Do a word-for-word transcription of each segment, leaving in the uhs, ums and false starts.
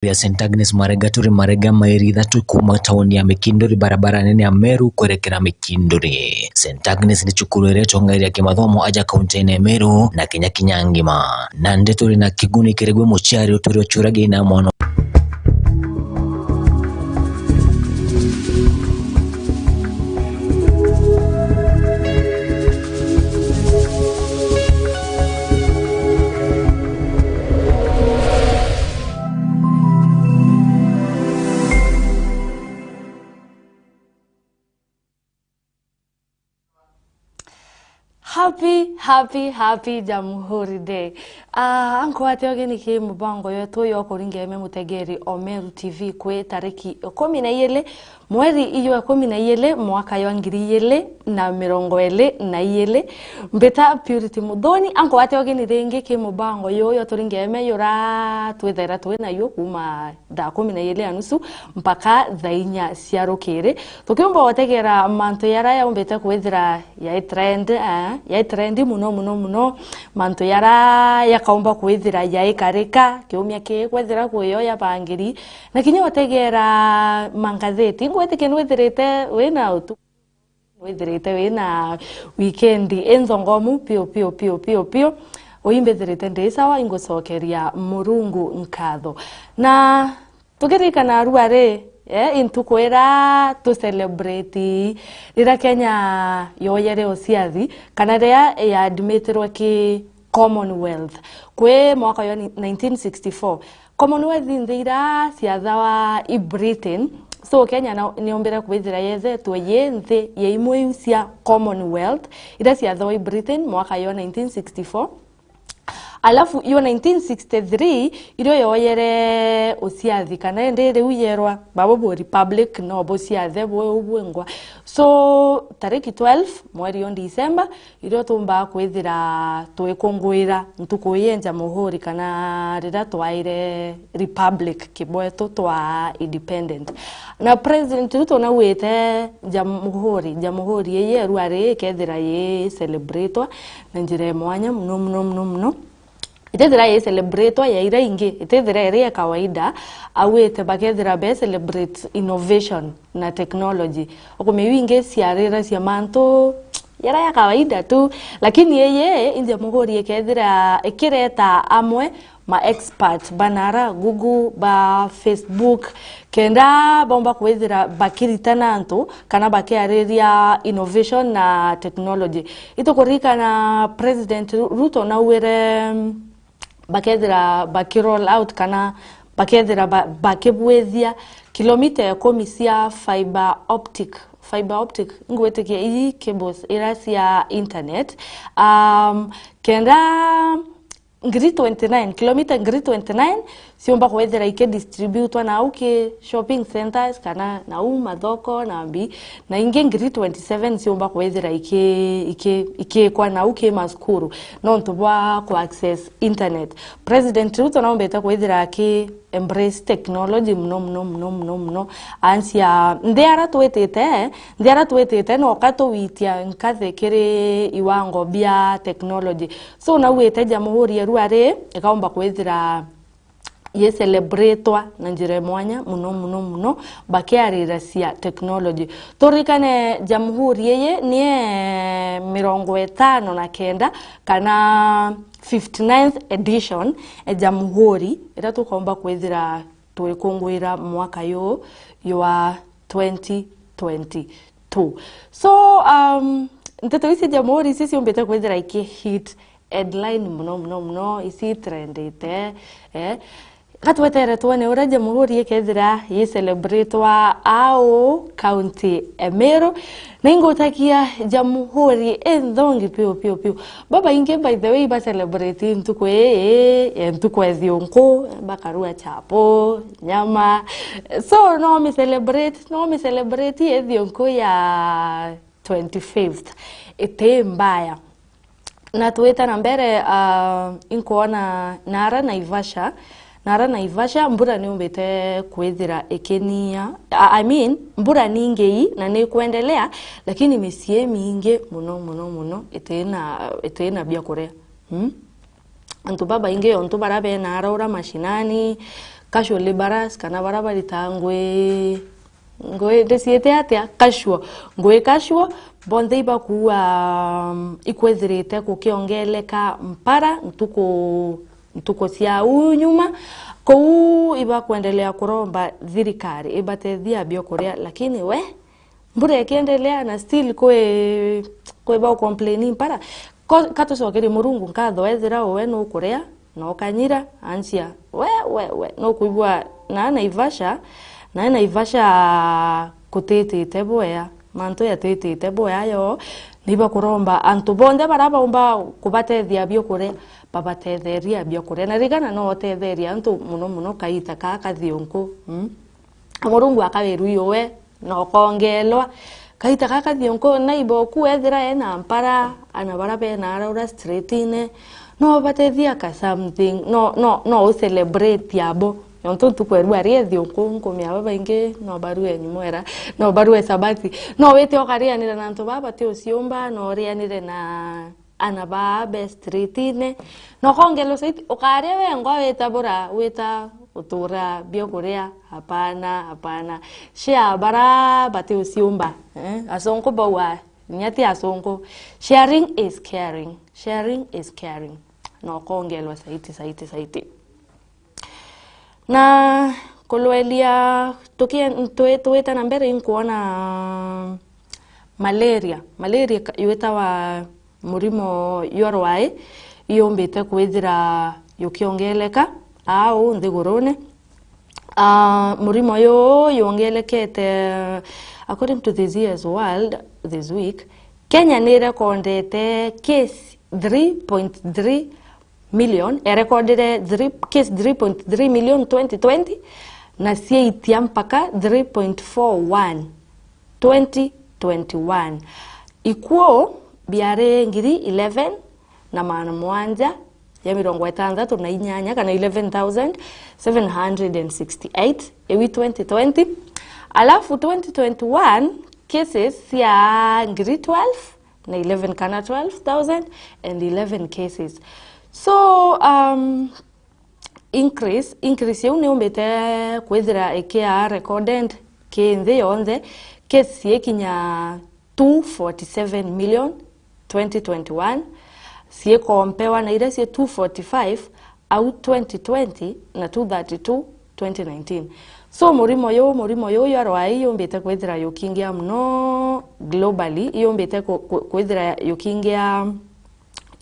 ya Saint Agnes Marega turi Marega, mairi ithatu kuuma tauni ya Mikinduri, barabara nene ya Meru kwerekera Mikinduri. Saint Agnes ni cukuru iria itongagiria kimathomo aja kaunti-ini ya Meru na Kenya kinya ngima. Na ndeto iri na kiguni kiri gwi muciari utwire uciuragia ina mwana. Happy, happy, happy Jamhuri Day. Ah, ankwate ugeni ki mubango yetu yo kuringa eme mutegeri o Meru T V kwi tariki ikumi na igiri mweri iyo ikumi na igiri mwaka yo ngiri igiri na mirongo iri na igiri. Mbita Purity Muthoni, ankwate ugeni ringi ki mubango yo yo turinga eme yura twithaira twi nayo kuuma thaa kumi na igiri na nusu mpaka thaa inya cia rukiri. Tukiumba gutegera mantu jaria jaumbite kwithira jai trend, eh, jai trend muno, muno, muno, mantu jaria jakaumba kwithira jaikarika, kiumia kii kwethira kwi yo jabangiri, na kinya gutegera mangatheti. Ingwitikia nwithirite wina utu- Withirite wina weekend inthongomu piu, piu, piu, piu, piu. Uimbithirite ndi sawa, ingucokeria Murungu nkatho. Na tukiririkana arua ri, eh, i ntuku iria tu celebrate riria Kenya yoyere uciathi, kana riria ya admitirwe ki Commonwealth kwi mwaka yo nineteen sixty-four. Commonwealth nthi iria ciathawa i Britain, so Kenya na, niombire kwithira yethetwe yi nthi ya imwe iu cia Commonwealth iria ciathawa i Britain mwaka yo nineteen sixty-four. Alafu yo nineteen sixty-three irio yoyere uciathi, kana indi riu yerwa babo bu republic no buciathe bwe ubwengwa. So tariki twelve mweri yo December, irio tumbaa kwithira twikunguira ntuku ii ya Jamhuri, kana riria twaire republic kibwetu twa independent. Na President Ruto nauite Jamhuri, Jamhuri ii yeru ari ikethira yi celebratwa na njira ya mwanya muno, muno, muno, muno. Itithira yi celebratwa ya iria ingi, itithira iri ya kawaida, auite bakethira be celebrate innovation na technology. Ukumenya iu ingi ciarira cia mantu yara ya kawaida tu, lakini ii i Jamhuri ikethira ikireta amwe ma expert ba nara Google, ba Facebook, kenda bomba kwithira bakiritana antu kana bakiariria innovation na technology. Itukuririkana President Ru-, Ruto nauire, mm, bakethira baki roll out kana bakethira ba-, bakibwithia kilomita ikumi cia fiber optic. Fiber optic, ngwitikia ii cables iria cia internet. Um, kenda ngiri twenty-nine, kilomita ngiri twenty-nine ciumba kwethira ikidistributwa nau ki shopping centers kana nau mathoko na mbi, na ingi ngiri twenty-seven ciumba kwethira iki-, iki-, ikikwa nau ki masukuru nontu bwa ku access internet. President Ruto naumbite kwithira aki embrace technology muno, muno, muno, muno, muno. Ansia, nthi ara twitite, nthi ara twitite, noka tuwitia nkathi kiri iwango bia technology. So, nauite Jamhuri yeru ari ikaumba kwithira yi celebratwa na njira ya mwanya muno, muno, muno, bakiarira cia technology. Turirikane Jamhuri iyi ni ya mirongo itano na kenda, kana fifty-ninth edition ya Jamhuri, iria tukomba kwithira twikunguira mwaka yu ywa twenty twenty-two. So, um, nteto ici Jamhuri ici ciumbite kwithira iki hit headline muno, muno, muno, ici trendite, eh. Gatwetere twone uria Jamhuri ikethira yi celebratwa au county ya Meru. Na ingutakia Jamhuri inthongi piu, piu, piu. Babaingi, by the way, ba celebrate ntuku ii ya ntuku ya thiunku, bakarua chapo, nyama. So, no mi celebrate, no mi celebrate ya thiunku ya twenty-fifth. Iti mbaya. Na twite na mbere, ah, inkwona nara Naivasha, nara Naivasha, mbura niumbite kwithira ikinyia. I, I mean, mbura ni ingei na ni ikwendelea, lakini micii imingi muno, muno, muno itina, itina bia kuria. Hmm? Antu babaingi ontu baria bena ara ura mashinani, casual labourers, kana bara baritaa ngui, ngui ndiciite atia, casual, ngui casual, bonthe ibakuua, um, ikwithirite gukiongeleka mpara ntuku, ntuku cia uu nyuma. Kou ibakwendelea kuromba thirikari ibatethia biokuria, lakini we, mbura ikiendelea na still kwi, kwi ba complain mpara. Ko-, ka tucokerie Murungu nkatho, ethira we nukuria na ukanyira, ansia, we, we, we, nukwigua na Naivasha, na Naivasha kutitite bwea, mantu yatitite bwea yo, nibakuromba antu bonthe bara baumba kubatethia biokuria, babatetheria biokuria. Na ririkana, no utetheria antu muno muno kaita kaa kathionku, mm? Murungu akawirua iwe na ukongelwa. Kaita gaka thionko na iboku ethira ena mpara, ana bara bena araura streetine, no batethia ka something, no, no, no u celebrate abo. Nontu ntuku erua ari ethionko, nkumi aba baingi no barue nyumwera, no barue sabati. No wite ukarianira na antu baba bati uciumba, no urianire na ana baa be streetine, na ukongelwa saiti, ukaria wengwa wita bura, wita utura biokuria? Hapana, hapana. Share bara bati uciumba, eh? Asonko baua, nya ti asonko. Sharing is caring. Sharing is caring. Na ukongelwa saiti, saiti, saiti. Na kulwelia tukie-, twi-, twita na mbere, inkwona malaria. Malaria ka-, yitawa murimo ywa rwai yumbite kwithira yukiongeleka aa uu nthigurune. Ah, murimo yuu yongelekete, according to This Year's World this week, Kenya ni rekondete case three point three million, erekondire three, case three point three million twenty twenty, na ciaitia mpaka three point four one twenty twenty-one. Ikuo biari ngiri eleven na magana mwanja ya mirongo itantatu na inyanya, kana eleven thousand seven hundred and sixty-eight iwi twenty twenty. Alafu twenty twenty-one, cases cia ngiri twelve na eleven, kana twelve thousand and eleven cases. So, um, increase, increase iu niumbite kwithira ikia recorded ki nthi yonthe, cases ikinya two forty-seven million twenty twenty-one, ciikompewa na iria cia two forty-five au twenty twenty na two thirty-two twenty nineteen. So murimo yu, murimo yu ywa rwai yumbite kwithira yukingia muno globally, yumbite ku-, ku-, kwithira yukingia,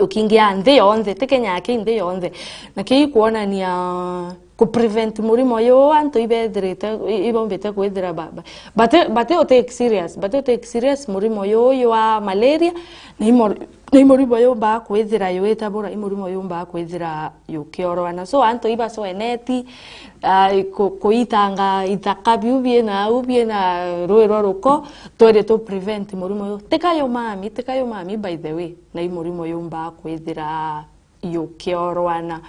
yukingia nthi yonthe, ti Kenya aki, nthi yonthe. Na kii kwonania ku prevent murimo yu, antu ibethirite, i-, ibombite kwithira ba-, ba-, bati, bati u take serious, bati u take serious murimo yu ywa malaria, na imo-, na i murimo yumbaa kwithira yuitabura, i murimo yumbaa kwithira yukiorwana. So antu ibacweneti, ah, ku-, kuitanga ithaka biu biina au, biina rui rwa ruko, twiri tu prevent murimo yu. Tika yu mami, tika yu mami, by the way, na i murimo yumbaa kwithira yukiorwana.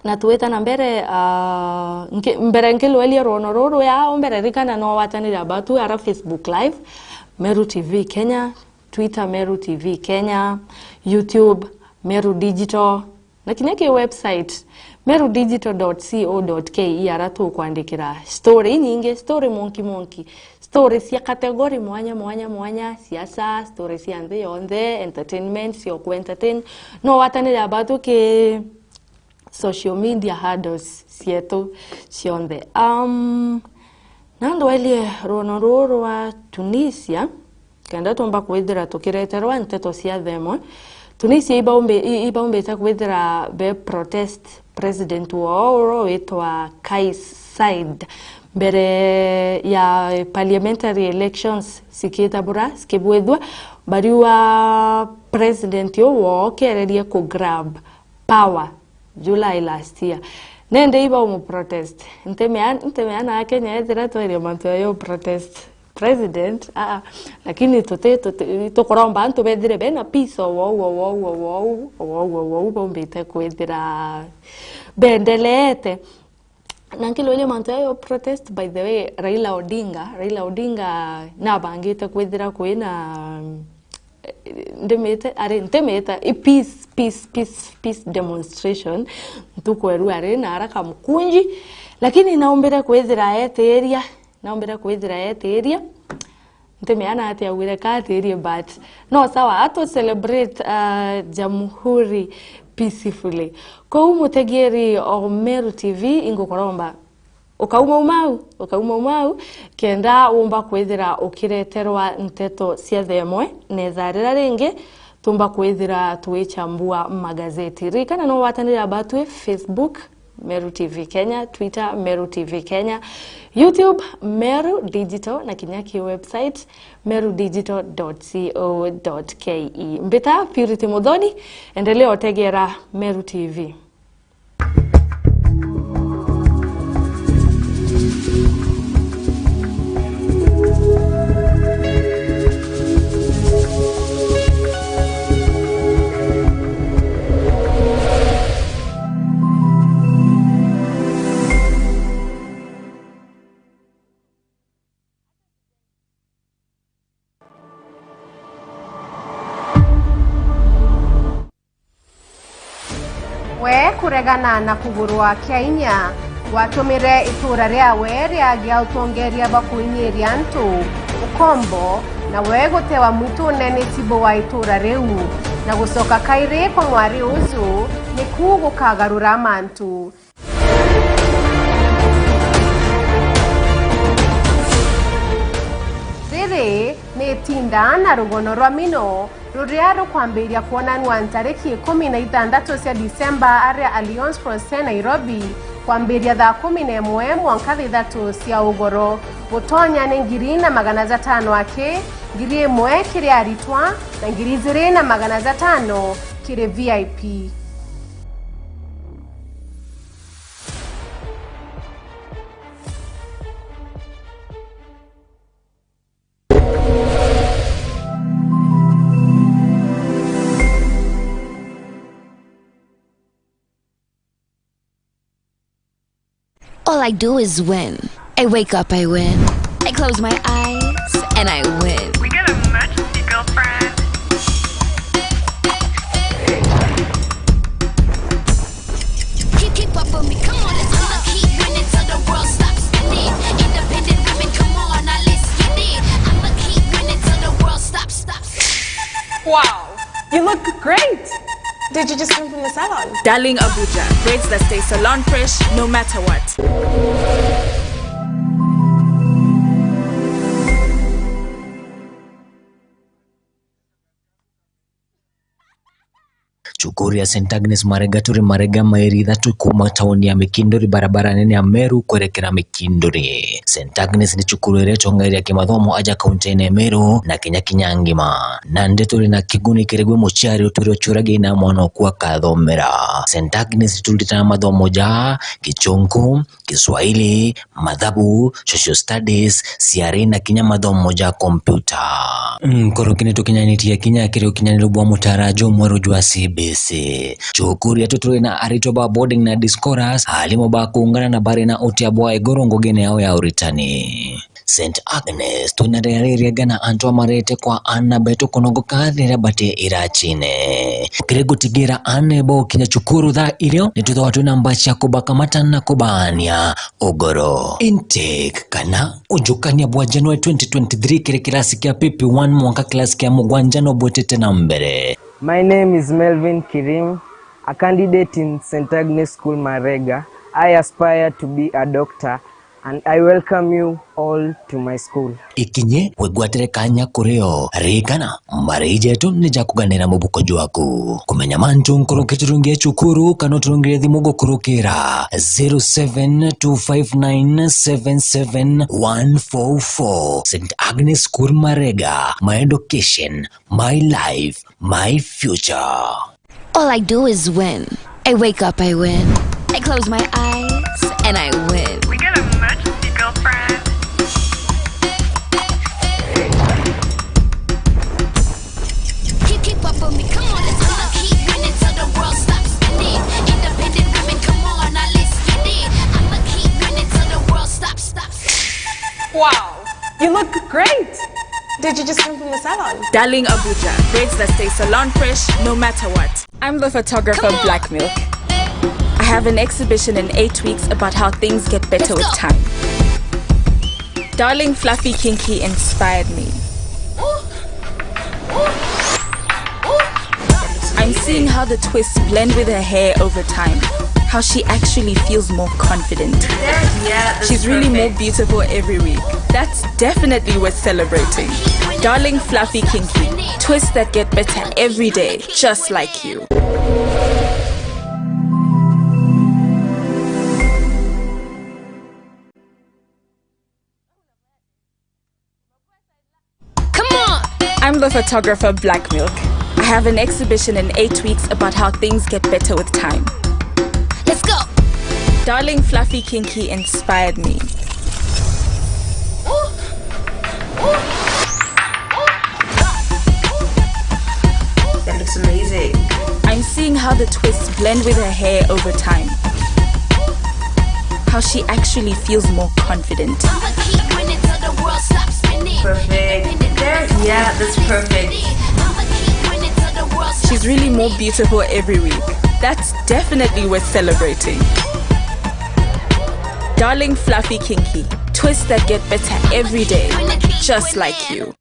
Na twita na mbere, ah, nki-, mbere nkilwelia rwono ruru ya mbere, rikana no watanire abatu ara Facebook Live, Meru T V Kenya, Twitter Meru T V Kenya, YouTube Meru Digital, na kinya ki website meru digital dot co dot ke, ara tukwandikira story inyingi, story monki monki, story cia category mwanya mwanya mwanya, siasa, story cia nthi yonthe, entertainment, cia ku entertain. No watanire abatu ki social media handles cietu cionthe. Um, na ndwelie rwono ruu rwa Tunisia, kenda tumba kwithira tukireterwa nteto cia themwe. Tunisia ibaumbi-, i-, ibaumbite kwithira be protest president woo uria witwa Kais Saied mbere ya parliamentary elections cikitabura, cikibwithua, bariua president uu woo kererie ku grab power July last year. Nende ibaumu protest. Ntemea, ntemea na Akenya ethira tweria mantu ya yo protest president, aa, lakini tuti, tuti, tukuromba antu bethire bena peace o wou, o wou, o wou, o wou, o wou, bombite kwithira bendeleete. Na nkilwelia mantu ya yo protest, by the way, Raila Odinga, Raila Odinga nabangite kwithira kwina ndimite, ari ntimita, i peace, peace, peace, peace demonstration. Ntuku eru ari na ara Kamukunji, Lakini naumbire kwithira etiiria, naumbire kwithira etiiria. Ntimea na ati augire ka atiirie, but no sawa, atu celebrate, uh, Jamhuri peacefully. Kou mutegeeri o Meru T V, ingukuromba ukauma umau, ukauma umau, kenda wumba kwithira ukireterwa nteto cia themwe, na ithaa riria ringi tumba kwithira twichambua magazeti. Ririkana no watanire abatwi Facebook, Meru T V Kenya, Twitter, Meru T V Kenya, YouTube, Meru Digital, na kinya ki website, meru digital dot co dot ke. Mbita Purity Muthoni, endelea utegera Meru T V. We kuregana na kugurwa kia inya, watumire itura riawe riagia utongeria bwa kuinyiria antu ukombo, na we gutewa mwitune ni tibu wa itura riu, na gucoka kairi kwa mwari uju niku gukagarura mantu. Riri ni itinda na rugono rwa mino ruria rukwambiria kwonanua ntariki ikumi na ithanthatu cia Disemba aria Alliance Française Nairobi, kwambiria thaa kumi na imwe mwanka thithatu cia ugoro. Gutonya ni ngiri na magana jatano aki, ngiri imwe kiri aritwa, na ngiri ijiri na magana jatano kiri V I P. All I do is win. I wake up, I win. I close my eyes, and I win. We got a emergency, girlfriend. Keep, keep up with me, come on, let's go. I'ma keep winning till the world stops spinning. Independent women, come on, now let's get it. I'ma keep winning till the world stops, stops. Wow, you look great. Did you just come from the salon? Darling Abuja, braids that stay salon fresh no matter what. Cukuru ya Saint Agnes Marega turi Marega, mairi ithatu kuuma tauni ya Mikinduri, barabara nene ya Meru kwerekera Mikinduri. Saint Agnes ni cukuru iria itongeria kimathomo aja kaunti-ini ya Meru na kinya kinya ngima. Na ndi turi na kiguni kiri gwi muciari utwire uciuragia ina mwana oku akathomera. Saint Agnes turutaga mathomo ja Kichunku, Kiswahili, mathabu, social studies, ciari na kinya mathomo ja kompyuta. Nkoroki ni tukinyanitie kinya kiri ukinyaniru bwa mutaara jumweru jwa C B C. Cukuru yetu turi na aritwa ba boarding na day scholars, aarimu ba kuungana na bari na utia bwa iguru ngugine yao ya uritani. Saint Agnes, twina riria riega na antu amarete kwa aana betu kunogoka riria bati iracine. Ukiri gutigira aana bokinya cukuru thaa irio, nitwithagwa twina mbaci ya kubakamata na kubaania ugoro. Intake kana ujukania bwa January twenty twenty-three kiri kirasi kia P P one mwanka kirasi kia mugwanja no bwitite na mbere. My name is Melvin Kirim, a candidate in Saint Agnes School Marega. I aspire to be a doctor and I welcome you all to my school. Ikinye wigwatire kanya kuri o. Ririkana, mbari jetu ni ja kuganira mubuko jwaku. Kumenya mantu nkuruki turungie cukuru kana uturungire thimu gukurukira zero seven two five nine seven seven one four four. Saint Agnes School Marega, my education, my life, my future. All I do is win. I wake up, I win. I close my eyes, and I win. We got an emergency, girlfriend. Keep, keep up with me, come on, let's go. I'ma keep winning till the world stops spinning. Independent women, come on, now let's get it. I'ma keep winning till the world stops, stops. Wow, you look great. Did you just come from the salon? Darling Abuja, braids that stay salon fresh no matter what. I'm the photographer Black Milk. I I have an exhibition in eight weeks about how things get better with time. Darling Fluffy Kinky inspired me. I'm seeing how the twists blend with her hair over time. How she actually feels more confident. She's really more beautiful every week. That's definitely worth celebrating. Darling Fluffy Kinky, twists that get better every day, just like you. Come on! I'm the photographer Black Milk. I have an exhibition in eight weeks about how things get better with time. Let's go! Darling Fluffy Kinky inspired me. That looks amazing. I'm seeing how the twists blend with her hair over time. How she actually feels more confident. Perfect. There, yeah, that's perfect. She's really more beautiful every week. That's definitely worth celebrating. Darling Fluffy Kinky, twists that get better every day, just like you.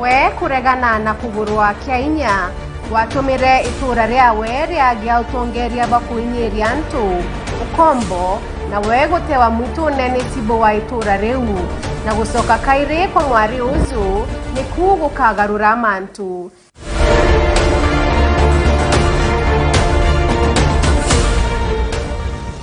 We kuregana na kugurwa kia inya, gwatumire itura riawe riagia utongeria bwa kuinyiria antu ukombo, na we gutewa mwitune ni tibu wa itura riu, na gucoka kairi kwa mwari uju niku gukagarura mantu.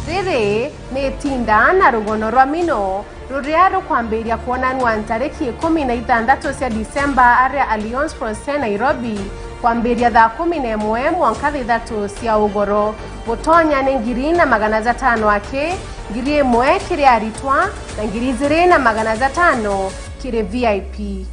Riri ni itinda na rugono rwa mino ruria rukwambiria kwonanua ntariki ikumi na ithanthatu cia Disemba aria Alliance Francaise Nairobi, kwambiria thaa kumi na imwe mwanka thithatu cia ugoro. Gutonya ni ngiri na magana jatano aki, ngiri imwe kiri aritwa, na ngiri ijiri na magana jatano kiri V I P.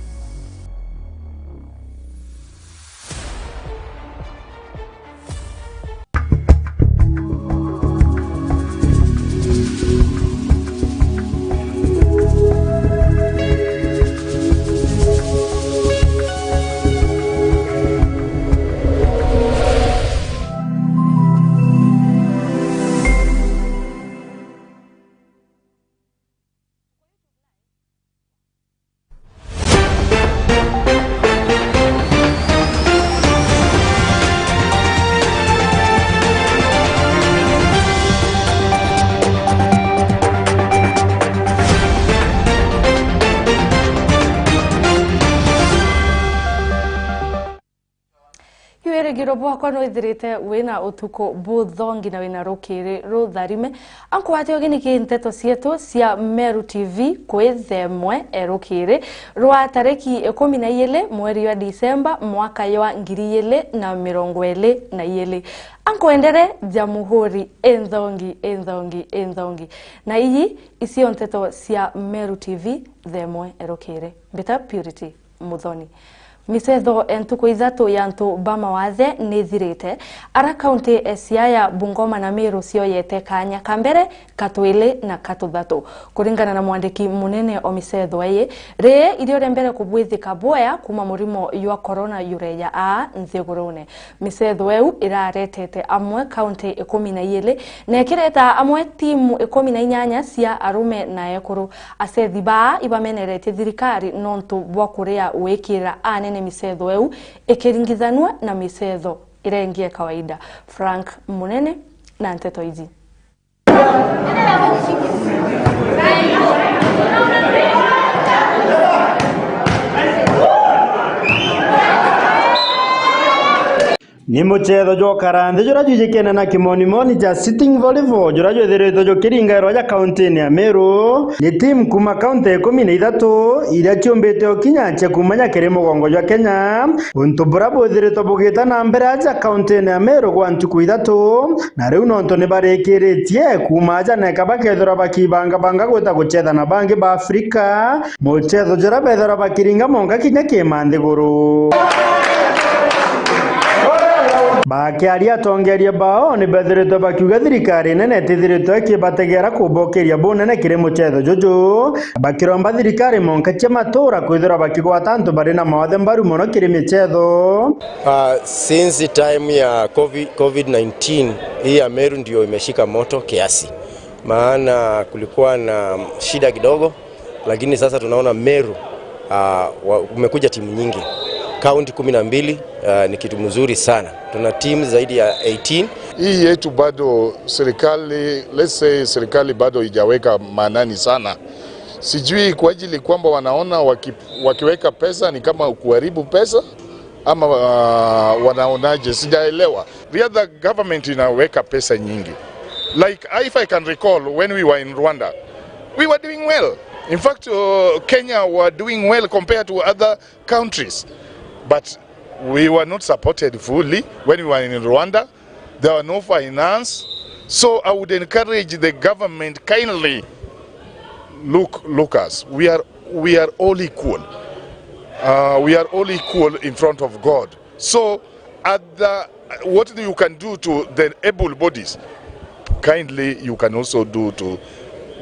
Yu wirigiro bwakwa nwithirite wina utuku buthongi na wina rukiri rutharime. Ankugwate ugeni ki nteto cietu cia Meru T V kwi thaa imwe rukiri rwa tariki ikumi na ijiri mweri jwa Disemba mwaka jwa ngiri ijiri na mirongo iri na ijiri. Ankwendere Jamhuri inthongi, inthongi, inthongi. Na iji icio nteto cia Meru T V thaa imwe rukiri. Mbita Purity Muthoni. Micetho e ntuku ithatu ya antu ba mawathe nithirite, ara kaunti e Siaya, Bungoma na Meru cioyete kanya ka mbere, ka twiri na ka tuthatu. Kuringana na mwandiki munene o micetho ii, rii irio ria mbere kubwithika bwea kuma murimo jwa corona jureja aa nthigurune. Micetho iu iraretete amwe kaunti ikumi na ijiri na ikireta amwe timu ikumi na inyanya cia arume na ekuru. Acethi baa ibameneretie thirikari nontu bwa kuria gwikira anene micetho iu ikiringithanua na micetho iria ingi ya kawaida. Frank Munene na nteto iji. Ni muchetho jwa ukara nthi juria jwijikene na kimonimoni ja sitting volleyball, juria jwithiritwe jukiringairwa ja kauntini ya Meru. Ni timu kuuma kaunti ikumi na ithatu iria ciumbite ukinya cia kuuma nya kiri mugongo jwa Kenya, untu buria bwithiritwe bugita na mbere aja kauntini ya Meru gwa ntuku ithatu, na riu nontu ni barikiritie kuuma aja neka bakethirwa bakibangabanga gwita guchetha na bangi ba Afrika, muchetho juria bethirwa bakiringa monka kinya kiima nthiguru. Bakiaria atongeria bao ni bethiritwe bakiuga thirikari nene itithiritwe ikibategera kubokeria bunene kiri muchetho juju, bakiromba thirikari monka cia matura kwithirwa bakigwata antu bari na mawathe mbaru mono kiri michetho. Uh, since time ya COVID, COVID nineteen, hii ya Meru ndio imeshika moto kiasi, maana kulikuwa na shida kidogo, lakini sasa tunaona Meru, uh, wa, umekuja timu nyingi, kaunti kumi na mbili. Uh, ni kitu mzuri sana, tuna timu zaidi ya eighteen. Hii yetu bado serikali, let's say, serikali bado haijaweka maanani sana, sijui kwa ajili kwamba wanaona waki, wakiweka pesa ni kama kuharibu pesa, ama, uh, wanaonaje? Sijaelewa. The other government inaweka pesa nyingi. Like, if I can recall, when we were in Rwanda, we were doing well. In fact, uh, Kenya were doing well compared to other countries. But we were not supported fully when we were in Rwanda. There were no finance. So I would encourage the government, kindly look, look us. We are, we are all equal. Uh, we are all equal in front of God. So at the, what you can do to the able bodies, kindly you can also do to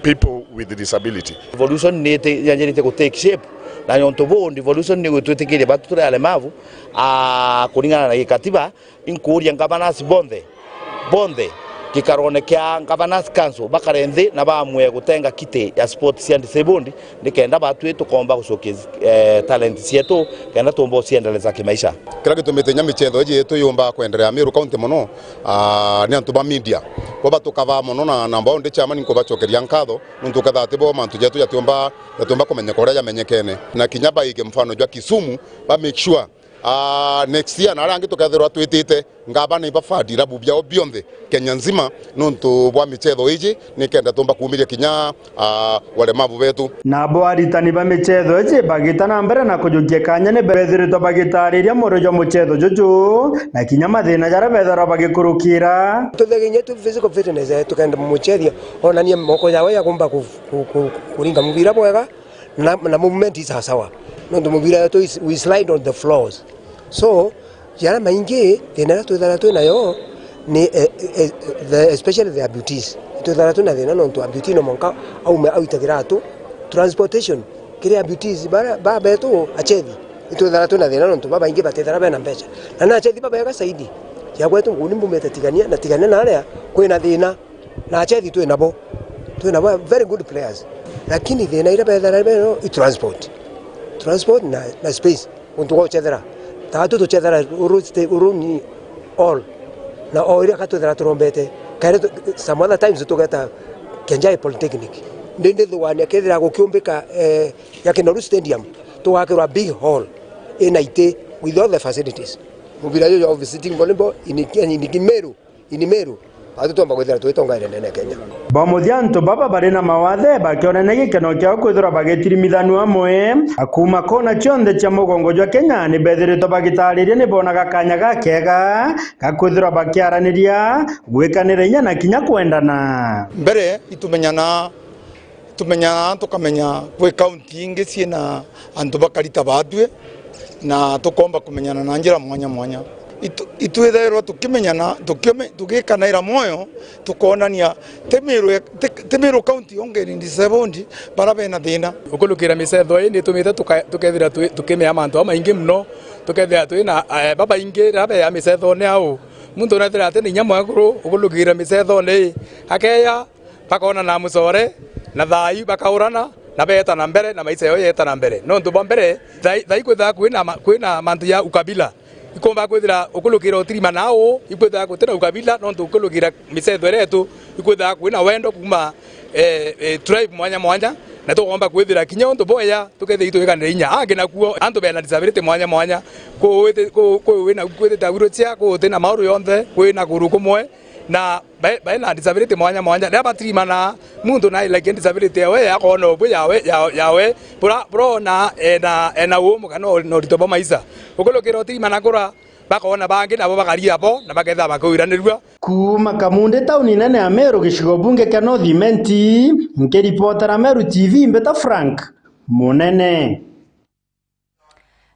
people with disability. Devolution ni iti-, yanjirite gu take shape, na nontu buu devolution ni gwitwitikiria batu turi alemavu, a, kuringana na gikatiba. Inkuuria governors bonthe, bonthe, gikarone kia governors council bakare nthi na baamue gutenga kiti ya sports cia disabled, nikenda batwi tukomba gucokia, eh, talent cietu, kenda tuumba guciendeleza kimaisha. Kiria gitumite inya michetho iji yetu yumba kwenderea Meru County mono, ah, ni antu ba media. Bo batukavaa mono na, na mbao ndi chairman nkubacokeria nkatho, nontu ukethira ati bo mantu jetu jatiumba, jatiumba kumenyeka uria jamenyekene. Na kinya baige mfano jwa Kisumu, ba make sure, ah, next year na aria angi tukethirwa twitite ngavana iba fund irabu biao bionthe Kenya nzima, nontu bwa michetho iji, nikenda tumba kuumiria kinya, ah, walemavu betu. Nabo aritani ba michetho iji bagita na mbere na kujukia kanya ni bethiritwe bagitariria muro jwa muchetho juju, na kinya mathina jaria bethirwa bagikurukira. Tuthagia kinya tu physical fitness, eh, tukenda muchethia onanie moko jawe ya kumba ku-, ku-, ku-, kuringa mubira bwega, na, na movement i sawasawa. Nontu mubira wetu is, we slide on the floors. So, jaria maingi, thina iria twithagirwa twi nayo ni, eh, eh, the, especially the amputees. Twithagirwa twi na thina nontu amputee no mwanka aume aite kiratu. Transportation, kiri amputees bara, ba betu achethi, itwithagirwa twi na thina nontu babaingi batithagirwa bena mbeca. Na ni achethi babega zaidi. Ya gwetu nguni mbumite Tigania, na Tigania na aria kwina thina. Na achethi twi nabo, twi nabo very good players, lakini thina iria bethagirwa nayo i transport, transport na, na space, untu gwa guchethera. Tatu tuchethera uru sta-, uru ni hall, na o iria ka twethagirwa turombete, kairi tu-, some other times tugeta Kenjai Polytechnic. Ndi ndithugaania kethira gukiumbika, eh, ya Kinoru Stadium, tugakirwa big hall ina iti with all the facilities. Mubira juju of sitting volleyball in, in, in Meru. Ini Meru, atu twamba kwithira twitongaire ndene ya Kenya. Ba muthia antu baba bari na mawathe bakionania gikeno kiao kwithirwa bagitirimithanua amwe, a kuuma kona cionthe cia mugongo jwa Kenya ni bethiritwe bagitariria ni bonaga kanya gakega ga kwithirwa bakiaraniria, gwikanira inya na kinya kwendana. Mbere itumenyana Tumenyaa, tukamenya kwi kaunti ingi ciina antu bakari ta baatwi, na tukoomba kumenyana na njira mwanya mwanya. Itu-, itwithairwa tukimenyana, tukime-, tugikanaira mwoyo, tukoonania ti Miru e-, ti, ti Miru kaunti yonke ni disabled bara bena thina. Ukulukira micetho ii nitumite tuka-, tukethira twi-, tukimea mantu jamaingi mono, tukethira twina, eh, babaingi riria bea micethone au. Muntu unethira ati na inya mwekuru ukulukira micethone ii, akeya, bakoonana mucore na thayu, bakaurana na beeta na mbere, na maisha yao yeeta na mbere. Nontu bwa mbere, thai, thai kwithaga kwina ma-, kwina mantu ya ukabila. Ikomba kwithira ukulukira utirima na uu, ikwithaga gutina ukabila, nontu ukulukira micetho iria yetu, ikwithaga kwina wendo kuuma, eh, eh, tribe mwanya mwanya. Na tukomba kwithira kinya untu bwega, tukethira itwikanire inya. Angi nakuo, antu bena disability mwanya mwanya, ku witi-, ku, ku wina, kwithita wheelchair, ku uti na mauru yonthe, kwina kuru kumwe, na bai-, baina disability mwanya mwanya. Riria batirimana, muntu na like disability yawe, akona ubu yawe, ya-, yawe, bura-, burona ena, ena umu kana o-, na urito bwa maisa. Ukulukira utirimana kura, bakona bangi nabo bakaria bo, na bakethira bakiuranirua. Kuuma Kamundi, tauni nene ya Meru, gicigo bunge kia North Imenti, nkiripotera Meru T V, mbita Frank Munene.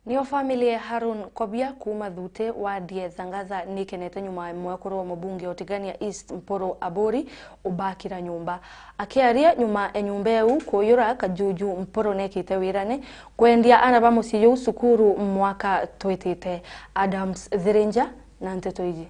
Niyo family ya Harun Kobia kuuma Thuti, ward ya Thangatha, nikenete nyuma ya mwekuru wa mubunge wa Tigania East Mpuru Aburi ubakira nyumba. Akiaria nyuma ya nyumba iu kuyura, Kajuju Mpuru nekite wirane kwendia ana ba mucii juu cukuru mwaka twitite. Adams Thirinja na nteto iji.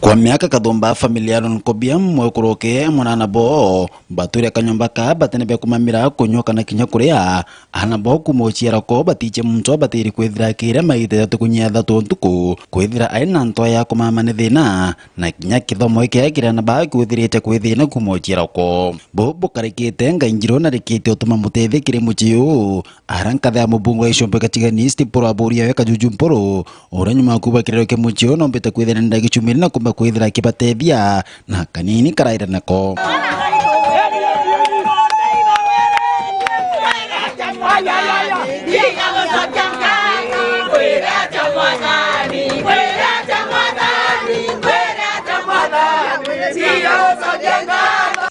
Kwa miaka kathumba, family ya Aaron Kobia, mwekuru uke, mwana na bo, batwire kanyomba ka batene bia kumamira, kunyua kana kinya kuria. Ana bo kuma uciara ko batiche muntu abatiri kwithira kiria maite jatu kunyia thatu ntuku, kwithira ai na ntoa ya kumama ni thina, na kinya kithomo giki kiria na ba kiuthirite kwithina kuma uciara ko. Bu bukarikite Ngai Njiru na rikite utuma mutethia kiri mucii uu. Ara nkatha ya mubunge wa Ichumbi Gatigani East Paul Aburi awe Kajuju Mpuru, uria nyuma ya kuuga kirero kia mucii uu, nombite kwithira nenda gicumiri na kumba kwithira akibatethia na kanini karaira nako.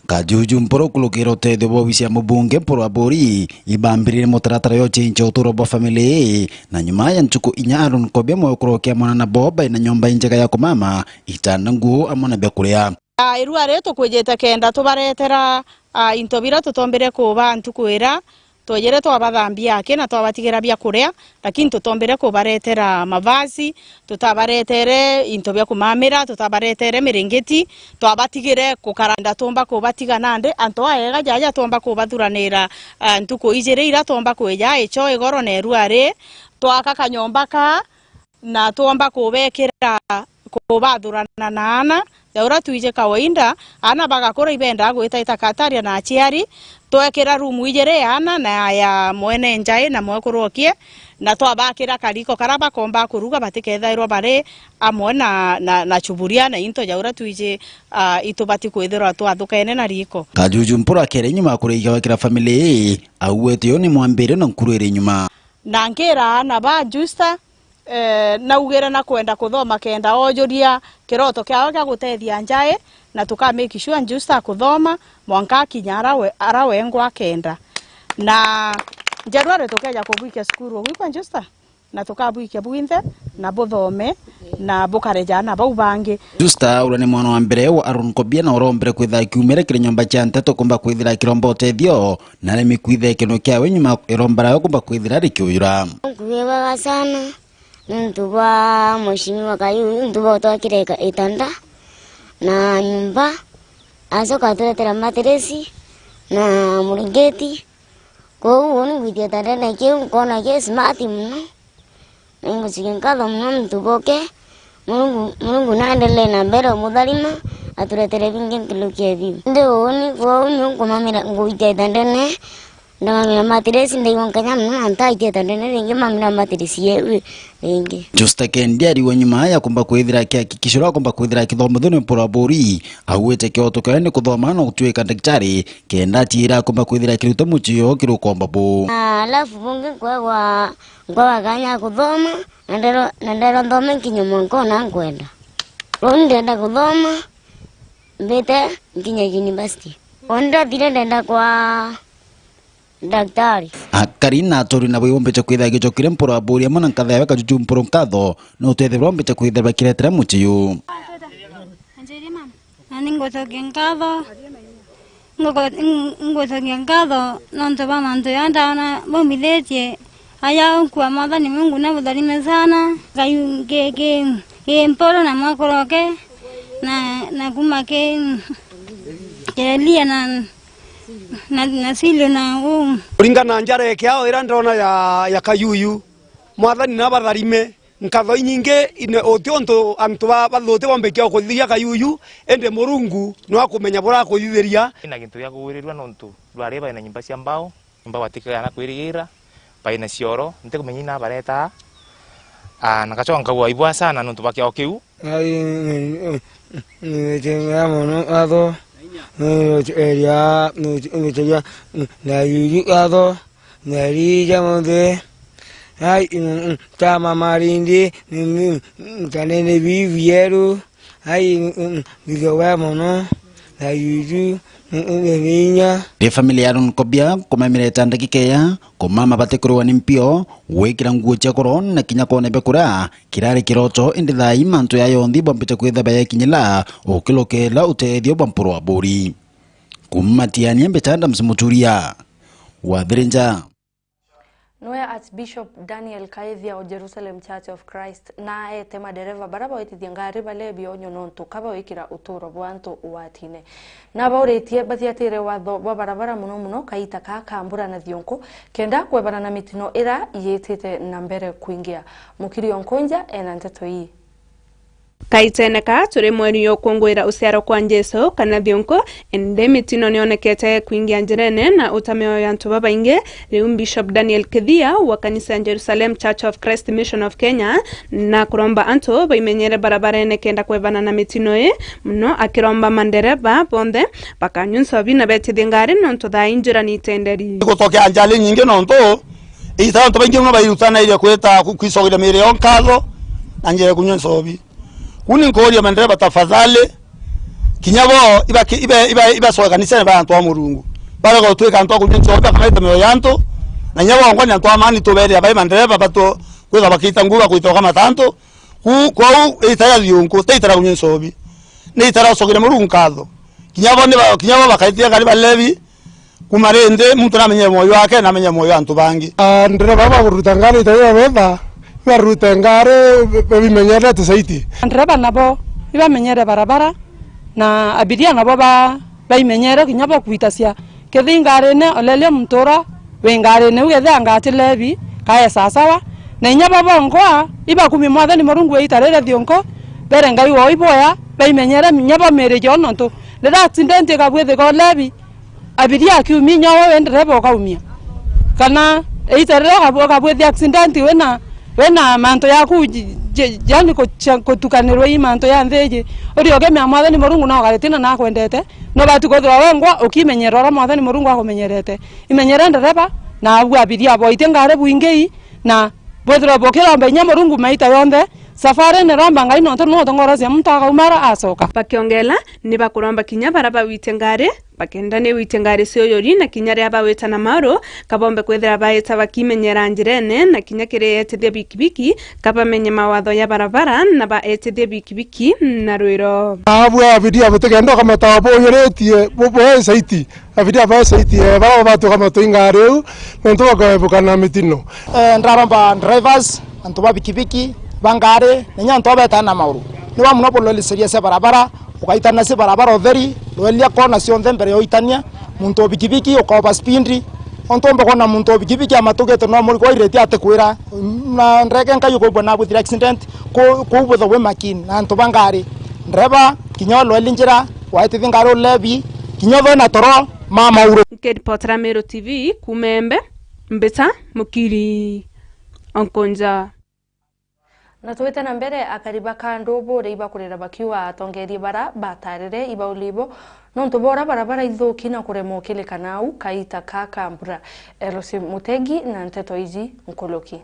Kajuju Mpuru kurukira utethio bwa ofisi ya mubunge Paul Aburi, ibambirire mutaratara yo change uturo bwa family, na nyuma ya ntuku inya Aaron Kobia mwekuru uke mwana na bo baina nyomba injega ya kumama, itanda, nguo amwe na bia kuria. Ah, irua riri tukwijite kenda tubaretera, ah, into biria tutombire kuba ntuku iria twejire twabathambia aki na twabatigira bia kuria, lakini tutombire kubaretera mavazi, tutabaretere into bia kumamira, tutabaretere miringiti, twabatigire gukara nda tumba kubatiga nandi antu aega jaja tumba kubathuranira, ah, ntuku ijiri iria tumba kwija icho igoro na irua ri, twaka kanyomba ka, na twomba kubekira kubathurana na ana. Ja uria twiji kawaida, ana bagakura ibendaa gwita itakataria na aciari, twekira rumu ijiri ya ana na ya mwene njai na mwekuru okie, na twabakira kariko karia bakomba kuruga batikethairwa bari amwe na, na, na chuburia na into ja uria twiji, ah, itubati kwithirwa twathukene na riko. Kajuju Mpuru akere nyuma ya kurikia gwikira family ii, auete yo ni mwambire na nkuru iri nyuma. Na nkira ana ba Justa, eh, naugire na kwenda kuthoma kenda ojuria kiroto kiawe kia gutethia njai, na tuka make sure Justa akuthoma mwanka akinya ara we, ara wengwa akenda. Na January tukeja kubwikia cukuru, ugwikwa Justa? Na tukabwikia bwinthe, na buthome, na bukare jaana bau bangi. Justa uria ni mwana wa mbere wa Aaron Kobia na urombire kwithira akiumire kiri nyomba cia nteto kumba kwithira akiromba utethio, na aremi kwitha ikeno kiawe nyuma iromba rawe kumba kwithira rikiujura. Nkuge bwega sana, nontu bwa Mheshimiwa Kayuyu, nontu bwa gutwakira ika-, itanda na nyumba, acoka aturetera matiresi na muringiti. Kwou uni ngwitia itandene kiu, nkona ki smart mono. Ningucokia nkatho mono nontu bwake. Murungu, Murungu naendelee na mbere umutharima, aturetere bingi nkirukia biu. Ndi uuni, kwou ni nkumamira, ngwitia itandene, ndamamira matiresi, ndaigua nkenya mono, na ntaitia itandene ringi, mamira matiresi yewe ringi. Justa Kendi ariwa nyuma ya kumba kwithira akihakikisha uria akumba kwithira akithomithua ni Mpuru Aburi, auite kioto kiawe ni kuthoma na gutuika ndagitari, kenda atiira akumba kwithira akiruta mucii oo kiri ukomba buu. Na alafu bungi nkwegwa Nkwaga kanya ga kuthoma, na ndero, na ndero nthome nkinye mwanka ona nkwenda. Uu ndenda kuthoma, mbite nkinye university. Uu ndathire ndenda kwa daktari. Akari na aturi nabo iumbite kwithira agicokire Mpuru Aburi amwe na nkatha yawe Kajuju Mpuru nkatho ni utethio buria umbite kwithira bakiretera mucii uu. Nani ngucokia nkatho, nguco-, ng-, ngucokia nkatho nontu bwa mantu jaria ndaona baumithitie. Aja unkua Mwathani Mungu nabutharime sana. Kayu-, ki-, ki-, ki Mpuru na mwekuru oke, na, na kuma ki, ki Elia na, na, na Silio na uu. Kuringana na njara ya kiao iria ndona ya, ya Kayuyu, Mwathani nabatharime. Nkatho inyingi ine uti untu antu ba-, bathuti bombike o kuthithiria kayuyu, indi Murungu nwe akumenya buria akuthithiria. Ina gintu gia kugwirirua nontu rwari baina nyumba cia mbao, nyumba batikagana kwirigira, baina cioro, ntikumenya ina bareta, ah, na ngacoka nkagua ibwa sana nontu ba kiao kiu. Ai, ngicheria mono atho, ngicheria, ngicheria, na yuyu atho. Ndarija monthe. Ai, mm, mm, tama marindi, mm, mm, mm, kanene bibieru. Ai, mm, mm, mm, bitho bwa mono. Na yuju, mm, mm, mm, inya. Ri family ya Aaron Kobia kumemire ta ndagika iya, kumama batikurwa ni mpio, gwikira nguo cia goro na kinya kwona bia kuria, kirari kiroto, indi thaa ii mantu ya yonthe bombite kwithirwa bayekinyila, ukilokela utethio bwa mpuru wa buri. Kuma Matiania, mbita Adams Muturia, Wathirinja. Niwe Archbishop Daniel Kaithia o Jerusalem Church of Christ na aete madereva bara bawitithia ngari balebi onyo nontu ka bawikira uturo bwa antu ugwatine. Na abauritie bathiatire watho bwa barabara, muno muno kaita ka ka mbura na thiunku, kenda kwebana na mitino ira yitite na mbere kwingia. Mukiri Onkonja ena nteto ii. Kaitene ka turi mweri ukungwira uciaro kwa Jesu kana thiunku, indi mitino nionekete kwingia njirene na uta mioyo ya antu babaingi. Riu Bishop Daniel Kithia wa kanisa ya Jerusalem Church of Christ Mission of Kenya na kuromba antu baimenyere barabarene kenda kwebana na mitino ii, muno akiromba mandereba bonthe bakanyua nsobi na betithie ngari nontu thaa ii njira ni itenderi. Gutokea ajali nyingi nontu ita antu baingi muno bairutanairie kwita ku-, kwicokeria miiri yao nkatho na njira ya kunyua nsobi. Kuu ni nkuuria mandereba, tafadhali, kinya bo ibaki-, ibe-, ibe-, ibacoke kanisene ba antu a Murungu. Barega gutwika antu a kunyua nchobi, bakamaita mioyo ya antu, na kinya bo ngwa ni antu a maani tuberia bai mandereba batu-, kwithwa bakiita nguo bakwita ukamata antu. Ku-, kwou ita ya thiunku, ti ita ya kunyua nchobi. Ni ita ya gucokeria Murungu nkatho. Kinya bo ni ba-, kinya bo bakaitia ngari balebi, Kuma rindi, muntu namenye mwoyo wake, namenye mwoyo wa antu bangi. Ah, ndereba bakuruta ngari ita iria betha, ibarute ngari, be-, be-, bimenyerete saiti. Ndereba nabo, ibamenyere barabara, na abiria nabo ba-, baimenyere kinya bo kwitacia. Kethi ngarine, olelia muntu ura wi ngarine, u kethi angati lebi, kae sasawa. Na inya bo bongwa, ibakumie Mwathani Murungu eita rire thiunku, bere Ngai wao iboya, baimenyere inya bo miri jao nontu riria accident ikabwithika ulebi, abiria akiumia, inya we ndereba ukaumia. Kana eita riria ukabu-, ukabwithia accident wina, wina mantu yaku ji-, ji-, yani kucha-, kutukanirwa i mantu ya nthi iji. Uri ukemea Mwathani Murungu no ugaritina na akwendete, no bati kwithirwa wengwa ukimenyera uria Mwathani Murungu akumenyerete. Imenyere ndereba, na abu abiria boitie ngari bwingi i, na bwithirwe bukiromba inya Murungu maita yonthe, safari ni romba Ngai nontu no utongorosia muntu akaumara acoka. Bakiongela, ni bakuromba kinya bara bawitie ngari, bakenda ni witie ngari cia uyuri na kinya ria bawita na mauru, kabombe kwithira baita bakimenyera njirene, na kinya kiri etithia bikibiki, kabamenye mawatho ya barabara, na baetithie bikibiki na rwiro. Abu abiria butigenda ukamata buyuritie, bu-, bu-, saiti. Abiria ba saiti, eh, bara batukamata ingari iu, nontu bakaebuka na mitino. Eh, ndaromba drivers, antu ba bikibiki, ba ngari, na inya antu abeta na mauru. Ni wa muno buloli sheria cia barabara, ugaitania cia barabara utheri, rwelia kona cionthe mbere ya uitania, muntu o bikibiki uka over speed, ontu umbe kwona muntu o bikibiki amatugite no murigo airite atikwira, na ndege nkai ukubwa na bwithira accident, ku-, kuu bwithwa bwi makini, na antu ba ngari, ndereba, kinya ulweli njira, waitithi ngari ulebi, kinya uthwe na toro, ma mauru. Nkiripotera Meru T V kuuma Embe, mbita Mukiri Onkonja. Na twite na mbere, akari ba Kandu buri ibakurira bakiuga atongeria bara batarire ibauli ibo nontu bora barabara ithuki na kuremwa ukilika nau kaita ka kambura. Erosi Mutegi na nteto iji nkuluki.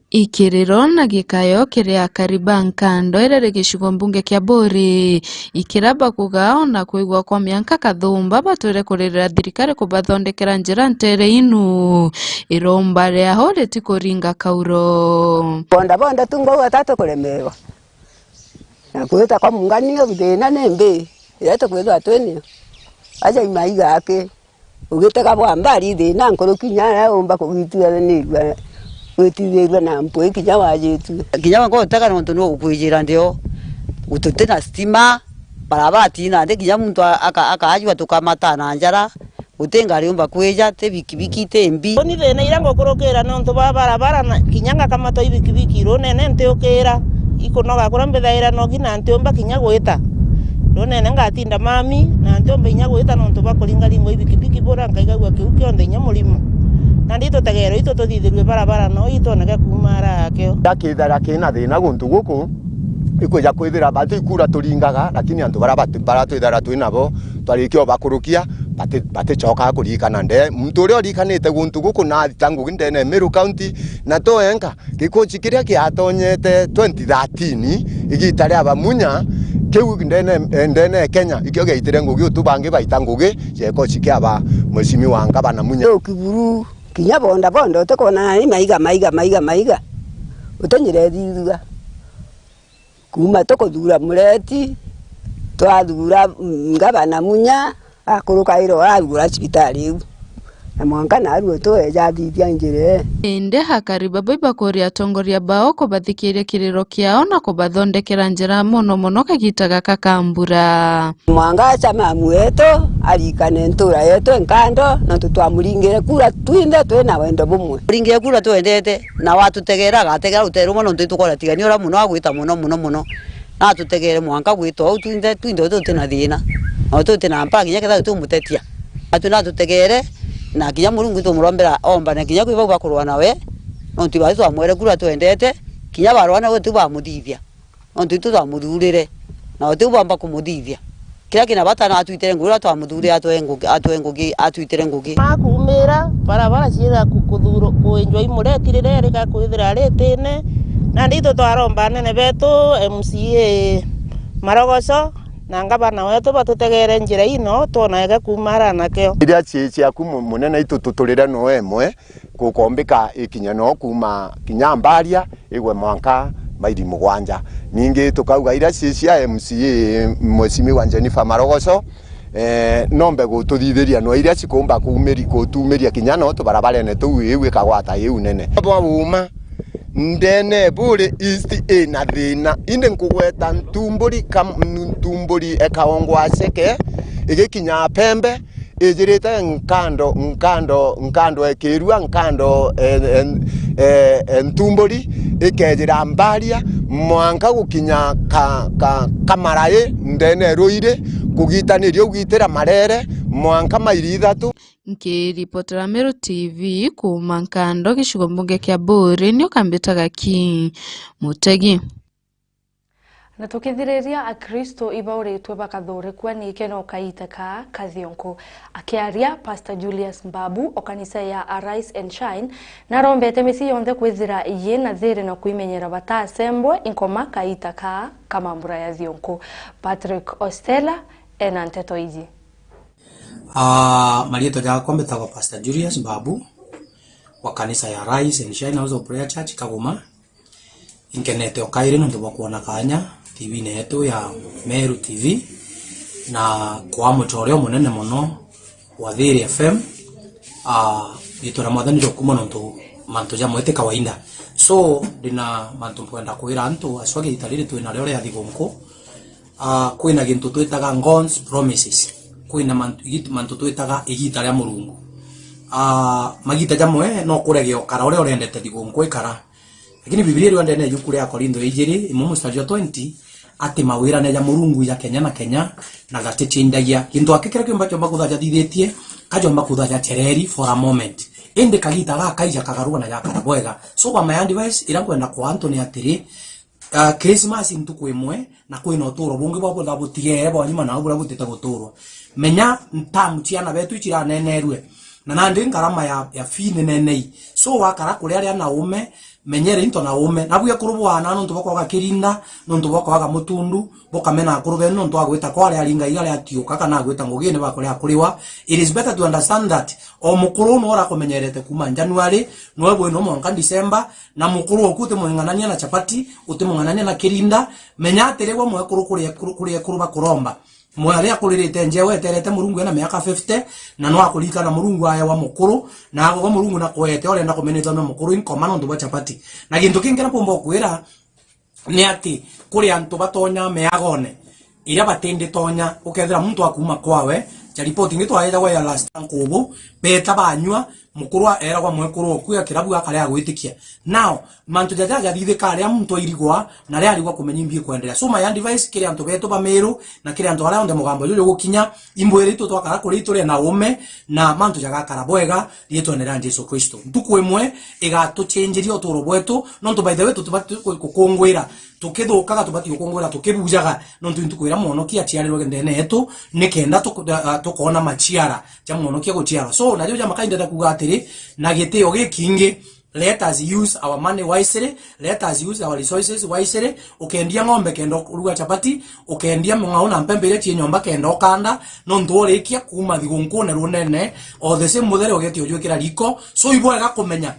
Ikiriro na gikayo kiri akari ba Nkando iriri gicigo mbunge kia Buri, ikira bakuga ona kwigua kwa mianka kathumba batwire kuririra thirikari kubathondekera njira ntere inu. Iromba riao ritikuringa kauro. Bonda bonda tu ngwauga ta tukuremerwa. Na kwita kwa mungani thina ni mbi, iria tukwithwa twinio. Aja imaiga aki. Ugitega bwa mbari thina nkuruki inya aria umba kugitithanirua, gwitithirua na mpwi kinya wajitue. Kinya we ngutega nontu ni ugukwijira ndio, gututi na stima, barabara ti na nthi, kinya muntu a-, aka-, akaajua tukamata na njara, Guti ngari umba kwija, ti bikibiki, ti mbi. Uni thina iria ngukurukira nontu bwa barabara, na kinya ngakamatwa ibikibiki runene ntiukira, ikunoga kuria mbithaira nogi, na ntiumba kinya gwita runene, ngatinda mami, na ntiumba inya gwita nontu bwa kuringaringwa ibikibiki bura nkaigagua kiu kionthe inya murimo. Nandi itutegere itu tuthithirue barabara no itoneke kuuma ara akio. Gakithira kina thina guntu guku, ikwija kwithira batu ikura turingaga, lakini antu bara batu-, bara twithira twi nabo, twarikia ubakurukia, bati-, baticokaga kuririkana nde. Muntu uria urikanite guntu guku na athita ngugi ndene ya Meru County, na to enka, gikuchi kiria kiatonyete twenty thirteen, igita ria Bamunya, kiu ndene, ndene ya Kenya, ikio giaitire ngugi utu bangi baita ngugi, gikochi kia ba Mheshimiwa Ngavana Munya. Riu Kiburu, kinya bonda bonda utikona ni maiga, maiga, maiga, maiga. Utinyire thithua. Kuuma tukuthura Mureti, twathura, mm, Ngavana Munya, akuruka ira uragura cibitari iu. Na mwanka narua tweja athithia njira ii. Indi akari baba ibakuria atongoria bao kubathikiria kiriro kiao na kubathondekera njira mono mono kagita gaka ka mbura. Mwanka chamamu wetu arikane ntura yetu enkando, nontu twamuringire kura twinthe twina wendo bumwe. Muringire kura twendete, na watutegera, agategera rute rumwe, nontu itukwona tigania uria muno agwita muno, muno, muno. Na atutegere mwanka gwita uu twinthe, twinthe tuti na thina. Na tuti na mpara kinya ketha tumutetia. Atu na atutegere, na kinya Murungu tumurombera ombane kinya kwi bau bakurwa nawe, nontu ibathi twamwere kura twendete, kinya barwa nawe tu bamuthithia. Nontu itu twamuthurire, na utiu bwamba kumuthithia. Kiria kina bata na atwitire ngugi, uria twamuthurire atwe ngugi, atwe ngugi, atwitire ngugi. Makumira, barabara ciira ku-, kuthurwo, kwinjwa i Mureti riria erika kwithira aritine. Nandi itu twaromba anene betu, M C A Marogoco, na ngavana wetu batutegere njira ino, twona ege kuuma ara nakio. Iria cie ciaku mu-, munene itu tuturire no emwe, gukombika ikinye no kuuma kinya Mbaria igwe mwanka mairi mugwanja. Ningi tukauga iria cie cia M C A Mheshimiwa Jennifer Marogoco, eh, nombe gututhithiria no iria cikumba kuumiri-, gutumiria kinya no tubarabarene tuu iu ikagwata iu nene. Bwa uuma, ndene Buri East ina thina, indi nkugweta Ntumburi kam-, Ntumburi ekaongwa aceke, igikinya Pembe, ijirite nkando, nkando, nkando ekirua, nkando, e, e, e, e, Ntumburi, ikejira Mbaria, mwanka gukinya ka, ka, Kamarai, ndene Ruiri, kugitaniria ugitira Marere, mwanka mairi ithatu. Nkiripotera Meru T V kuuma Nkando, gicigo mbunge kia Buri, nio kambitaga ki Mutegi. Na tukithiriria, Akristo ibauritwe bakathurikua ni ikeno kaita kaa kathionku. Akiaria, Pastor Julius Mbabu o kanisa ya Arise and Shine narombete micii yonthe kwithira yina thiri na kwimenyera batasembwe inkoma kaita kaa ka mambura ya thionku. Patrick Ostela ena nteto iji. Ah, marietwa jakwa mbitagwa Pastor Julius Mbabu wa kanisa ya Arise and Shine House of Prayer Church Kagoma. Inkenete o kairi nontu bwa kwona kaanya T V-ine yetu ya Meru T V, na kwaa mucoore umunene mono wa Thiri F M. Ah, riitwa ria Mwathani riokumwa nontu mantu jamwe ti kawaida. So, ndina mantu nkwenda kwira antu, aswa giita riri twina rio ria thigunku. Ah, kwina gintu twitaga God's promises. Kwina mantu, igi-, mantu twitaga igiita ria Murungu. Ah, magiita jamwe no kurege ukara uria urendete thigunku ikara. Lakini Bibilia iriuga ndene ya ibuku ria Akorintho ijiri, imwe mustari jwa twenty, ati mawirane ja Murungu ja kenya na kenya, na jaticindagia. Gintu aki kiria kiumba kiumba kuthaa jathithitie, kajomba kuthaa jacereri for a moment. Indi kagiita gaka ija kagarua na jakara bwega. So, by my advice, iria nkwenda kwa antu ni atiri, ah, Christmas ntuku imwe, na kwina uturo bungi bwa buthaa butigere bwa nyuma nao buria butite guturwa. Menya ntamu ciana betu iciranenerue, na nandi ngarama ya, ya fee ni nenei. So wakara kuri aria na ume, menyere into na ume. Nabu ekuru bwana nontu bwa kwaga kirinda, nontu bwa kwaga mutundu, bukamena akuru benu nontu wa gwita kwa aria aringa iga ria tiuka kana agwita ngugine bakuria kuriwa. It is better to understand that o mukuru no urakumenyerete kuma January, noe bwino mwanka December, na mukuru oku utimung'anania na chapati, utimung'anania na kirinda. Menya atiri, gwe mwekuru kuri ekuru, kuri ekuru bakuromba. Mwari akuririte njeu eterete Murungu ena miaka fifty, na no akuririkana Murungu aewa mukuru, na agwe Murungu nakwete urenda kumenithwa ni mukuru inkoma nontu bwa chapati. Na gintu kingi na pumba ukwira, ni ati kuri antu batonya miagone iria batinditonya, ukethira muntu akuma kwawe Ja ripoti ingi twaejagwa ya last nkubu, beta banyua, mukuru a-, eragwa mwekuru oku ya kirabu akarea gwitikia. Now, mantu jaja jathithika aria muntu airigwa, na ria arigwa kumenya imbi ikwenderea. So my advice kiri antu betu ba Meru, na kiri antu aria onthe mugambo juju jugukinya, imbwire itu twakara kuri ituria na ume, na mantu jagakara bwega, rietwene ria Jesu Kristo. Ntuku imwe igatuchenjeria uturo bwetu, nontu by the way tutibati ku-, gukungwira, tukithukaga tubati gukungwira tukibujaga, nontu ntuku iria mwonokia aciarirwe ndene yetu, nikenda tuku-, a-, a-, tukona maciara ja mwonokia guciarwa. So, nario ja makaindete kuuga atiri, na gitio gikingi, let us use our money wisely, let us use our resources wisely. Ukendia ng'ombe kenda uruga chapati, ukendia mung'au na mpembe iria cii nyomba kenda ukanda, nontu urikia kuuma thigunkune runene, o the same muthere ugetia ujwikira riko. So, ibwega kumenya,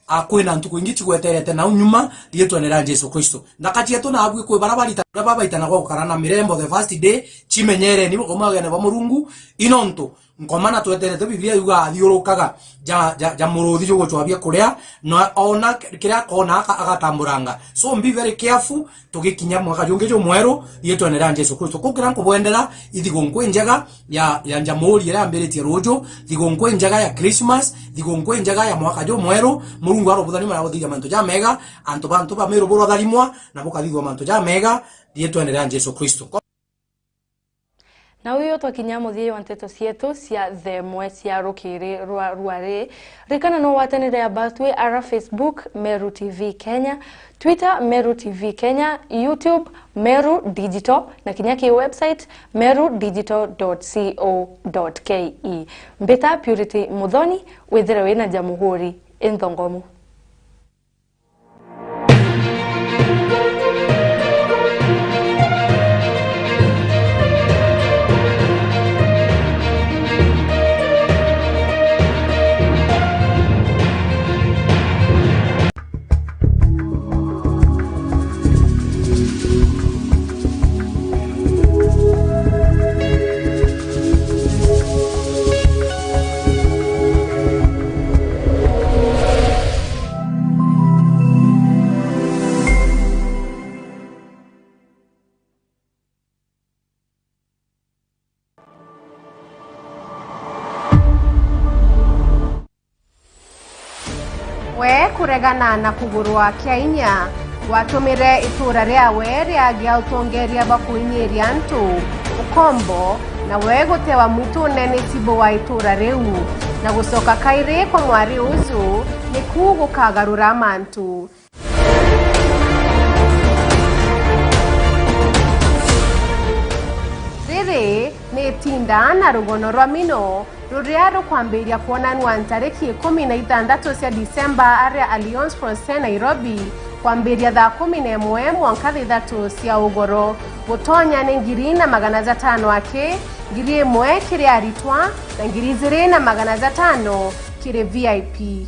a, kwina ntuku ingi cigweterete nau nyuma, rietwene ria Jesu Kristo. Nthaka cietu nabui kwi bara barita-, bara babaitanagwa gukara na mirembo the first day, cimenyereni bukauma ugene bwa Murungu, inontu Nkomana tweterete, Biblia yuga athiurukaga ja, ja, ja muruthi jugucwabia kuria, na ona kiria akona aka-, agatamburanga. So be very careful, tugikinya mwaka jungi jumweru, rietwene ria Jesu Kristo. Kukira nkubwendera ithigunkuu injega ya, ya Njamuri iria yambiritie ruju, thigunkuu injega ya Christmas, thigunkuu injega ya mwaka jumweru. Murungu arobuthani mara guthiria mantu jamega, antu bantu ba Meru burotharimwa, na bukathithwa mantu jamega, rietwene ria Jesu Kristo. Na uyu twakinya muthia wa nteto cietu cia thaa imwe cia rukiri rwa rwari. Ririkana no watanire abatwi ara Facebook, Meru T V Kenya, Twitter, Meru T V Kenya, YouTube, Meru Digital, na kinya ki website, meru digital dot co dot ke. Mbita Purity Muthoni, withire wina Jamhuri inthongomu. We kuregana na kugurwa kia inya, gwatumire itura riawe riagia utongeria bwa kuinyiria antu ukombo, na we gutewa mwitune ni cibu wa itura riu, na gucoka kairi kwa mwari uju niku gukagarura mantu. Riri ni itinda na rugono rwa mino ruria rukwambiria kwonanua ntariki ikumi na ithantatu cia Disemba aria Alliance Francaise Nairobi, kwambiria thaa kumi na imwe mwanka thaa ithatu cia ugoro. Gutonya ni ngiri na magana jatano aki, ngiri imwe kiri aritwa, na ngiri ijiri na magana jatano kiri V I P.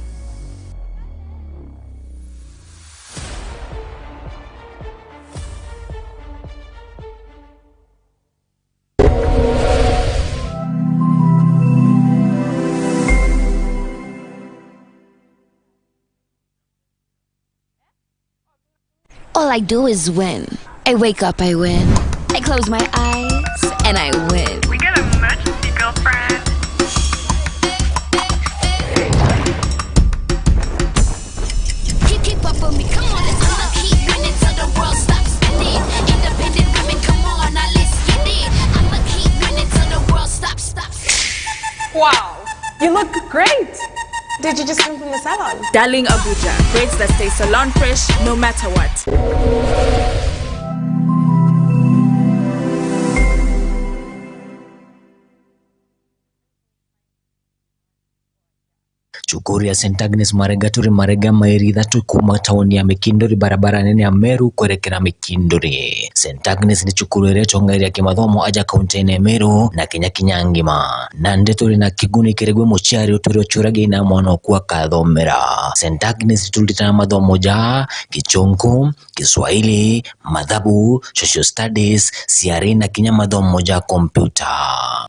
All I do is win. I wake up, I win. I close my eyes, and I win. We got a emergency, girlfriend. Keep, keep up with me, come on, let's go. I'ma keep winning till the world stops spinning. Independent women, come on, now let's get it. I'ma keep winning till the world stops, stops. Wow, you look great. Did you just come from the salon? Darling Abuja, braids that stay salon fresh no matter what. Cukuru ya Saint Agnes Marega turi Marega, mairi ithatu kuuma tauni ya Mikinduri, barabara nene ya Meru kwerekera Mikinduri. Saint Agnes ni cukuru iria itongeeria kimathomo aja kaunti-ini ya Meru na Kenya kinya ngima. Nandi turi na kiguni kiri gwi muciari utwire uciuragia ina mwana oku akathomera. Saint Agnes turitana mathomo ja Gichunku, Kiswahili, mathabu, social studies, ciari na kinya mathomo ja kompyuta.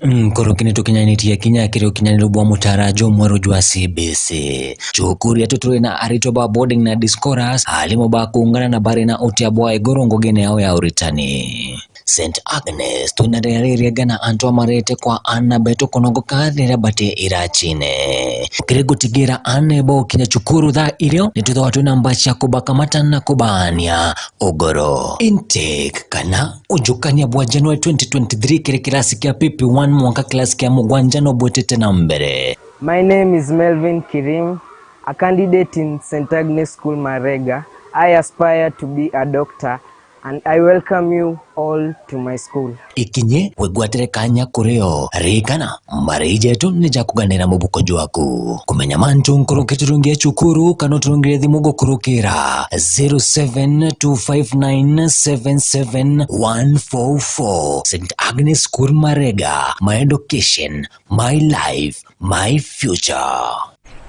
Nkuruki ni tukinyanitie kinya kiri ukinyaniru bwa mutaara jumweru jwa C B C. Cukuru yetu turi na aritwa ba boarding na day scholars, aarimu ba kuungana na bari na utia bwa iguru ngugine yao ya uritani. Saint Agnes, twina riria ririega na antu amarete kwa ana betu kunogoka riria bati iracine. Kiri gutigira ana bokinya cukuru thaa irio, nitwithagwa twina mbacha kubakamata na kubaania ugoro. Intake kana ujukania bwa January twenty twenty-three kiri kirasi kia P P one mwanka kirasi kia mugwanja no bwitite na mbere. My name is Melvin Kirim, a candidate in Saint Agnes School Marega. I aspire to be a doctor and I welcome you all to my school. Ikinye wigwatire kanya kurio. Ririkana, mbari jetu ni ja kuganira mubuko jwaku. Kumenya mantu nkuruki, turungie cukuru kana uturungire thimu gukurukira zero seven two five nine seven seven one four four. Saint Agnes School Marega, my education, my life, my future.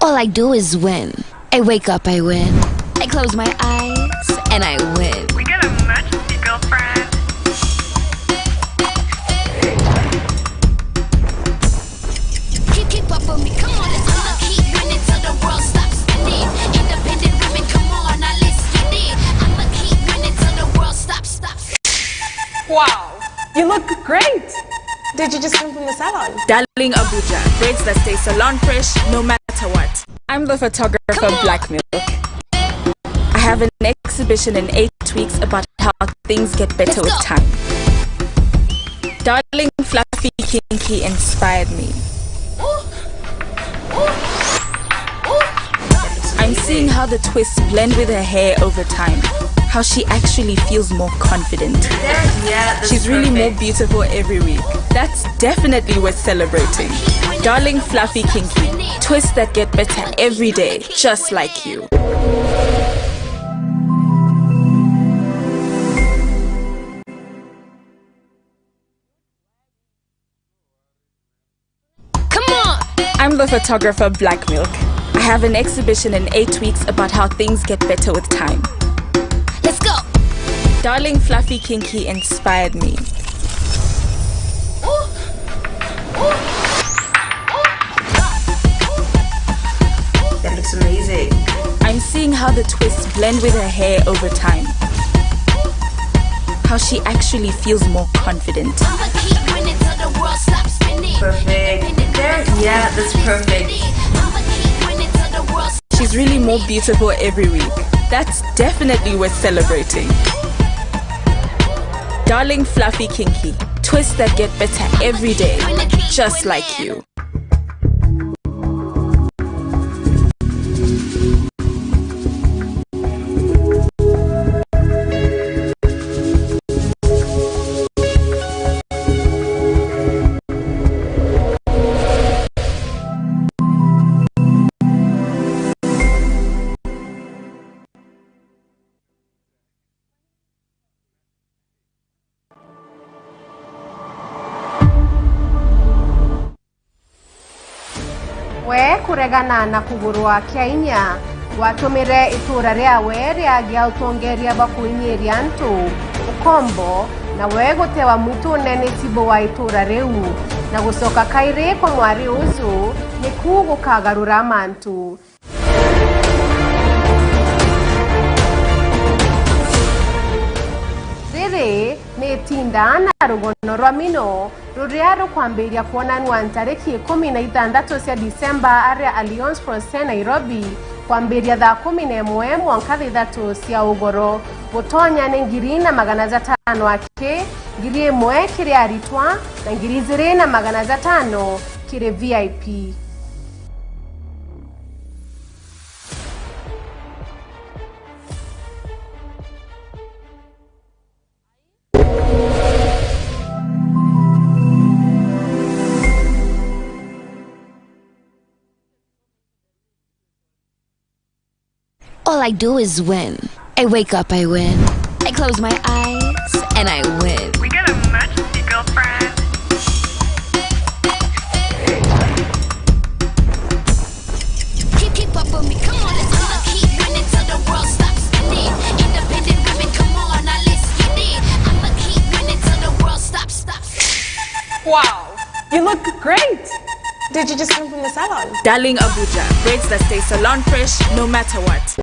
All I do is win. I wake up, I win. I close my eyes, and I win. We got a emergency, girlfriend. Keep, keep up with me, come on, let's go. I'ma keep winning till the world stops spinning. Independent women, come on, now let's get it. I'ma keep winning till the world stops, stops. Wow, you look great. Did you just come from the salon? Darling Abuja, braids that stay salon fresh no matter what. I'm the photographer Black Milk. I have an exhibition in eight weeks about how things get better with time. Darling Fluffy Kinky inspired me. I'm seeing how the twists blend with her hair over time. How she actually feels more confident. She's really more beautiful every week. That's definitely worth celebrating. Darling Fluffy Kinky, twists that get better every day, just like you. Come on! I'm the photographer Black Milk. I have an exhibition in eight weeks about how things get better with time. Let's go! Darling Fluffy Kinky inspired me. That looks amazing. I'm seeing how the twists blend with her hair over time. How she actually feels more confident. Perfect. There, yeah, that's perfect. She's really more beautiful every week. That's definitely worth celebrating. Darling Fluffy Kinky, twists that get better every day, just like you. We kuregana na kugurwa kia inya, watumire itura riawe riagia utongeria bwa kuinyiria antu ukombo, na we gutewa mwitune ni tibu wa itura riu, na gucoka kairi kwa mwari uju niku gukagarura mantu. Riri ni itinda na rugono rwa mino ruria rukwambiria kwonanua ntariki ikumi na ithanthatu cia Disemba aria Alliance Française Nairobi, kwambiria thaa kumi na imwe mwanka thaa ithatu cia ugoro. Gutonya ni ngiri na magana jatano aki, ngiri imwe kiri aritwa, na ngiri ijiri na magana jatano kiri V I P. All I do is win. I wake up, I win. I close my eyes, and I win. We got a emergency, girlfriend. Keep, keep up with me, come on, let's go. I'ma keep winning till the world stops spinning. Independent women, come on, now let's get it. I'ma keep winning till the world stops, stops. Wow, you look great. Did you just come from the salon? Darling Abuja, braids that stay salon fresh no matter what.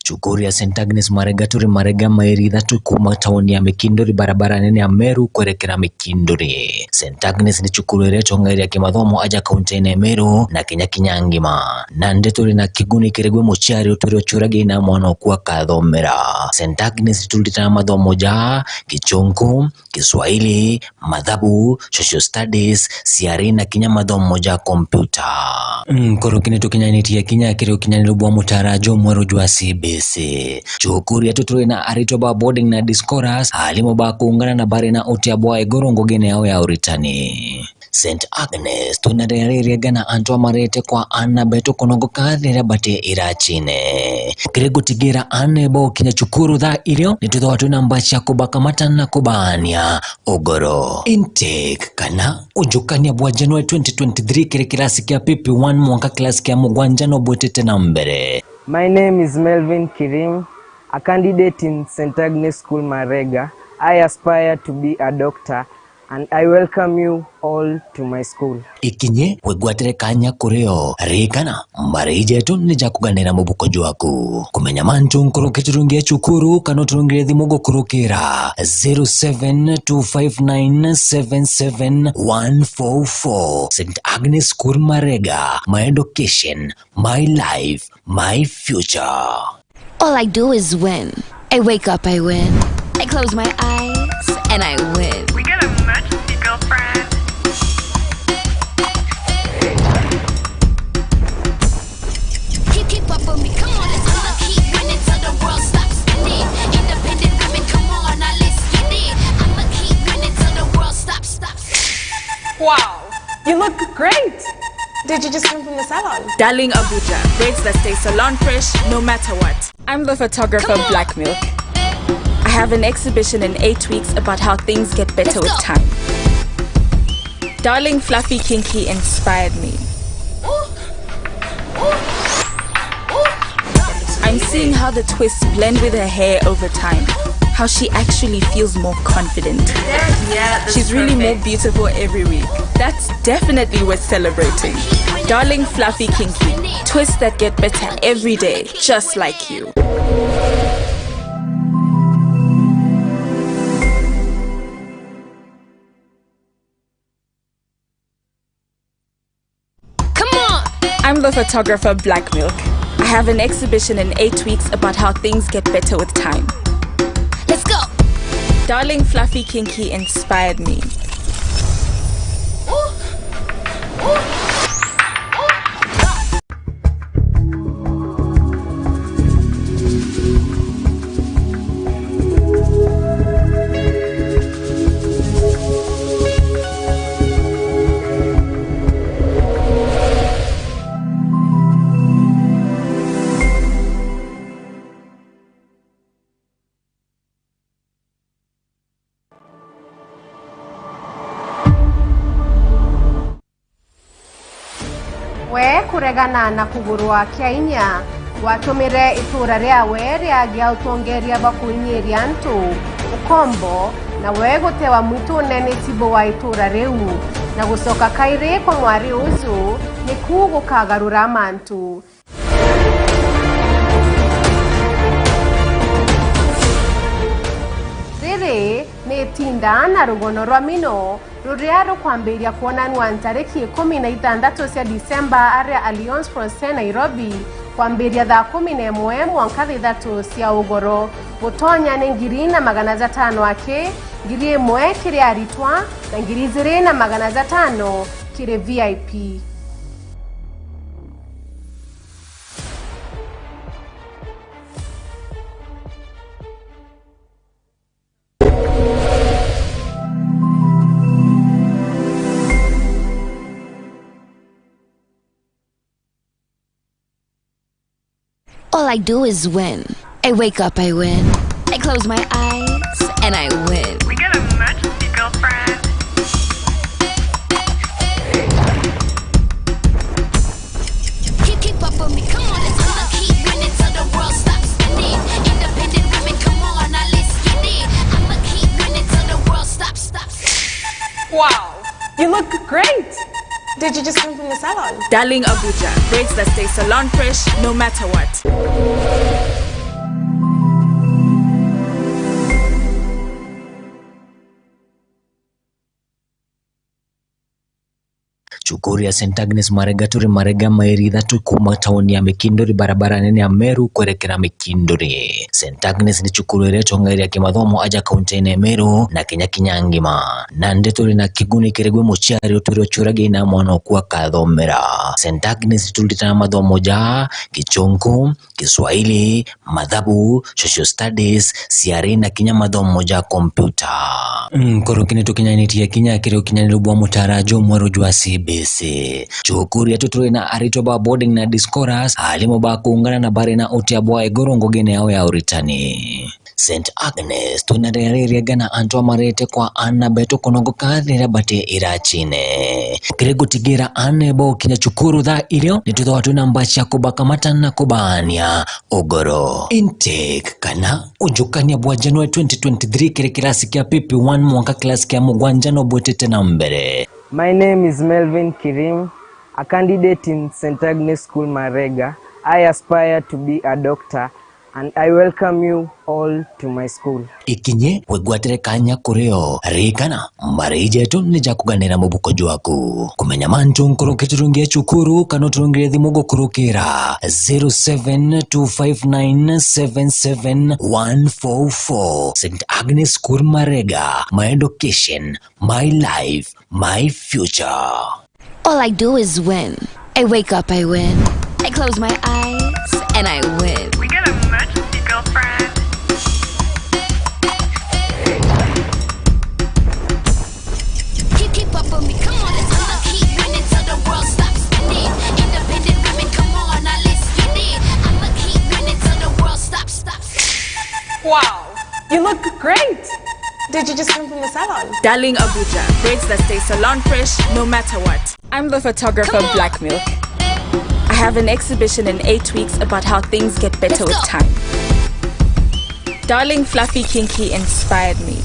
Cukuru ya Saint Agnes Marega turi Marega, mairi ithatu kuuma tauni ya Mikinduri, barabara nene ya Meru kwerekera Mikinduri. Saint Agnes ni cukuru iria itongeria kimathomo aja kaunti-ini ya Meru na Kenya kinya ngima. Nandi turi na kiguni kiri gwi muciari utwire ucuragia ina mwana oku akathomera. Saint Agnes turitaga mathomo ja Gichunku, Kiswahili, mathabu, social studies, ciari na kinya mathomo ja kompyuta. Nkuruki ni tukinyanitie kinya kiri ukinyaniru bwa mutaara jumweru jwa C B C. Cukuru yetu turi na aritwa ba boarding na day scholars, aarimu ba kuungana na bari na utia bwa iguru ngugine yao ya uritani. Saint Agnes, twina riria riega na antu amarete kwa aana betu kunogoka riria bati iracine. Kiri gutigira aana baukinya cukuru thaa irio, ni twithagwa twina mbaci ya kubakamata na kubaania ugoro. Intake kana ujukania bwa January twenty twenty-three kiri kirasi kia P P one mwanka kirasi kia mugwanja no bwitite na mbere. My name is Melvin Kirim, a candidate in Saint Agnes School Marega. I aspire to be a doctor and I welcome you all to my school. Ikinye wigwatire kanya kuri o. Ririkana, mbari jetu ni ja kuganira mubuko jwaku. Kumenya mantu nkuruki turungie cukuru kana uturungire thimu gukurukira zero seven two five nine seven seven one four four. Saint Agnes School Marega, my education, my life, my future. All I do is win. I wake up, I win. I close my eyes, and I win. We got a emergency, girlfriend. Keep, keep up on me, come on, let's go. I'ma keep winning till the world stops spinning. Independent women, come on, now let's get it. I'ma keep winning till the world stops, stops. Wow, you look great. Did you just come from the salon? Darling Abuja, braids that stay salon fresh no matter what. I'm the photographer Black Milk. I have an exhibition in eight weeks about how things get better with time. Darling Fluffy Kinky inspired me. I'm seeing how the twists blend with her hair over time, how she actually feels more confident. She's really more beautiful every week. That's definitely worth celebrating. Darling Fluffy Kinky, twists that get better every day, just like you. Come on! I'm the photographer Black Milk. I have an exhibition in eight weeks about how things get better with time. Let's go! Darling Fluffy Kinky inspired me. We kuregana na kugurwa kia inya, watumire itura riawe riagia utongeria bwa kuinyiria antu ukombo, na we gutewa mwitune ni tibu wa itura riu, na gucoka kairi kwa mwari uju, niku gukagarura mantu. Riri ni itinda na rugono rwa mino ruria rukwambiria kwonanua ntariki ikumi na ithantatu cia Disemba aria Alliance Française Nairobi, kwambiria thaa kumi na imwe mwanka thaa ithatu cia ugoro. Gutonya ni ngiri na magana jatano aki, ngiri imwe kiri aritwa, na ngiri ijiri na magana jatano kiri V I P. All I do is win. I wake up, I win. I close my eyes, and I win. We got a emergency, girlfriend. Keep, keep up on me, come on, let's go. I'ma keep winning till the world stops spinning. Independent women, come on, now let's get it. I'ma keep winning till the world stops, stops. Wow, you look great. Did you just come from the salon? Darling Abuja, braids that stay salon fresh no matter what. Cukuru ya Saint Agnes Marega turi Marega, mairi ithatu kuuma tauni ya Mikinduri, barabara nene ya Meru kwerekera Mikinduri. Saint Agnes ni cukuru iria itongaire ya kimathomo aja kaunti-ini ya Meru na Kenya kinya ngima. Nandi turi na kiguni kiri gwi muciari utwire uciuragia ina mwana oku akathomera. Saint Agnes turitaga mathomo ja Gichunku, Kiswahili, mathabu, social studies, ciari na kinya mathomo ja kompyuta. Nkuruki ni tukinyanitie kinya kiri ukinyaniru bwa mutaara jumweru jwa C B C. Cukuru yetu turi na aritwa ba boarding na day scholars, aarimu ba kuungana na bari na utia bwa iguru ngugine yao ya uritani. Saint Agnes, twina riria riega na antu amarete kwa aana betu kunogoka riria bati iracine. Kiri gutigira aana bokinya cukuru thaa irio, ni twithagwa twina mbaci ya kubakamata na kubaania ugoro. Intake kana unjukania bwa January twenty twenty-three kiri kirasi kia P P one mwanka kirasi kia mugwanja no bwitite na mbere. My name is Melvin Kirim, a candidate in Saint Agnes School Marega. I aspire to be a doctor and I welcome you all to my school. Ikinye wigwatire kanya kuri o. Ririkana, mbarei jetu ni ja kuganira mubuko jwaku. Kumenya mantu nkuruki turungie cukuru kana uturungire thimu gukurukira zero seven two five nine seven seven one four four. Saint Agnes School Marega, my education, my life, my future. All I do is win. I wake up, I win. I close my eyes, and I win. We got emergency, girlfriend. Keep, keep up with me, come on, let's go. I'ma keep winning till the world stops spinning. Independent women, come on, now let's get it. I'ma keep winning till the world stops, stops. Wow, you look great. Did you just come from the salon? Darling Abuja, braids that stay salon fresh no matter what. I'm the photographer Black Milk. I have an exhibition in eight weeks about how things get better with time. Darling Fluffy Kinky inspired me.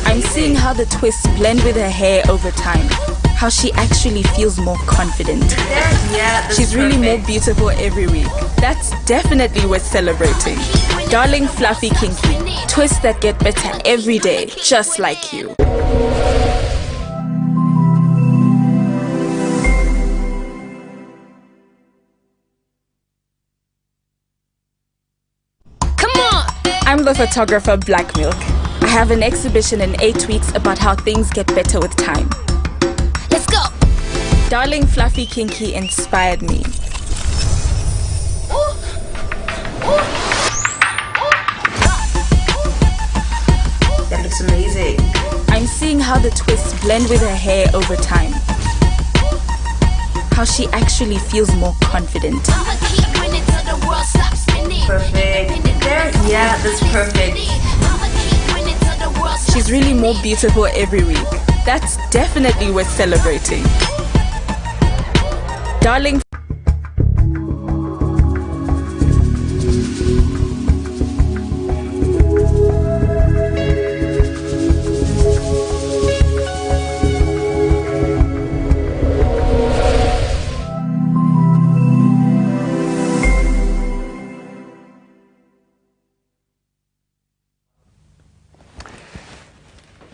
I'm seeing how the twists blend with her hair over time. How she actually feels more confident. She's really more beautiful every week. That's definitely worth celebrating. Darling Fluffy Kinky, twists that get better every day, just like you. Come on! I'm the photographer Black Milk. I have an exhibition in eight weeks about how things get better with time. Let's go! Darling Fluffy Kinky inspired me. That looks amazing. I'm seeing how the twists blend with her hair over time. How she actually feels more confident. Perfect. There, yeah, that's perfect. She's really more beautiful every week. That's definitely worth celebrating. Darling.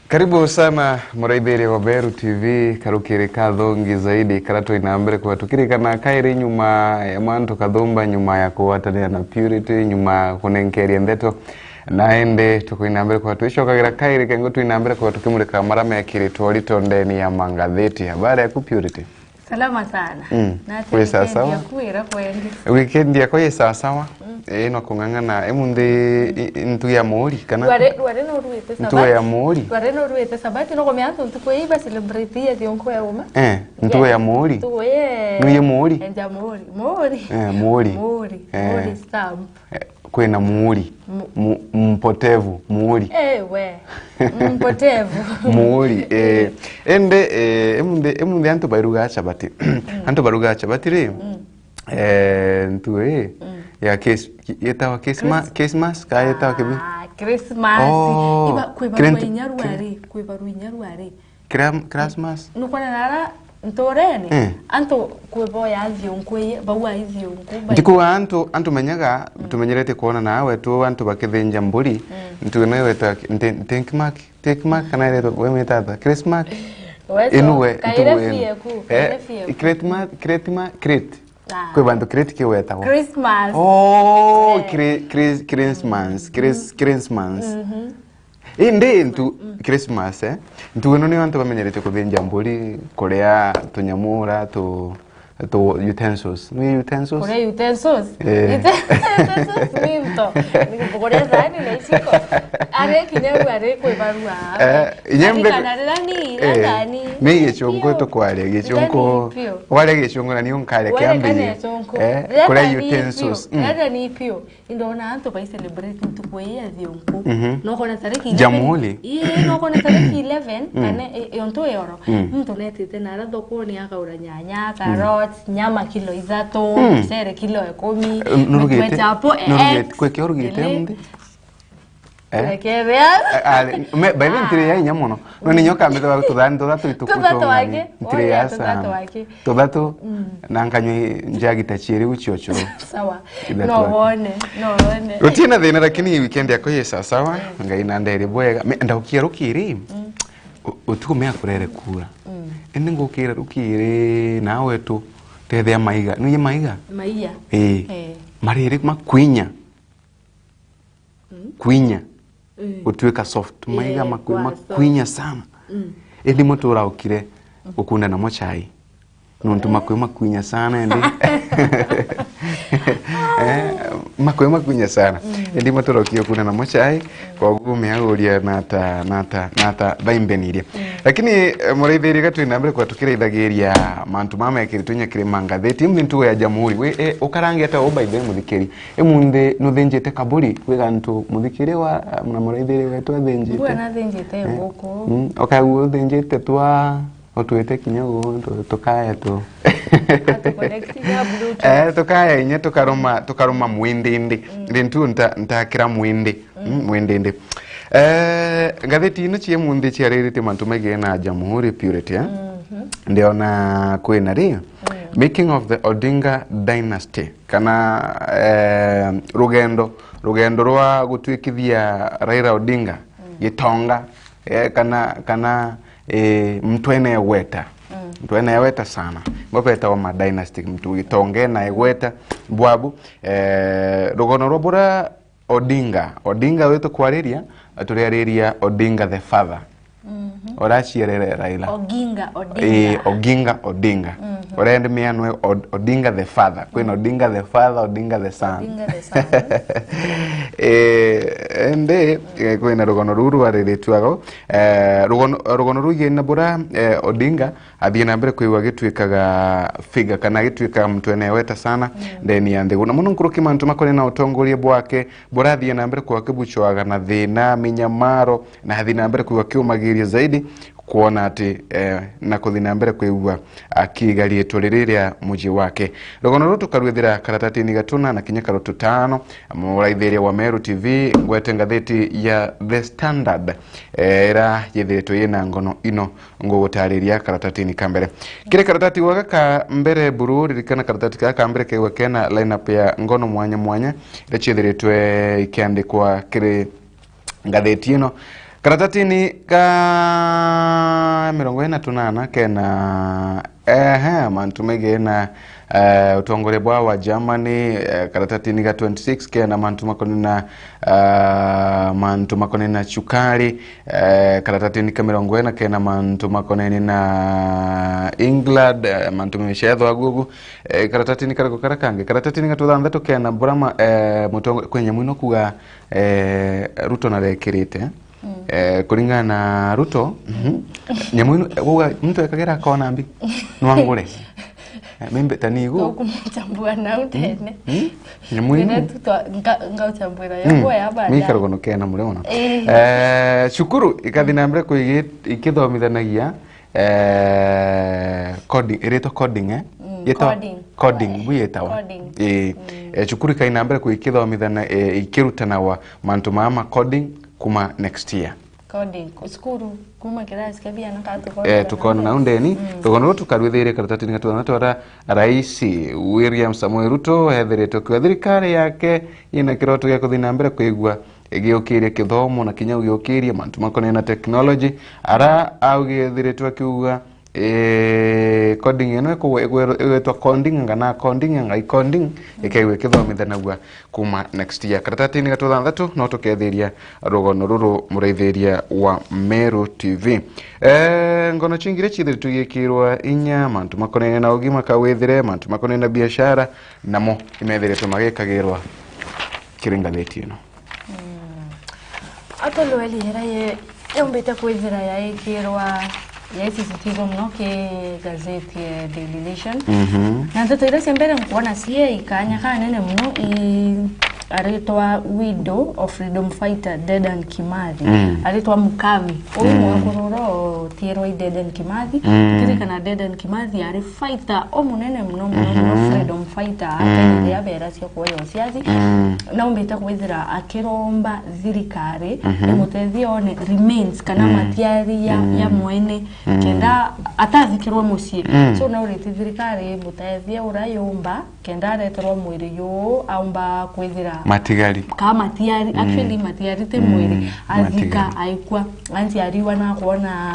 Karibu sana muraithiria wa Beru T V, karukiri ka thongi zaidi, kara twina mbere kwa tukirikana kairi nyuma ya mantu kathumba, nyuma ya kugwatanira na Purity, nyuma ya kunenkeria ndeto. Na indi tukwina mbere kwa twicokagira kairi kengo twina mbere kwa tukimurika mara mekiritwe urito ndeni ya mangathiti. Habari yaku Purity? Salama sana. Mm. Na ati weekend yaku ira kwendi? Weekend yakwa i sawa sawa. Mm. Eh, no kung'ang'ana. Emunthi i-, i-, ntugu ya muuri kana? Rware, rware no rwite sabati. Ntugu ya muuri. Rware no rwite sabati, no kumenya antu ntugu ii ba celebrate ya thionko ya uma. Eh, ntugu ya muuri. Ntugu ye. Ntugu ye muuri. Enja muuri. Muuri. Eh, muuri. Muuri. Eh. Muuri stamp. Eh, kwina muuri. Mu-, mu-, mpotevu, muuri. Eh, we. Mpotevu. Muuri, eh. Ende, eh, emunthi, emunthi antu bairuga chabati. Mm. Antu baruga chabati ri? Mm. Eh, ntugu ii, mm, ya Kes-, yetawa Kesma-, Chris-, Kesmas, ka yetawa kibi? Ah, Christmas. Oh, iba, kwibarua inya rwari, kwibarua inya rwari. Kira-, Christmas? Nukwona nara nturene, eh, antu kwiboya thionku, bauga ithionku, bai- Ndikuga antu, antu menyaga, mm, tumenyerete kwona na wetu antu bakithinja mburi, mm, ntugu nayo wetawa ki-, nte-, ntenkimaki. Take mark kana iretwa we metata? Crate mark? Weto, inu we, kaire ntugu inu. Fie ku, eh, kaire fie ku. Crate mark, crate mark, crate. Ah. Kwi bantu crate kiwetagwa. Christmas. Oh, eh. Cri-, Chris-, Christmas. Chris-, Christmas. Mhm. Indi ntu-, mm, Christmas, eh? Ntugu ino nio antu bamenyerete kuthinja mburi, kuria tunyamura, tu-, tu-, utensils. Ni utensils? Kuria utensils? Eh. Utensils ni into. Ni kuria saani na iciko. Ari kinya u ari kwibarua. Eh, inya mbe-, kana rira ni, eh, rira ni. Ni gicungu tukwaria, gicungu. Rira ni pio. Waria gicungu na ni unkaria. Waria kiambi. Kana gicungu. Eh, rira kuria ni utensils. Pio. Mm. Rira ni pio. Indona antu bai celebrate ntuku ii ya thionku. Mhm. Nokona tariki eleven. Jamhuri. Ii, nokona tariki eleven, mm, kana i-, iyo ntu yoro. Mm. Muntu netite nara thokoni akaura nyanya, mm, carrots, nyama kilo ithatu, mm, mucere kilo ikumi, eh, nurugite, mutwe chapo, nurugite, eh, kwe kio urugite ele. Munthi? Eh? Rekebea. Eh, ale, me, by the way, ah, ntire ya inya mono. No, ni nyoka mbitha tuthani tuthatu ituku. Tuthatu tuong'ani. Wake. Ntire ya sana. Tuthatu wake. Tuthatu, mm, na nkanywa njagi ta chieri uchocho. Sawa. Ithatu. No wake. Wone, no wone. Gutina thina, lakini weekend yako ye sawa sawa. Mm. Ngai na ndere bwega. Me, ndaukia rukiri. Mm. U-, utuku me akurere kura. Mm. Ende ngukira rukiri nawe tu tethea maiga. Nuye maiga? Maiga. Eh. Eh. Mariri makwinya. Mm. Kwinya. Mm. Gutuika soft. Maiga, eh, makwi-, kwa soft. Makwinya sana. Mm. Indi mwe turaukire, mm, gukunda namo chai. Nontu makwi makwinya sana indi. Eh, makwi makwinya sana. Mm. Indi mwe turaukire gukunda namo chai. Koguo meaguria nata, nata, nata, baimbenirie. Mm. Lakini, eh, muraithiria ga twina mbere kwa tukiraithagiria mantu mama mekiritwe inya kiri mangatheti. Imuthi ntugo ya Jamhuri. We, eh, ukarange ata u by the way muthikiri? Imunthi nuthinjite kaburi, kwi gantu muthikiri wa, na muraithiri wetu athinjite? Mbua nathinjite, eh, nguku. Mm, ukagua uthinjite twa, utwite kinya gu, tu-, tukaya tu. Atukonekitia Bluetooth. Eh, tukaya inya tukaruma, tukaruma mwindindi. Mm. Rintu nta-, ntakira mwindi. Mm, mwindindi. Eh, ngatheti ino cia munthi ciariritie mantu megie na Jamhuri Purity, eh? Mhm. Ndiona kwina ri? Mm. Making of the Odinga Dynasty. Kana, eh, rugendo, rugendo rwa gutwikithia Raila Odinga, mm, gitonga, eh, kana, kana, eh, mtu ene gweta. Mm. Mtu ene gweta sana. Bo betawa ma dynasty, mtu gitonga ena gweta, bwabu, eh, rugono rwa bura Odinga. Odinga uyu tukwariria, turiariria Odinga the father. Mhm. Uria aciarire Raila. Oginga Odinga. Ii, Oginga Odinga. Mhm. Uria ndi mianwe Od-, Odinga the father. Kwina Odinga the father, Odinga the son. Odinga the son. Ii, indi, eh, kwina rugono ruu rwariritue ago. Eh, rugono, rugono rwigine bura, eh, Odinga athie na mbere kwigua agitwikaga figure kana agitwikaga muntu eneweta sana, mm, ndeni ya nthiguru. Na muno nkuruki mantu makonainie na utongoria bwake, burathie na mbere kwigua akibuchwaga na thina, minyamaro, na athie na mbere kwigua akiumagiria zaidi, kwona ati, eh, na kuthie na mbere kwigua akiga riitwa riri ria muji wake. Rugono ruru tukarwithira karatatini gatuna na kinya karutu tano, muraithiria wa Meru T V, ngwete ngatheti ya The Standard, eh, ira yithiritwe yina ngono ino. Ngugutariria karatatini ka mbere. Kiri karatati gaka ka mbere buru, ririkana karatati gaka ka mbere kegwa kena line-up ya ngono mwanya mwanya, iria ciithiritwe ikiandikwa kiri ngatheti ino. Karatatini ka mirongo ina na tunana kena, ehe, mantu megie na, eh, utongoria bwa wa Germany, eh, karatatini ga twenty-six kena mantu makonainie na, eh, mantu makonainie na chukari, eh, karatatini ka mirongo ina kena mantu makonainie na England, eh, mantu mecethwa gugu, eh, karatatini kariku karia kangi, karatatini ga twanthatu kena bura ma-, eh, mutongo-, kwi nyamu ino kuga, eh, Ruto narekirite. Mm. Eh, kuringana na Ruto, mhm, nyamu ino, uga muntu ekagira akona mbi, nwangure. Eh, mimbe tanigu. Tukumuchambua nau tene. Mm. Nyamu ino. Tene tu twa-, nga-, ngauchambwira yo, mm, boya baada. Mikaro gono kena mure mono. Eh. Eh, cukuru ikathi na mbere kwigi-, ikithomithanagia, eh, coding, iritwa coding, eh? Mm, yetwa coding. Coding, bu yetawa. Coding. Eh, mm, eh, cukuru ikai na mbere kwikithomithana, eh, ikirutanagwa mantu maa ma coding kuma next year. Coding, ku-, cukuru, kuma kirasi kia biana ka tukona, eh, tukona na undeni, mm, rugono ruru tukarwithiria karatatini ga twana twara Rais William Samoei Ruto ethiritwe kwa thirikari yake ina kiroto gia kuthi na mbere kwigua igiukiria kithomo na kinya ugiukiria mantu makonene na technology, ara augithiritwe akiuga, eh, coding ino iku-, iku-, igwitwa coding ngana coding ngai coding, ikaigua ikithomithanagua kuma next year. Karatatini ga tuthanthatu no tukethiria rugono ruru muraithiria wa Meru T V. Eh, ngono cingire cithiritwe igikirwa inya, mantu makonene na ugima kawithire, mantu makonene na biashara, namo imethiritwe magikagirwa kiri ngathiti ino. Atulweli ira ye-, yumbite kwithira yaikirwa yaisisitithwa muno ki gazeti ya Daily Nation. Mhm. Na ndeto iria cia mbere nkwona cie ikanya kanene muno i aritwa widow of freedom fighter Dedan Kimathi. Mm. Aritwa Mukami. Uyu Mm. mwekuru ura utiirwa i Dedan Kimathi. Mm. Kirikana Dedan Kimathi ari fighter umunene muno muno muno, Mhm. freedom fighter, Mm. ateithia bera cia kuoya uciathi. Mm. Naumbite kwithira akiromba thirikari Mhm. imutethie one remains kana Mm. matiari ya, Mm. ya mwene Mm. kenda atathikirwe mucii. Mm. So nauriti thirikari imutethie ura yumba kenda areterwa mwiri juu aumba kwithira Matigari. Ka matiari, Mm. actually matiari ti Mm. mwiri, athika Matigari. aikua. Anti ariwa nakwona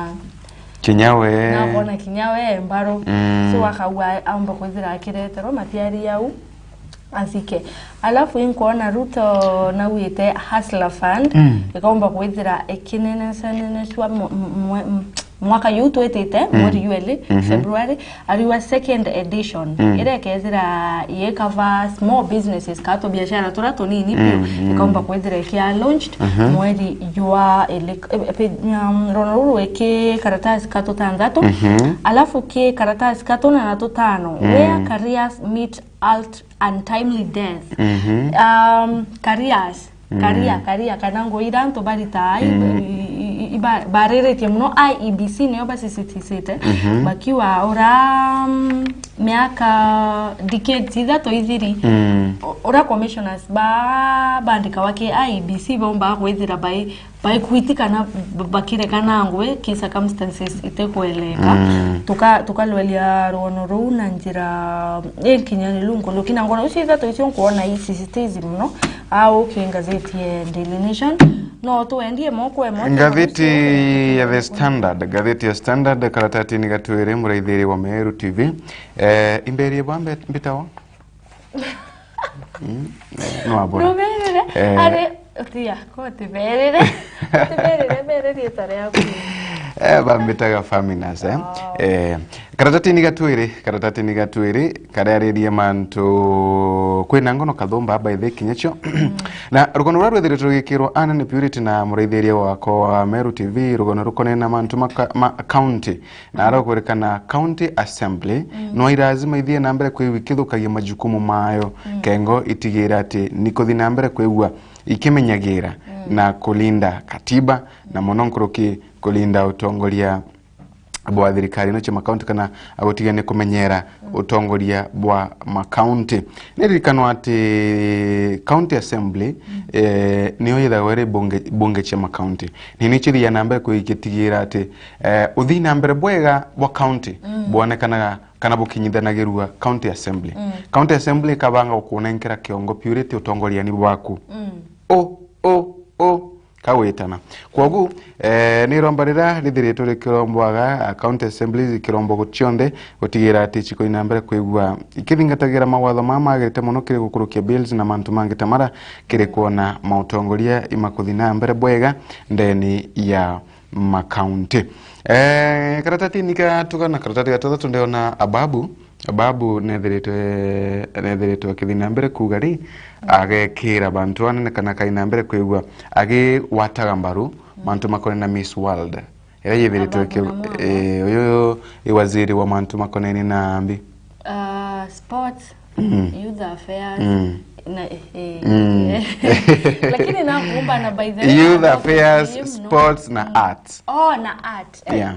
Kinya we. Nakwona kinya we mbaru. Mm. So akaua aumba kwithira akireterwa matiari au. Asike. Alafu inkwona Ruto nauite Hustler Fund, Mm. ikaumba kwithira ikinenesanenecwa mwe-, mwe-, mwaka juu twitite, Mm. mweri jweli, Mhm. February, ariwa second edition. Mm. Iria ikethira yikava small businesses, ka tubiashara turia tunini piu, Mm, mm. ikaumba kwithira ikia launched Mhm. mweri jwa ili-, e, e, um, rono ruru iki karatasi ka tutanthatu, Mhm. alafu ki karatasi ka tuna na tutano, Mm. where careers meet alt untimely death. Mhm. Um, careers, Mm. career, career, kana ngugi iria antu baritaa, i-, Mm. i-, i-, i-, ba-, bariritie muno, I E B C nio basisitite, Mhm. bakiwa ura, um, miaka decades ithatu ithiri, Mm. u-, ura commissioners ba-, bandikawa ki I E B C baumbaga kwithira bai Baikwiti kana b-, bakireka na ngui ki circumstances itekweleka. Mm. Tuka-, tukalwelia rwono ruu na njira inkinyaniru nkuluki, na ngono icio ithatu icio nkwona isisitizi muno au ki ngathiti ya Daily Nation. No tuendie moko emo. Ngathiti ya The Standard, ngathiti ya Standard, karatatini ga twiri, muraithiri wa Meru T V. Eh, imberie bwa mbe-, mbitawa? Mm, no abora. Ruberere, Eh. ari, utia, ko tiberere. Tiberere, bere rieta riaku. Eh, bambitaga Faminas, eh. Oh. Eh, karatatini ga twiri, karatatini ga twiri, kararirie mantu kwina ngono kathumba by the kinyacho. Mm. Na rugono ruria rwithiritwe rugikirwa anene Purity na muraithiria wakwa wa Meru T V, rugono rukonena mantu ma ka-, ma county. Na arokwirikana County Assembly, Mm. no irazima ithie na mbere kwigua ikithukagia majukumu mayo, Mm. kengo itigira ati ni kuthi na mbere kwigua ikimenyagira Mm. na kulinda katiba, na muno nkuruki kulinda utongoria bwa thirikari ino cia makaunti, kana gutiga ni kumenyera Mm. utongoria bwa makaunti. Ni ririkanwa ati County Assembly, Mm. eh, niyo yithagwa iri bunge, bunge cia makaunti. Ni nicio ithiaga na mbere kwigua ikitigira ati eh, uthii na mbere bwega bwa county Mm. bwonekanaga kana bukinyithanagirua County Assembly. Mm. County Assembly ikabanga gukunenkera kiongo Purity utongoriani bwaku. Mm. O, o, o, kagwitana. Kwogu, eh, ni iromba riria rithiritwe rikirombwaga, ah, County Assemblies ikirombo cionthe, gutigira ati cikoina mbere kwigua ikithingatagira mawatho mama magirite muno kiri gukurukia bills na mantu mangi ta mara kiri kwona mautongoria imakuthi na mbere bwega ndeni ya makaunti. Eh, karatatini ga tugana, karatati ga tuthatu ndiona Ababu. Ababu nethiritwe, nethiritwe akithi na mbere kuuga ri, agekira bantu anene kana akaina mbere kwigua agigwataga mbaru mantu makonene na Miss World. Iria yithiritwe Ababu ki-, na mwana. Eh, uyu i waziri wa mantu makonene na mbi. Ah, sports, Mm. youth affairs, Mm. na, eh, eh, Mm. eh. Lakini nakumbana by the way, Youth about affairs, the game, no? Sports na Mm. arts. Oh, na art. Eh. Yeah.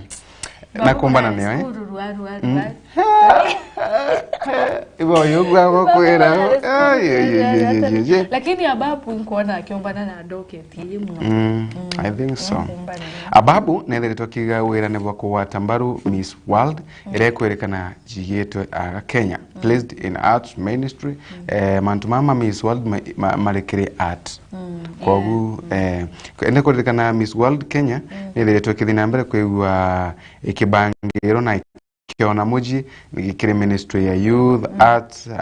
Babu Nakumbana mwana nayo, eh? Cukuru, rwa, rwa, Mm. rwa. Ibo yugwa Babu gukwira. mwana cukuru, Ay, ay, ay, rwa, ay, rwa, ay, ay, ay. Lakini Ababu nkuona akiumbana na ndoke. Ii muno. Mm, Mm, I think so. Nkumbana. Ababu nethiritwe akiga wira ni bwa kugwata mbaru Miss World, Mm. iria ikwirikana jigitwe aga Kenya, Mm. placed in arts ministry. Mm. Eh, mantu mama Miss World ma-, ma-, mari kiri art. Mm. Kogu, eh, ende kuririkana Miss World Kenya, mm, nithiritwe ikithi na mbere kwigua ikibangirwo na kiona muji kiri ministry ya youth, mm, arts, uh,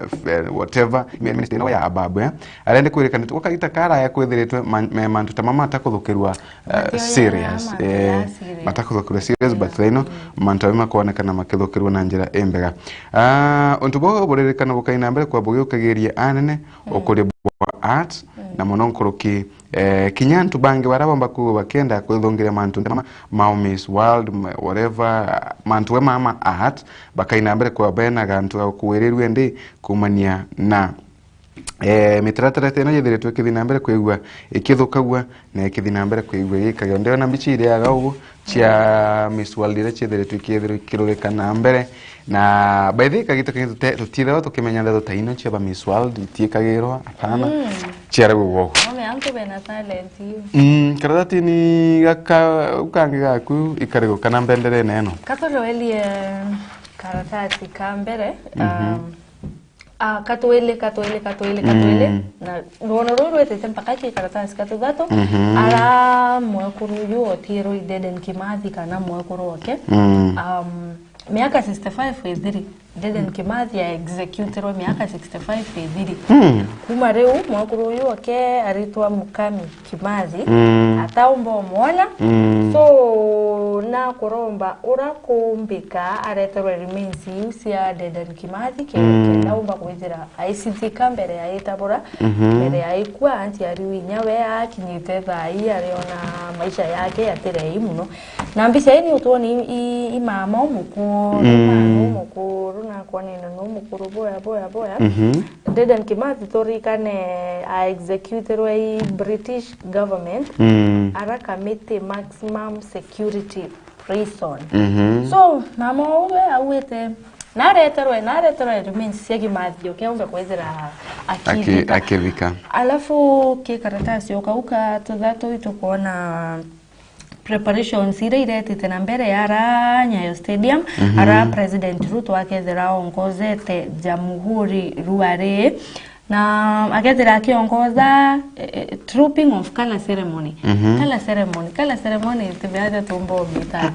f-, eh, whatever, mi-, ministry ino ya ababu, eh. Arende kwirikana tu, gukagita karaya kwithiritwe man-, me mantu ta mama atakuthukirwa, uh, serious, eh, serious, matakuthukirwa serious, but, mm, thaino, mm, mantu amwe makonekana makithukirwa na njira imbega. Ah, untu buu buririkana bukai na mbere kwa bugiukagiria anene, mm, ukuri bwa art, mm, na muno nkuruki, eh, kinya antu bangi baria bomba ku-, bakenda kwithungiria mantu ma, ma Miss World, ma-, whatever, mantu we mama art, bakai na mbere kwa bena gantu ga kuwirirua ndi kumania na, eh, mitaratara ta ino yithiritwe ikithi na mbere kwigua ikithukagua na ikithi na mbere kwigua igikagirwa. Ndiona mbicha iriaga uguo cia Miss World iria ciithiritwe ikithirwa ikirurika na mbere. Na by the way, kagita kagita tute-, tutithagwa tukimenya ndeto ta ino cia ba Miss World itiikagirwa, hapana. Mm. Ciaragwa uguo. Ome antu bena talent iu. Mm, karatatini gaka, u kangi gaku ikarigwa kana mbenderene ino. Katulwelie karatasi ka mbere, mhm, um, Ah, katwili, katwili, katwili, katwili. Mm. Na rwono ruu rwitite mpaka ki karatasi katuthatu. Mhm. Ara mwekuru uyu otiirwe i Dedan Kimathi kana mwekuru oke. Mm. Um, miaka sixty-five ithiri. Dedan Kimathi a executirwe miaka sixty-five ithiri. Mm. Kuma riu, mwekuru uyu oke aritwa Mukami Kimathi, mm, ataumba umwona. Mm. So, nakuromba ura kumbika areterwe remains iu cia Dedan Kimathi, ke-, mm, kenda umba kwithira aicithika mbere ya itabura, mhm, mbere ya ikua, anti ariu inya we akinyite thaa ii ariona maisha yake yatirei muno. Na mbica ii ni utwoni i, i, i mama umukuru, mm, mama umukuru, nakwonene no mukuru boya, boya, boya. Mhm. Dedan Kimathi turikane a executirwe i British government, mm, ara Kamiti maximum security prison. Mhm. So, mama uwe auite, nareterwe, nareterwe remains cia Kimathi oke umbe kwithira aki-, akithika. Akithika. Alafu ki karatasi o kau ka tuthatu itukwona preparations iria iretite na mbere ara Nyayo Stadium, mhm, ara President Ruto akethira aongozete Jamhuri ruari, na akethira akiongoza, eh, eh, trooping of colour ceremony. Mhm. Colour ceremony, colour ceremony tibeaja tumba umita.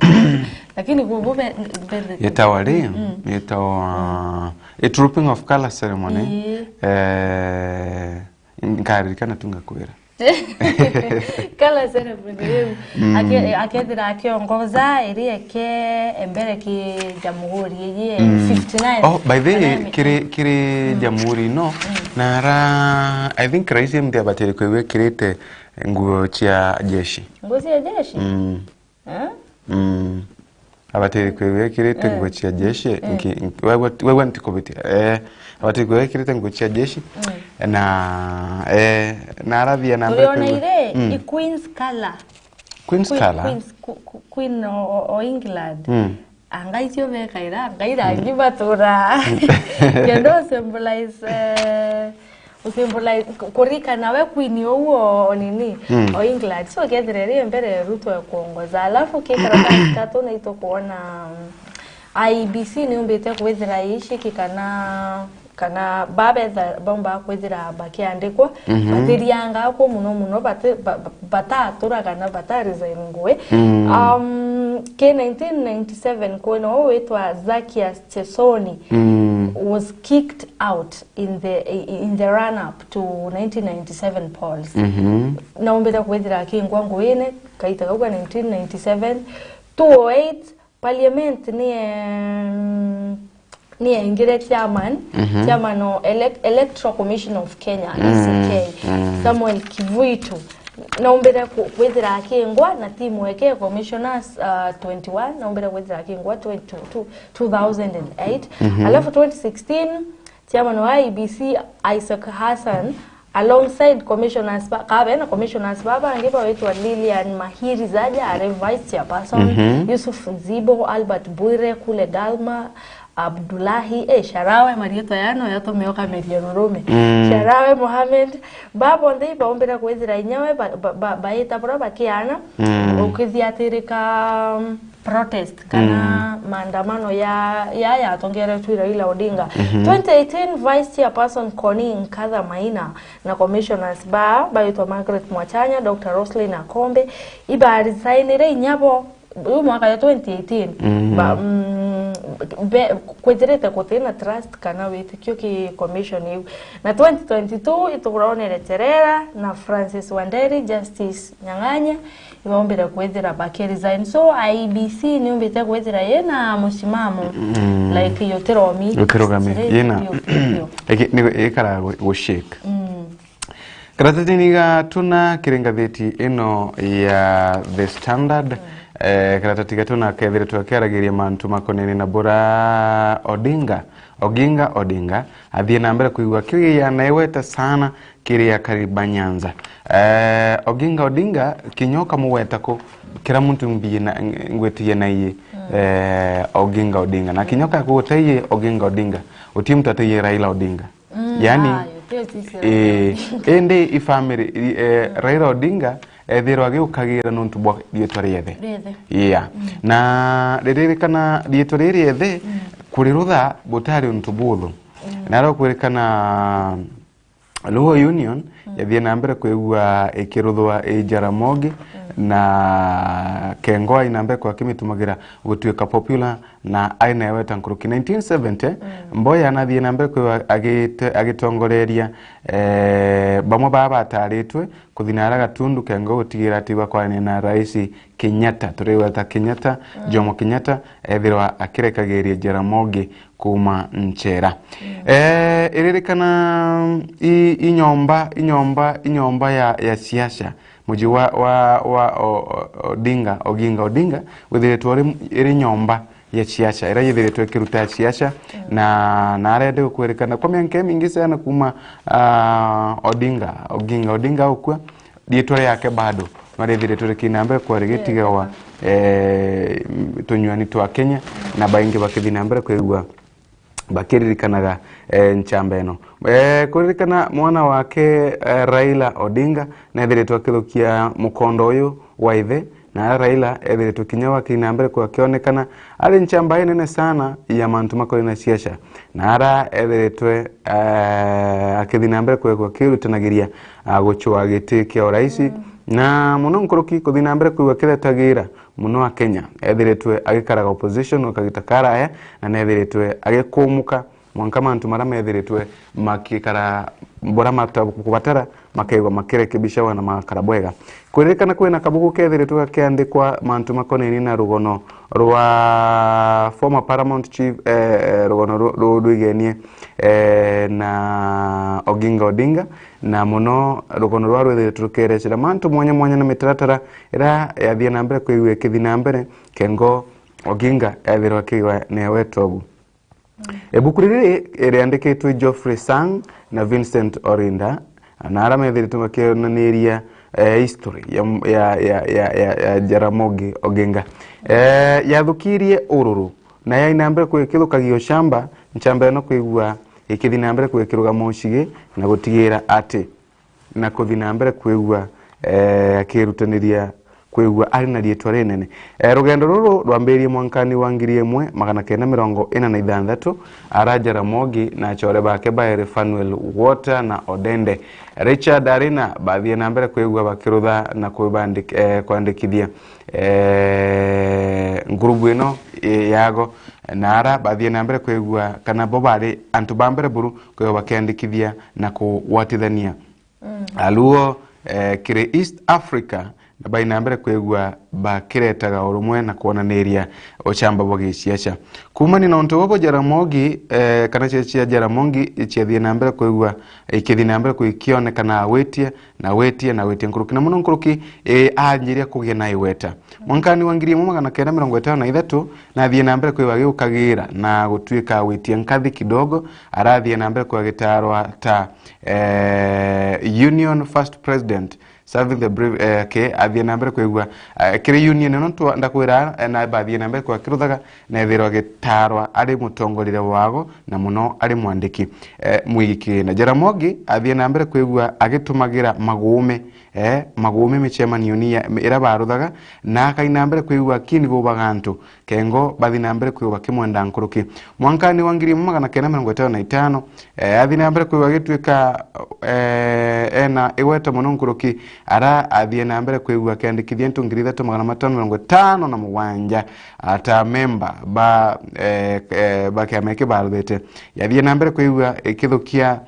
Lakini bu-, bu be-, be-, yetawa ri, mm, yetawa, eh, trooping of colour ceremony. Ii. Eh, Nkaririkana tu ngakwira. Colour ceremony riu. Mm. Ake-, akethira akiongoza iri eke mbere ki jamhuri iji, mm, fifty-nine. Oh, by the way, kana emi-, kiri, kiri, mm, jamhuri ino, mm, na ara, I think rais mthi abatire kwigua ekirite nguo cia jeshi. Nguo cia jeshi? Mm. Eh? Mm. Abatiri kwigua ekirite, eh, nguo cia jeshi, eh, nki-, nki-, wegua, wegua ntikubitia. Eh, abatiri kwigua ekirite nguo cia jeshi. Mm. Na, eh, na arathia na mbere. Turiona kwigua iri, mm, i Queen's Colour. Queen's Queen, Colour? Queen's, Qu-, Qu-, Queen o, o, o England. Mm. Anga icio bekaira, anga irangi, mm, batura. Kenda u symbolize, eh, u symbolize, ku-, kurikana we queen uu o, o nini, mm, o England. So, kethira iri mbere Ruto e kuongoza. Alafu ki karatasi katu ni tukwona, mm, I E B C ni umbite kwithira iciki kana, kana babetha baumba kwithira bakiandikwa, mhm, batirianga kwo muno muno, bati-, ba-, ba-, bataturaga na bata resign ngui. Mm. Um, ki nineteen ninety-seven kwina uu witwa Zacchaeus Chesoni, mm, was kicked out in the, in the run up to nineteen ninety-seven polls. Mhm. Naumbite kwithira akingwa nguine, kaita kau ka nineteen ninety-seven. Two oh eight, Parliament ni, em, ni yaingire chairman, mhm, chairman o elec-, Electoral Commission of Kenya, mm, E C K, mm, Samuel Kivuitu. Naumbire ku-, kwithira akingwa na timu eke commissioners, uh, twenty-one, naumbire kwithira akingwa twenty, two, two thousand and eight. Mhm. Alafu twenty sixteen, chairman wa I E B C, Isaac Hassan, alongside commissioners ba, kabe na commissioners ba bangi bawitwa Lilian Mahiri Zaja, are vice chairperson, mhm, Yusuf Zibo, Albert Bwire, Kule Galma, Abdullahi, eh, Sharawe, marietwa yano yatumioka meria rurume. Mm. Sharawe Mohamed, ba bonthe ibaumbire kwithira inyawe ba, ba, ba, baita bura bakiana, mm, ukithiatirika, um, protest kana maandamano ya, ya yatongeretwe Raila Odinga. Twenty eighteen, Vice Chairperson Connie Nkatha Maina na commissioners ba baitwa Margaret Mwachanya, Doctor Roslyn Akombe, ibaresignire inya bo. Uyu mwaka ya twenty eighteen, ba, mm, be, kwithirite kutina trust kana witikio ki commission iu. Na twenty twenty-two ituronere Cherera na Francis Wanderi, Justice Nyang'anya, ibaumbire kwithira bakiresign. So I E B C niumbite kwithira yina musimamo, like, yutiromi. Yutirugami. Yina. Igi-, ni, ikara gu-, gushake. Karatatini gatuna kiri ngathiti ino ya The Standard. Eh, karatati gatuna kethiritwe akiaragiria mantu makonene na bura Odinga, Oginga Odinga, athie na mbere kwigua kigia na iweta sana kiri akari ba Nyanza. Eh, Oginga Odinga, kinya ukamugweta ku, kira muntu mbiye na, ngwetiye na iye, eh, Oginga Odinga. Na kinya ukakugweta iye Oginga Odinga, uti muntu ataiye Raila Odinga. Yani, eh, indi i family, i, eh, Raila Odinga ethirwa agiukagira nontu bwa rietwa riethe. Yeah. Na riririkana rietwa riri riethe, kurirutha butari untu buthu. Na aro kwirikana Luo Union yathie na mbere kwigua ikiruthwa i Jaramogi, na Kengo ai na mbere kwa akimitumagira gutuika popular, na ai na iweta nkuruki. Nineteen seventy, Mboya nathie na mbere kwigua agite-, agitongoreria, eh, bamwe baa bataritwe kuthi na ara Gatundu Kengo gutigira ati bakwarania na Rais Kenyatta, turigweta Kenyatta, Jomo Kenyatta, ethirwa akirekagiria Jaramogi kuuma nchera. Eh, iririkana i, i nyomba, i nyomba, i nyomba ya, ya siasa, muji wa, wa, wa o, o, Odinga, Oginga Odinga, withiritwe iri, iri nyomba ya siasa, iria yithiritwe ikiruta siasa, na, na arende gukwirikana kwa mianka imingi sana kuuma, ah, Odinga, Oginga Odinga ukua, riitwa riake bado no rithiritwe riki na mbere kwa rigitigawa, eh, tunywani twa Kenya, na baingi bakithi na mbere kwigua bakiririkanaga, eh, nchamba ino. Eh, kuririkana mwana wake, eh, Raila Odinga, nethiritwe akithukia mukondo uyu wa ithe, na Raila ethiritwe kinya wakithi na mbere kwigua akionekana ari nchamba inene sana ya mantu makonie na siasa. Na ara ethiritwe, eh, akithi na mbere kwigua akirutanagiria, ah, gucua giti kia urais. Na muno nkuruki kuthi na mbere kwigua akiretagira muno Akenya. Ethiritwe agikaraga opposition o kagita karaya, na nethiritwe agikumuka mwanka mantu maria methiritwe makikara, buria mata-, kubatara, makaigua makirekebishawa na magakara bwega. Kuririkana kwina kabuku kethiritwe gakiandikwa mantu makonainie na rugono rwa former Paramount Chief, eh, eh, rugono ru-, ru-, rwigenie, eh, na Oginga Odinga, na muno rugono rwa rwithiritwe rukirecera mantu mwanya mwanya na mitaratara iria yathie na mbere kwigua ikithi na mbere, Kengo Oginga ethirwa akigwa ni wetobu. Ibuku riri riandikitwe Geoffrey Sang na Vincent Orinda, na ara methiritwe bakionaniria, eh, history ya, ya, ya, ya, ya, ya Jaramogi Oginga. Eh, yathukirie ururu, na yai na mbere kwikithukagia ucamba, nchamba ino kwigua ikithi na mbere kwikirugama ucigi na gutigira ati na kuthi na mbere kwigua, eh, akirutaniria kwigua ari na riitwa rinene. Eh, rugendo ruru rwambiririe mwankani wa ngiri imwe magana kenda mirongo ina na ithanthatu, ara Jaramogi na achore bake bairi Fanuel Walter na Odende. Richard Arina bathie na mbere kwigua bakirutha na kubandika, eh, kwandikithia, eh, ngurubu ino, eh, yago, na ara bathie na mbere kwigua kana bo bari antu ba mbere buru kwigua bakiandikithia na kugwatithania. Aluo, eh, kiri East Africa, na bai na mbere kwigua bakiretaga urumwe na kwonaniria ucamba bwa giciaca. Kuumania na untu bubu, Jaramogi, eh, kana ciaca cia Jaramogi ciathie na mbere kwigua ikithi na mbere kwikionekana witie na witie na witie nkuruki, na muno nkuruki, eh, anjiria kugia na iweta. Mwankani wa ngiri imwe magana kenda mirongo itano na ithatu, nathie na mbere kwigua agiukagira na gutuika witie nkathi kidogo, arathie na mbere kwigua agitarwa ta, eh, Union First President, serving the brief, eh, ke, athie na mbere kwigua, eh, kiri union ino twa-, ndakwira, eh, na bathie na mbere kwa kiruthaga, na ethirwa gitarwa ari mutongoria wago, na muno ari mwandiki, eh, mwiki. Na Jaramogi athie na mbere kwigua agitumagira magume, eh, magume micemanio-ini ya, ira baruthaga, na akaina mbere kwigua akini bubaga antu, kengo bathi na mbere kwigua bakimwenda nkuruki. Mwankani wa ngiri imwe magana kenda mirongo itano na itano, eh, athi na mbere kwigua agituika, eh, ena igweta muno nkuruki, ara athie na mbere kwigua akiandikithia antu ngiri ithatu magana matano mirongo itano na mugwanja ata memba ba, eh, eh, ba kiama giki baruthite. Yathie na mbere kwigua ikithukia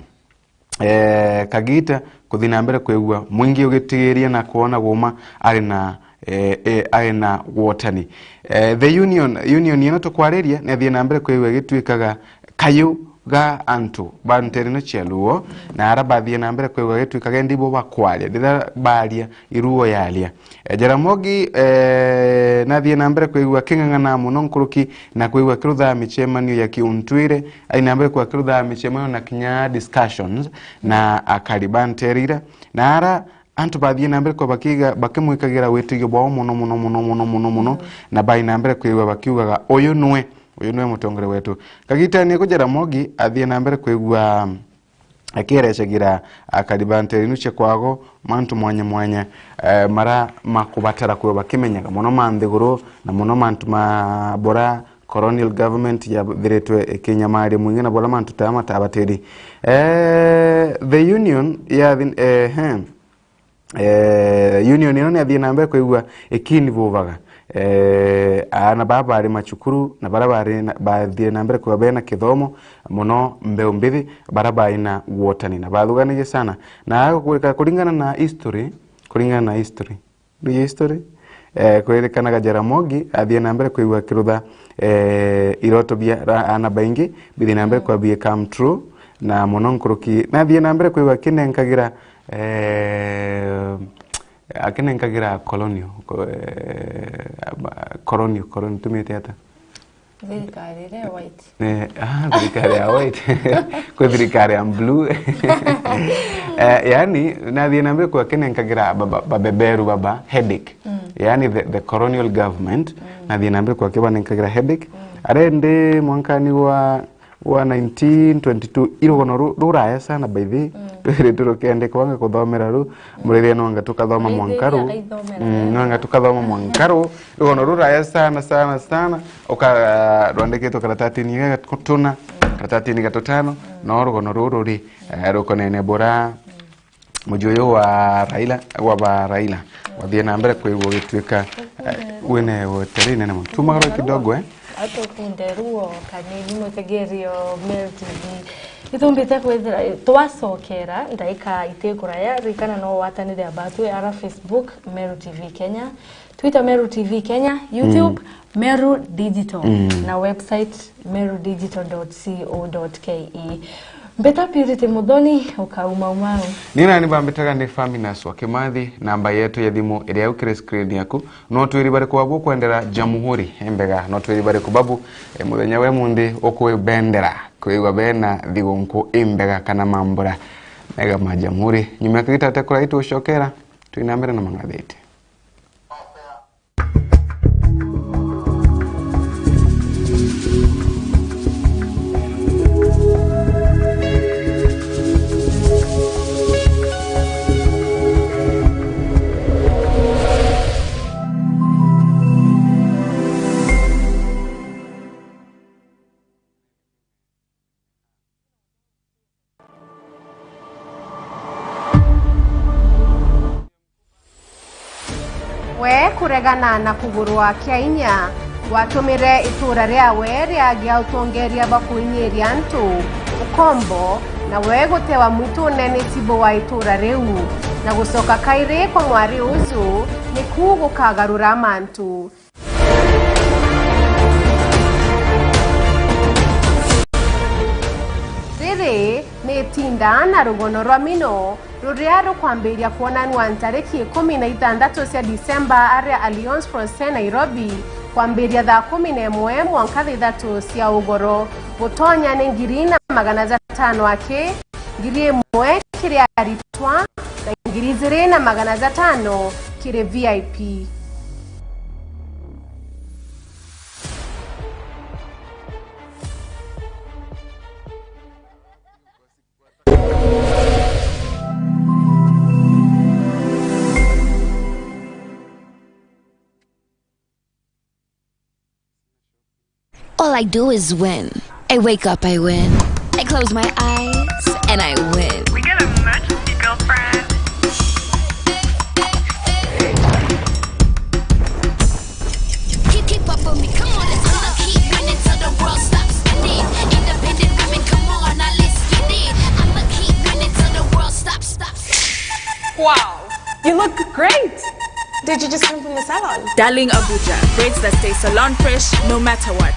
eh, kagita kuthi na mbere kwigua mwingi ugitigiria na kwona guma ari na, eh, eh, ari na wotani. Eh, the union, union ino tukwariria ni athie na mbere kwigua igituikaga kayu ga antu ba nterene cia Luo, na ara bathie na mbere kwigua igituikaga indi bo bakwaria, riria baria iruo yaria. Eh, Jaramogi, eh, nathie na mbere kwigua king'ang'ana muno nkuruki na kwigua kiruthaa micemanio ya kiuntwire, ai na mbere kwigua kiruthaa micemanio na kinya discussions na akari ba ntere ira. Na ara antu bathie na mbere kwigua bakiga-, bakimwikagira witigio bwao muno, muno, muno, muno, muno, muno, na bai na mbere kwigua bakiugaga, "Uyu nwe, uyu nwe mutongoria wetu." Kagitani ku Jaramogi athie na mbere kwigua akierecagira akari ba ntere inu cia kwago mantu mwanya mwanya, eh, mara makubatara kwigua bakimenyaga muno ma nthiguru, na muno mantu ma bura colonial government yathiritwe ikinyamaria mwingi, na bura mantu ta matabatiri. Eh, the union ya, eh, eh, union ino ni athie na mbere kwigua ikini bubaga. Eh, aana baa bari macukuru na bara bari na, bathire na mbere kwigua bena kithomo, muno mbeu mbithi, bara bai na wotani na bathuganirie sana. Na agukurika kuringana na history, kuringana na history, ni history, eh, kuririkanaga Jaramogi athie na mbere kwigua kirutha, eh, iroto bia ra-, aana baingi bithi na mbere kwigua bi come true, na muno nkuruki nathie na mbere kwigua kinenkagira, eh, akinenkagira colonial, ko-, eh, aba-, colonial, colonial, tumite ata? Thirikari iria ya white. Eh, ah, thirikari ya white. Kwi thirikari ya blue. Eh, yani, nathie na mbere kwa kinenkagira baba, babeberu baba, headache. Mm. Yani, the, the colonial government, mm, nathie na mbere kwa kibanenkagira headache. Mm. Arendi mwankani wa wa nineteen twenty-two, irugono ru-, ruraya sana by the way. Mm. Rwiritu rukiandikwa nga kuthomera ru, murithia nwanga tukathoma mwanka ru. Mm, nwanga tukathoma mwanka ru. Rugono ruraya sana, sana, sana. Uka-, rwandikitwe karatatini gagatuna, karatatini gatutano, no rugono ruru ri, eh, rukonene bura, muji uyu wa Raila, wa ba Raila, wathie na mbere kwigua ugituika, eh, wina woteri nene muno. Tumagara kidogo, eh? Atukunde ruo kanini, mutegerio Meru T V. Itumbite kwithira, twacokera ndaika itikuraya, ririkana no watanire abatwi ara Facebook, Meru T V Kenya, Twitter Meru T V Kenya, YouTube, mm, Meru Digital, mm, na website meru digital dot co dot ke. Mbita Purity Muthoni, ukaumaumau. Ni nani bambitaga ni Faminas wa Kimathi, namba yetu ya thimu iria ukire screen yaku. No twiri bariku babu ukwendera Jamhuri imbega, no twiri bariku babu, e, muthenya we munthi ukwibendera kwigua bena thigunku imbega kana mambura mega ma Jamhuri. Nyuma ya kigita te kurai tucokera, twina mbere na mangathiti. We kuregana na kugurwa kia inya, watumire itura riawe riagia utongeria bwa kuinyiria antu ukombo, na we gutewa mwitune ni tibo wa itura riu, na gucoka kairi kwa mwari uju niku gukagarura mantu. Riri ni itinda na rugono rwa mino ruria rukwambiria kwonanua ntariki ikumi na ithanthatu cia Disemba aria Alliance Française Nairobi, kwambiria thaa kumi na imwe mwanka thaa ithatu cia ugoro. Gutonya ni ngiri na magana jatano aki, ngiri imwe kiri aritwa, na ngiri ijiri na magana jatano kiri V I P. I do is win. I wake up, I win. I close my eyes, and I win. We got a emergency, girlfriend. Keep, keep up on me, come on, let's go. I'ma keep winning till the world stops spinning. Independent women, come on, now let's get it. I'ma keep winning till the world stops, stops. Wow, you look great. Did you just come from the salon? Darling Abuja, braids that stay salon fresh no matter what.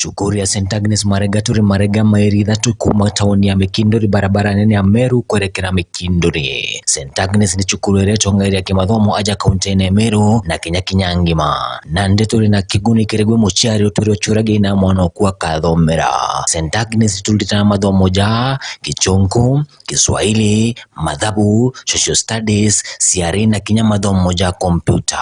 Cukuru ya Saint Agnes Marega turi Marega, mairi ithatu kuuma tauni ya Mikinduri, barabara nene ya Meru kwerekera Mikinduri. Saint Agnes ni cukuru iria itongeeria kimathomo aja kaunti-ini ya Meru na Kenya kinya ngima. Nandi turi na kiguni kiri gwi muciari utwire uciuragia ina mwana oku akathomera. Saint Agnes turutaga mathomo ja Gichunku, Kiswahili, mathabu, social studies, C R E na kinya mathomo ja kompyuta.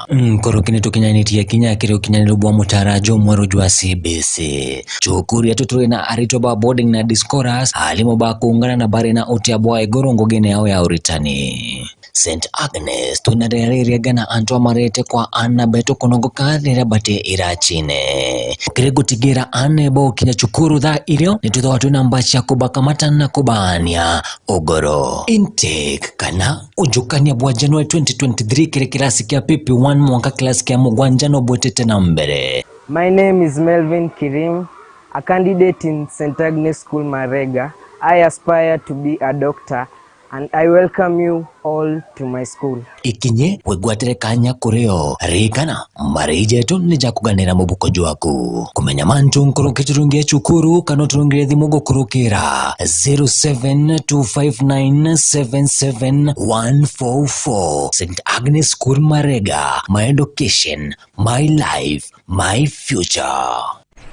Nkuruki ni tukinyanitie kinya kiri ukinyaniru bwa mutaara jumweru jwa C B C. Cukuru yetu turi na aritwa ba boarding na day scholars, aarimu ba kuungana na bari na utia bwa iguru ngugine yao ya uritani. Saint Agnes, twina riria ririaga na antu amarete kwa aana betu kunogoka riria bati iracine. Kiri gutigira aana bo gukinya cukuru thaa irio, ni twithagwa twina mbaci ya kubakamata na kubaania ugoro. Intake kana ujukania bwa January twenty twenty-three kiri kirasi kia P P one mwanka kirasi kia mugwanja no bwitite na mbere. My name is Melvin Kirim, a candidate in Saint Agnes School Marega. I aspire to be a doctor and I welcome you all to my school. Ikinye wigwatire kanya kuri o. Ririkana, marii jetu ni ja kuganira mubuko jwaku. Kumenya mantu nkuruki turungire cukuru kana uturungire thimu gukurukira zero seven two five nine seven seven one four four. Saint Agnes School Marega, my education, my life, my future.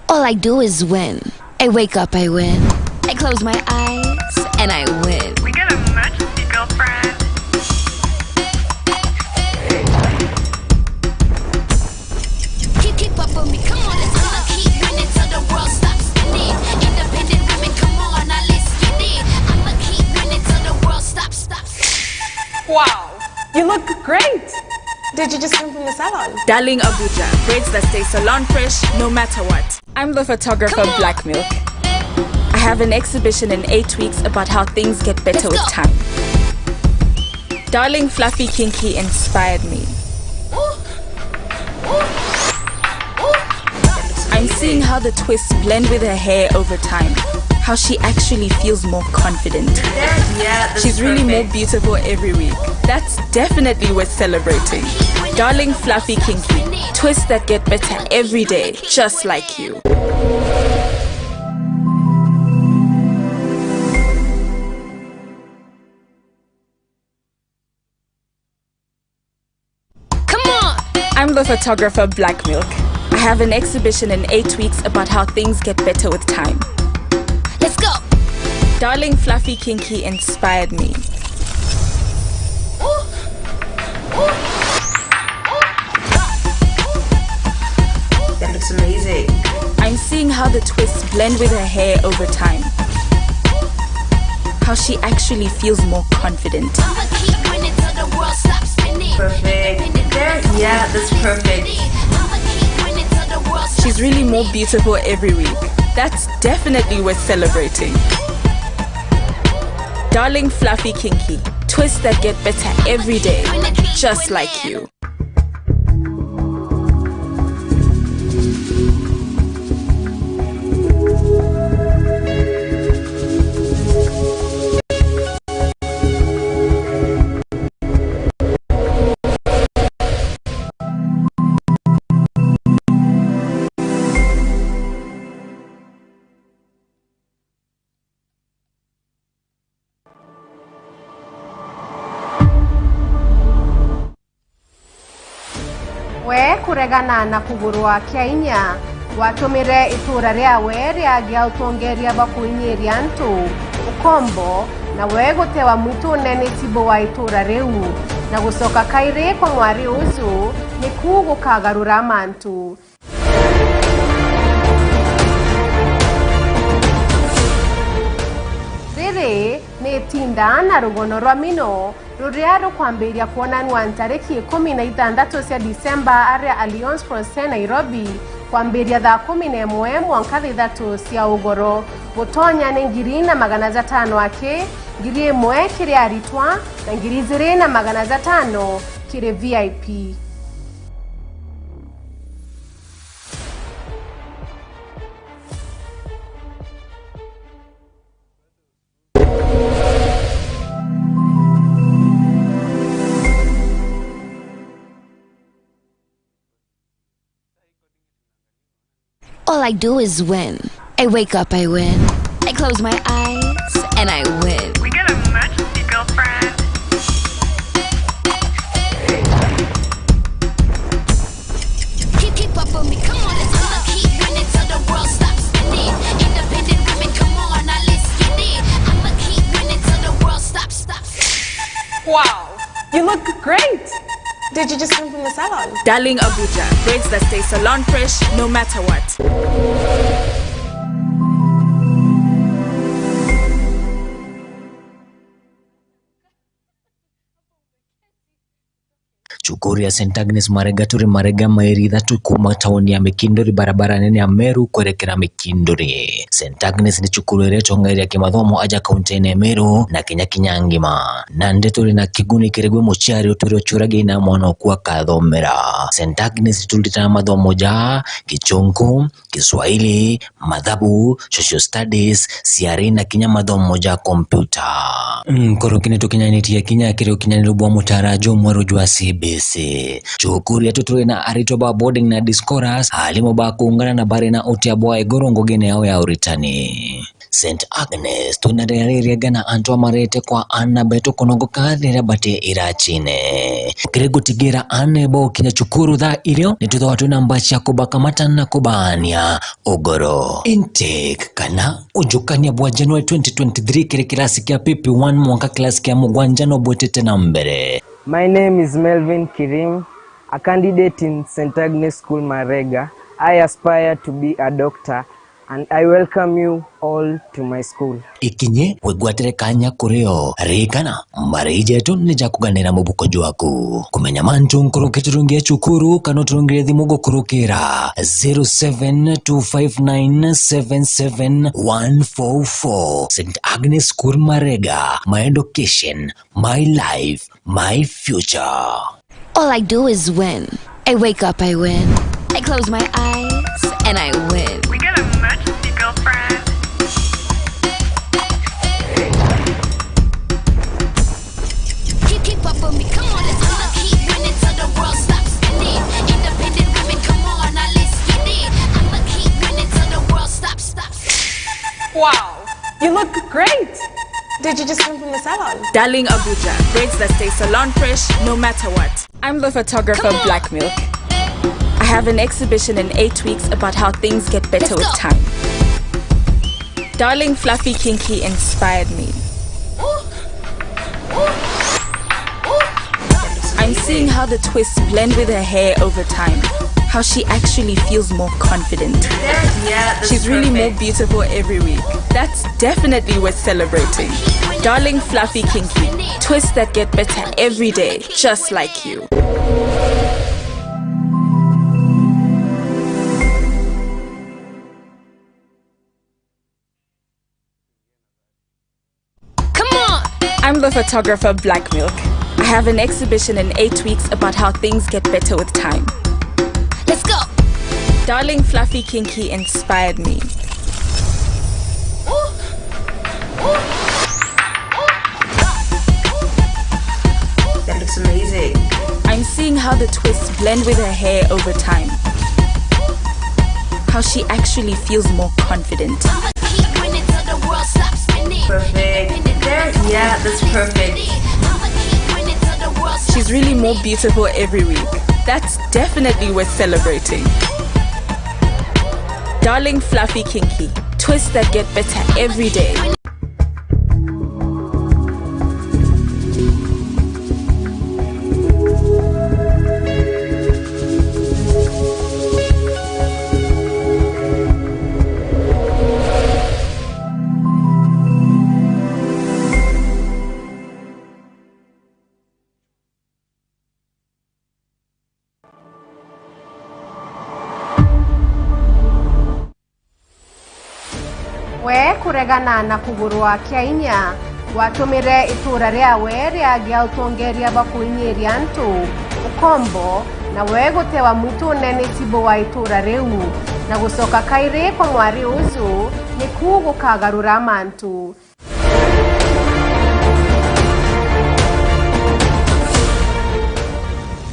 All I do is win. I wake up, I win. I close my eyes, and I win. We got an emergency, girlfriend. Keep, keep up on me, come on, let's go. I'ma keep winning till the world stops spinning. Independent women, come on, now let's get it. I'ma keep winning till the world stops, stops. Wow, you look great. Did you just come from the salon? Darling Abuja, braids that stay salon fresh no matter what. I'm the photographer Black Milk. I have an exhibition in eight weeks about how things get better with time. Darling Fluffy Kinky inspired me. I'm seeing how the twists blend with her hair over time. How she actually feels more confident. She's really more beautiful every week. That's definitely worth celebrating. Darling Fluffy Kinky, twists that get better every day, just like you. Come on! I'm the photographer Black Milk. I have an exhibition in eight weeks about how things get better with time. Let's go! Darling Fluffy Kinky inspired me. That looks amazing. I'm seeing how the twists blend with her hair over time. How she actually feels more confident. Perfect. There, yeah, that's perfect. She's really more beautiful every week. That's definitely worth celebrating. Darling Fluffy Kinky, twists that get better every day, just like you. We kuregana na kugurwa kia inya, watumire itura riawe riagia utongeria bwa kuinyiria antu ukombo, na we gutewa mwitune ni cibu wa itura riu, na gucoka kairi kwa mwari uju, niku gukagarura mantu. Riri ni Tinda na rugono rwa mino ruria rukwambiria kwonanua ntariki ikumi na ithanthatu cia Disemba aria Alliance Française Nairobi, kwambiria thaa kumi na imwe mwanka thaa ithatu cia ugoro. Gutonya ni ngiri na magana jatano aki, ngiri imwe kiri aritwa, na ngiri ijiri na magana jatano kiri V I P. All I do is win. I wake up, I win. I close my eyes, and I win. We got a emergency, girlfriend. Keep, keep up with me, come on, let's go. I'ma keep winning till the world stops spinning. Independent women, come on, now let's get it. I'ma keep winning till the world stops, stops. Wow, you look great. Did you just come from the salon? Darling Abuja, braids that stay salon fresh no matter what. Cukuru ya Saint Agnes Marega turi Marega, mairi ithatu kuuma tauni ya Mikinduri, barabara nene ya Meru kwerekera Mikinduri. Saint Agnes ni cukuru iria itongeeria kimathomo aja kaunti-ini ya Meru na Kenya kinya ngima. Nandi turi na kiguni kiri gwi muciari utwire uciuragia ina mwana oku akathomera. Saint Agnes turutaga mathomo ja Gichungu, Kiswahili, mathabu, social studies, ciari na kinya mathomo ja kompyuta. Nkuruki ni tukinyanitie kinya kiri ukinyaniru bwa mutaara jumweru jwa C B C. Cukuru yetu turi na aritwa ba boarding na day scholars, aarimu ba kuungana na bari na utia bwa iguru ngugine yao ya uritani. Saint Agnes, twina riria ririega na antu amarete kwa aana betu kunogoka riria bati iracine. Kiri gutigira aana bokinya cukuru thaa irio, ni twithagwa twina mbaa cia kubakamata na kubaania ugoro. Intake kana ujukania bwa January twenty twenty-three kiri kirasi kia P P one mwanka kirasi kia mugwanja no bwitite na mbere. My name is Melvin Kirim, a candidate in Saint Agnes School Marega. I aspire to be a doctor and I welcome you all to my school. Ikinye wigwatire kanya kuri o. Ririkana, mbarei jetu ni ja kuganira mubuko jwaku. Kumenya mantu nkuruki turungie cukuru kana uturungire thimu gukurukira zero seven two five nine seven seven one four four. Saint Agnes School Marega, my education, my life, my future. All I do is win. I wake up, I win. I close my eyes, and I win. We got a emergency, girlfriend. Keep, keep up with me, come on, let's go. I'ma keep winning till the world stops spinning. Independent women, come on, now let's get it. I'ma keep winning till the world stops, stops. Wow, you look great. Did you just come from the salon? Darling Abuja, braids that stay salon fresh no matter what. I'm the photographer Black Milk. I have an exhibition in eight weeks about how things get better with time. Darling Fluffy Kinky inspired me. I'm seeing how the twists blend with her hair over time. How she actually feels more confident. She's really more beautiful every week. That's definitely worth celebrating. Darling Fluffy Kinky, twists that get better every day, just like you. Come on! I'm the photographer Black Milk. I have an exhibition in eight weeks about how things get better with time. Let's go! Darling Fluffy Kinky inspired me. That looks amazing. I'm seeing how the twists blend with her hair over time. How she actually feels more confident. Perfect. There, yeah, that's perfect. She's really more beautiful every week. That's definitely worth celebrating. Darling Fluffy Kinky, twists that get better every day. Kuregana na kugurwa kia inya gwatumire ituura riawe riagia utongeria bwa kuinyiria antu ukombo, nawe gutewa mwitune ni cibu wa ituura riu, na gucoka kairi kwa mwari uju niku gukagarura mantu.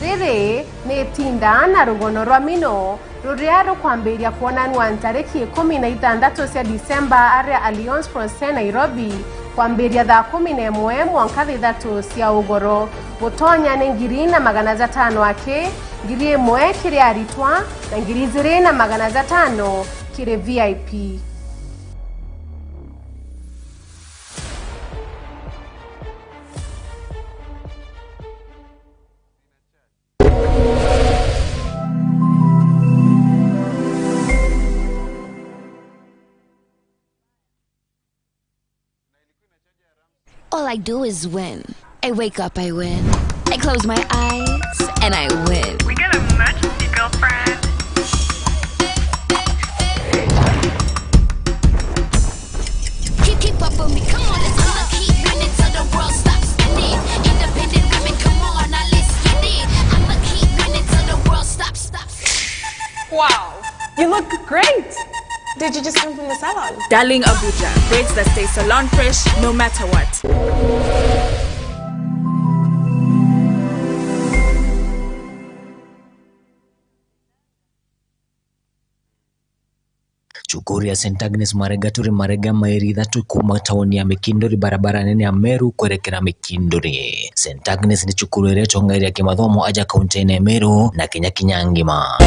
Riri ni itinda na rugono rwa mino ruria rukwambiria kwonanua ntariki ikumi na ithanthatu cia Disemba aria Alliance Française Nairobi, kwambiria thaa kumi na imwe mwanka thithatu cia ugoro. Gutonya ni ngiri na magana jatano aki, ngiri imwe kiri aritwa, na ngiri ijiri na magana jatano kiri V I P. All I do is win. I wake up, I win. I close my eyes, and I win. We got emergency, girlfriend. Keep, keep up with me, come on, let's go. I'ma keep winning till the world stops spinning. Independent women, come on, now let's get it. I'ma keep winning till the world stops, stops. Wow, you look great. Did you just come from the salon? Darling Abuja, braids that stay salon fresh no matter what. Cukuru ya Saint Agnes Marega turi Marega, mairi ithatu kuuma tauni ya Mikinduri, barabara nene ya Meru kwerekera Mikinduri. Saint Agnes ni cukuru iria itongeria kimathomo aja kaunti-ini ya Meru na Kenya kinya ngima.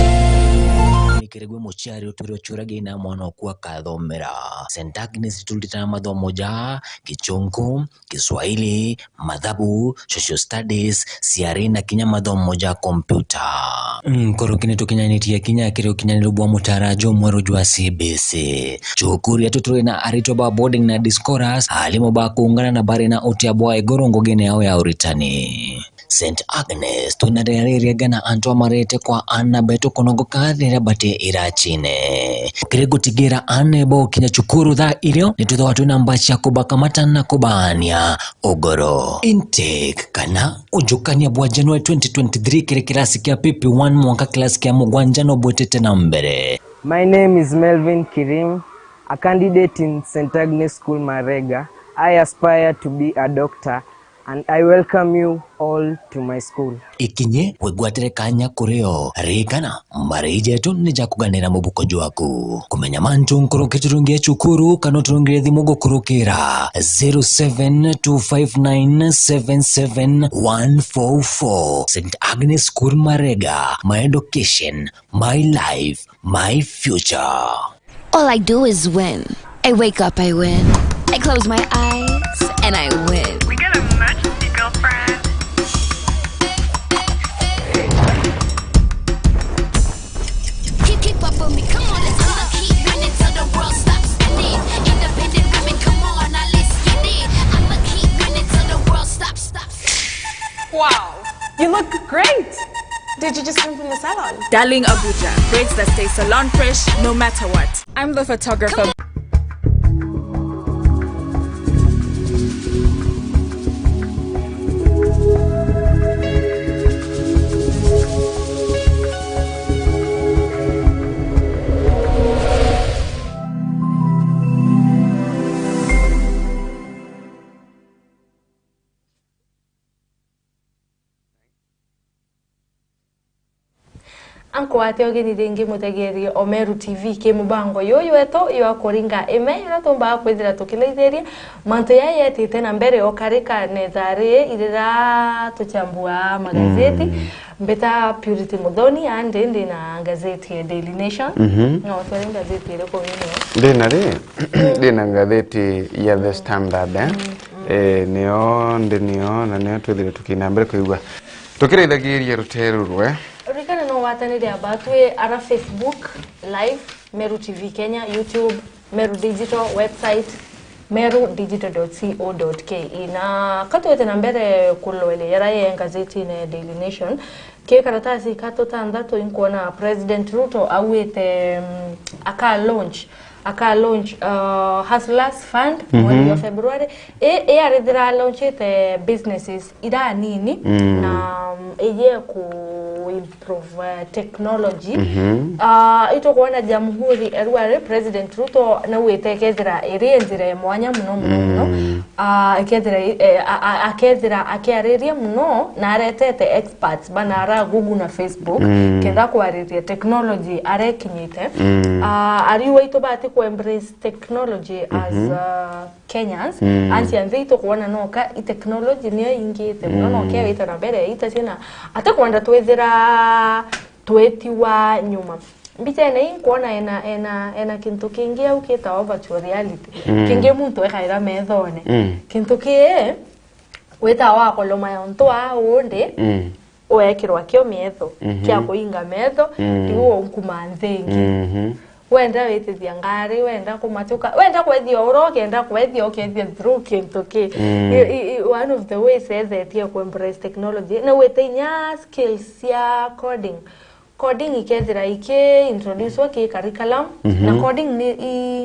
Ni kirigwe muciari utwire uciuragia ina mwana oku akathomera. Saint Agnes turitana mathomo ja Gichunku, Kiswahili, mathabu, social studies, ciari na kinya mathomo ja kompyuta. Nkoroki ni tukinyanitie kinya kiri ukinyaniru bwa mutara jumweru jwa C B C. Cukuru yetu turi na aritwa ba boarding na day scholars, alimu ba kuungana na bari na utia bwa iguru ngugine yao ya uritani. Saint Agnes, twina riria riega na antu amarete kwa aana betu kunogoka riria bati iracine. Kiri gutigira aana bo kinya cukuru thaa irio, nitwithagwa twina mbaci ya kubakamata na kubaania ugoro. Intake kana ujukania bwa January twenty twenty-three kiri kirasi kia P P one mwanka kirasi kia mugwanja no bwitite na mbere. My name is Melvin Kirim, a candidate in Saint Agnes School Marega. I aspire to be a doctor and I welcome you all to my school. Ikinye wigwatire kanya kuri o. Ririkana, mbari jetu ni ja kuganira mubuko jwaku. Kumenya mantu nkuruki, turungie cukuru kana uturungire thimu gukurukira zero seven two five nine seven seven one four four. Saint Agnes School Marega, my education, my life, my future. All I do is win. I wake up, I win. I close my eyes, and I win. We got emergency, girlfriend. Keep, keep up with me, come on, let's go. I'ma keep winning till the world stops spinning. Independent women, come on, now let's get it. I'ma keep winning till the world stops, stops. Wow, you look great. Did you just come from the salon? Darling Abuja, braids that stay salon fresh no matter what. I'm the photographer. Ankwate ugeni ringi mutegeerie o Meru T V ki mubango juju wetu jwa kuringa ime iria tuumbaga kwithira tukiraithiria mantu jaa jetite na mbere o karika na ithaa riri riria tuchambua magazeti. Mm. Mbita Purity Muthoni, andi ndi na ngazeti ya Daily Nation. Mhm. No twere ngazeti iriku winayo? Ndi na ri? Ndi na ngazeti ya The Standard, eh? Mm, mm. Eh, niyo ndi niyo, na niyo twithire tukina mbere kuigua. Tukiraithagiria ruteru rwe. Ririkana no watanire aba twi ara Facebook Live, Meru T V Kenya, YouTube, Meru Digital, website, meru digital dot co dot ke. Na ka twite na mbere kuloeria jara ye ngazetine ya Daily Nation, ki karatasi ka tutanthatu inkwona President Ruto auite, mm, aka launch aka launch uh, Hustlers Fund, mhm, mweri wa February. I, i arithira launchite businesses ira nini, mm, na, um, eye ku improve uh, technology. Mhm. Uh, itukwona Jamhuri, erua ri President Ruto nauite ikethira iri njira ya mwanya muno muno muno. Mm. Ah, ikethira, eh, a- a- akethira akiariria muno na aretete experts bana ara Google na Facebook, mm, kenda kwariria technology arekinyite. Mm. Ah, ariu waitu bati ku embrace technology as, mhm, uh, Kenyans. Mm. Ansi anthi itukwona noka i technology niyo ingite muno, mm, noka wita na mbere ita ciana ate kwenda twithira twetiwa nyuma. Mbica ene ii nkwona ena, ena, ena kintu kingi au kitawa virtual reality. Mm. Kingi muntu ekaira methone. Mm. Kintu kii witawa wakoloma ya untu aa undi, mm, uekirwa kio mietho, mhm, kia kuinga metho, mm, iu unkuma nthi ingi. Mhm. Wenda witithia ngari, wenda kumatuka, wenda kwethia ura ukenda kwethia ukethia through kintu ki. Mm. I- i- i- one of the ways ethetie ku embrace technology, na wite inya skills cia coding. Coding ikethira iki introducewa ki curriculum, mhm, na coding ni i,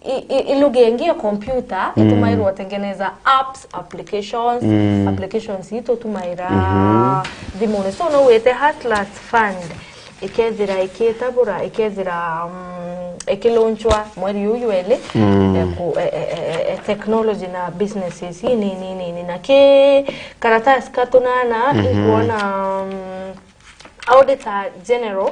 i, i, i lugha ingi ya computer, mhm, itumairwa tengeneza apps, applications, mm, applications itu tumaira, mhm, thimune. So no wite Hustlers Fund ikethira ikitabura, ikethira, um, ikilaunchwa mweri uyu eli, mm, eh, ku, eh, eh, eh, eh, technology na businesses inini nini. Na ki karatasi katunana, mhm, ikuona, um, Auditor General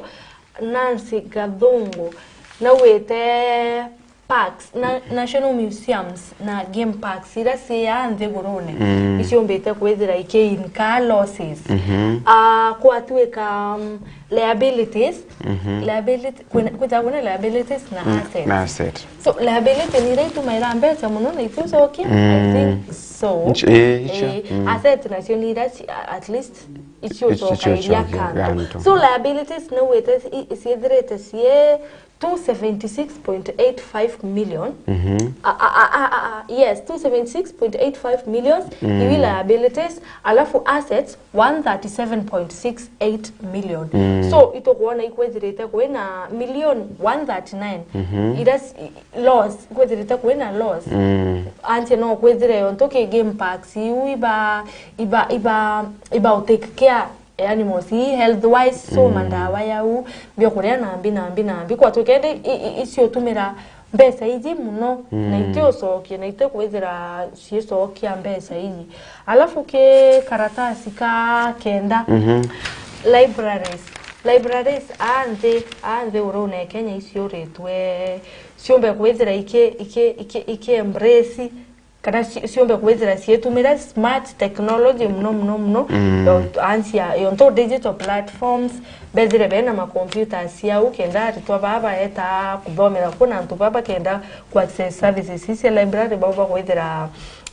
Nancy Gathungu nauite parks na national museums na game parks iria ciaa nthigurune, mm, iciumbite kwithira iki incur losses. Mhm. Ah, kwatuika, um, liabilities, mhm, liability, kwina, kwithagwa kwina liabilities na, mm, assets. Na asset. So liability ni iria itumaira mbeca muno na itiucokia. I, mm, think so. Nch-, eh, icio. Eh, mm, asset nacio ni iria ci-, at least icio icio coka iria coka kantu. Kantu. So liabilities ni wite i-, ciithirite cie two seventy six point eight five million. Mhm. A, a, a, a, a, yes, two seventy six point eight five million, mm, iwi liabilities, alafu assets one thirty seven point six eight million. Mm. So itukwona ikwithirite kwina million one thirty nine, mhm, iria ci-, loss, kwithirite kwina loss. Mm. Anche no kwithire yontu ki game parks iu iba, iba, iba, iba take care animals ii health wise, so, mm, mandawa yau, biokuria nambi, nambi, nambi. Kwatuika indi i-, i-, iciotumira mbeca iji muno, na, mm, itiucokia, na itikwithira ciicokia mbeca iji. Alafu ki karatasi ka kenda, mhm, libraries. Libraries a nthi, a nthi urune Kenya iciuritwe ciumbe kwithira iki, iki, iki, iki embrace kana ci-, ciumbe kwithira ciitumira smart technology muno, muno, muno. Mm. Yo-, ansia, yontu digital platforms, bethire bena ma computers ciau, kenda aritwa baa baeta kuthomera ku, na antu baa bakenda ku access services ici cia library, bau bakwithira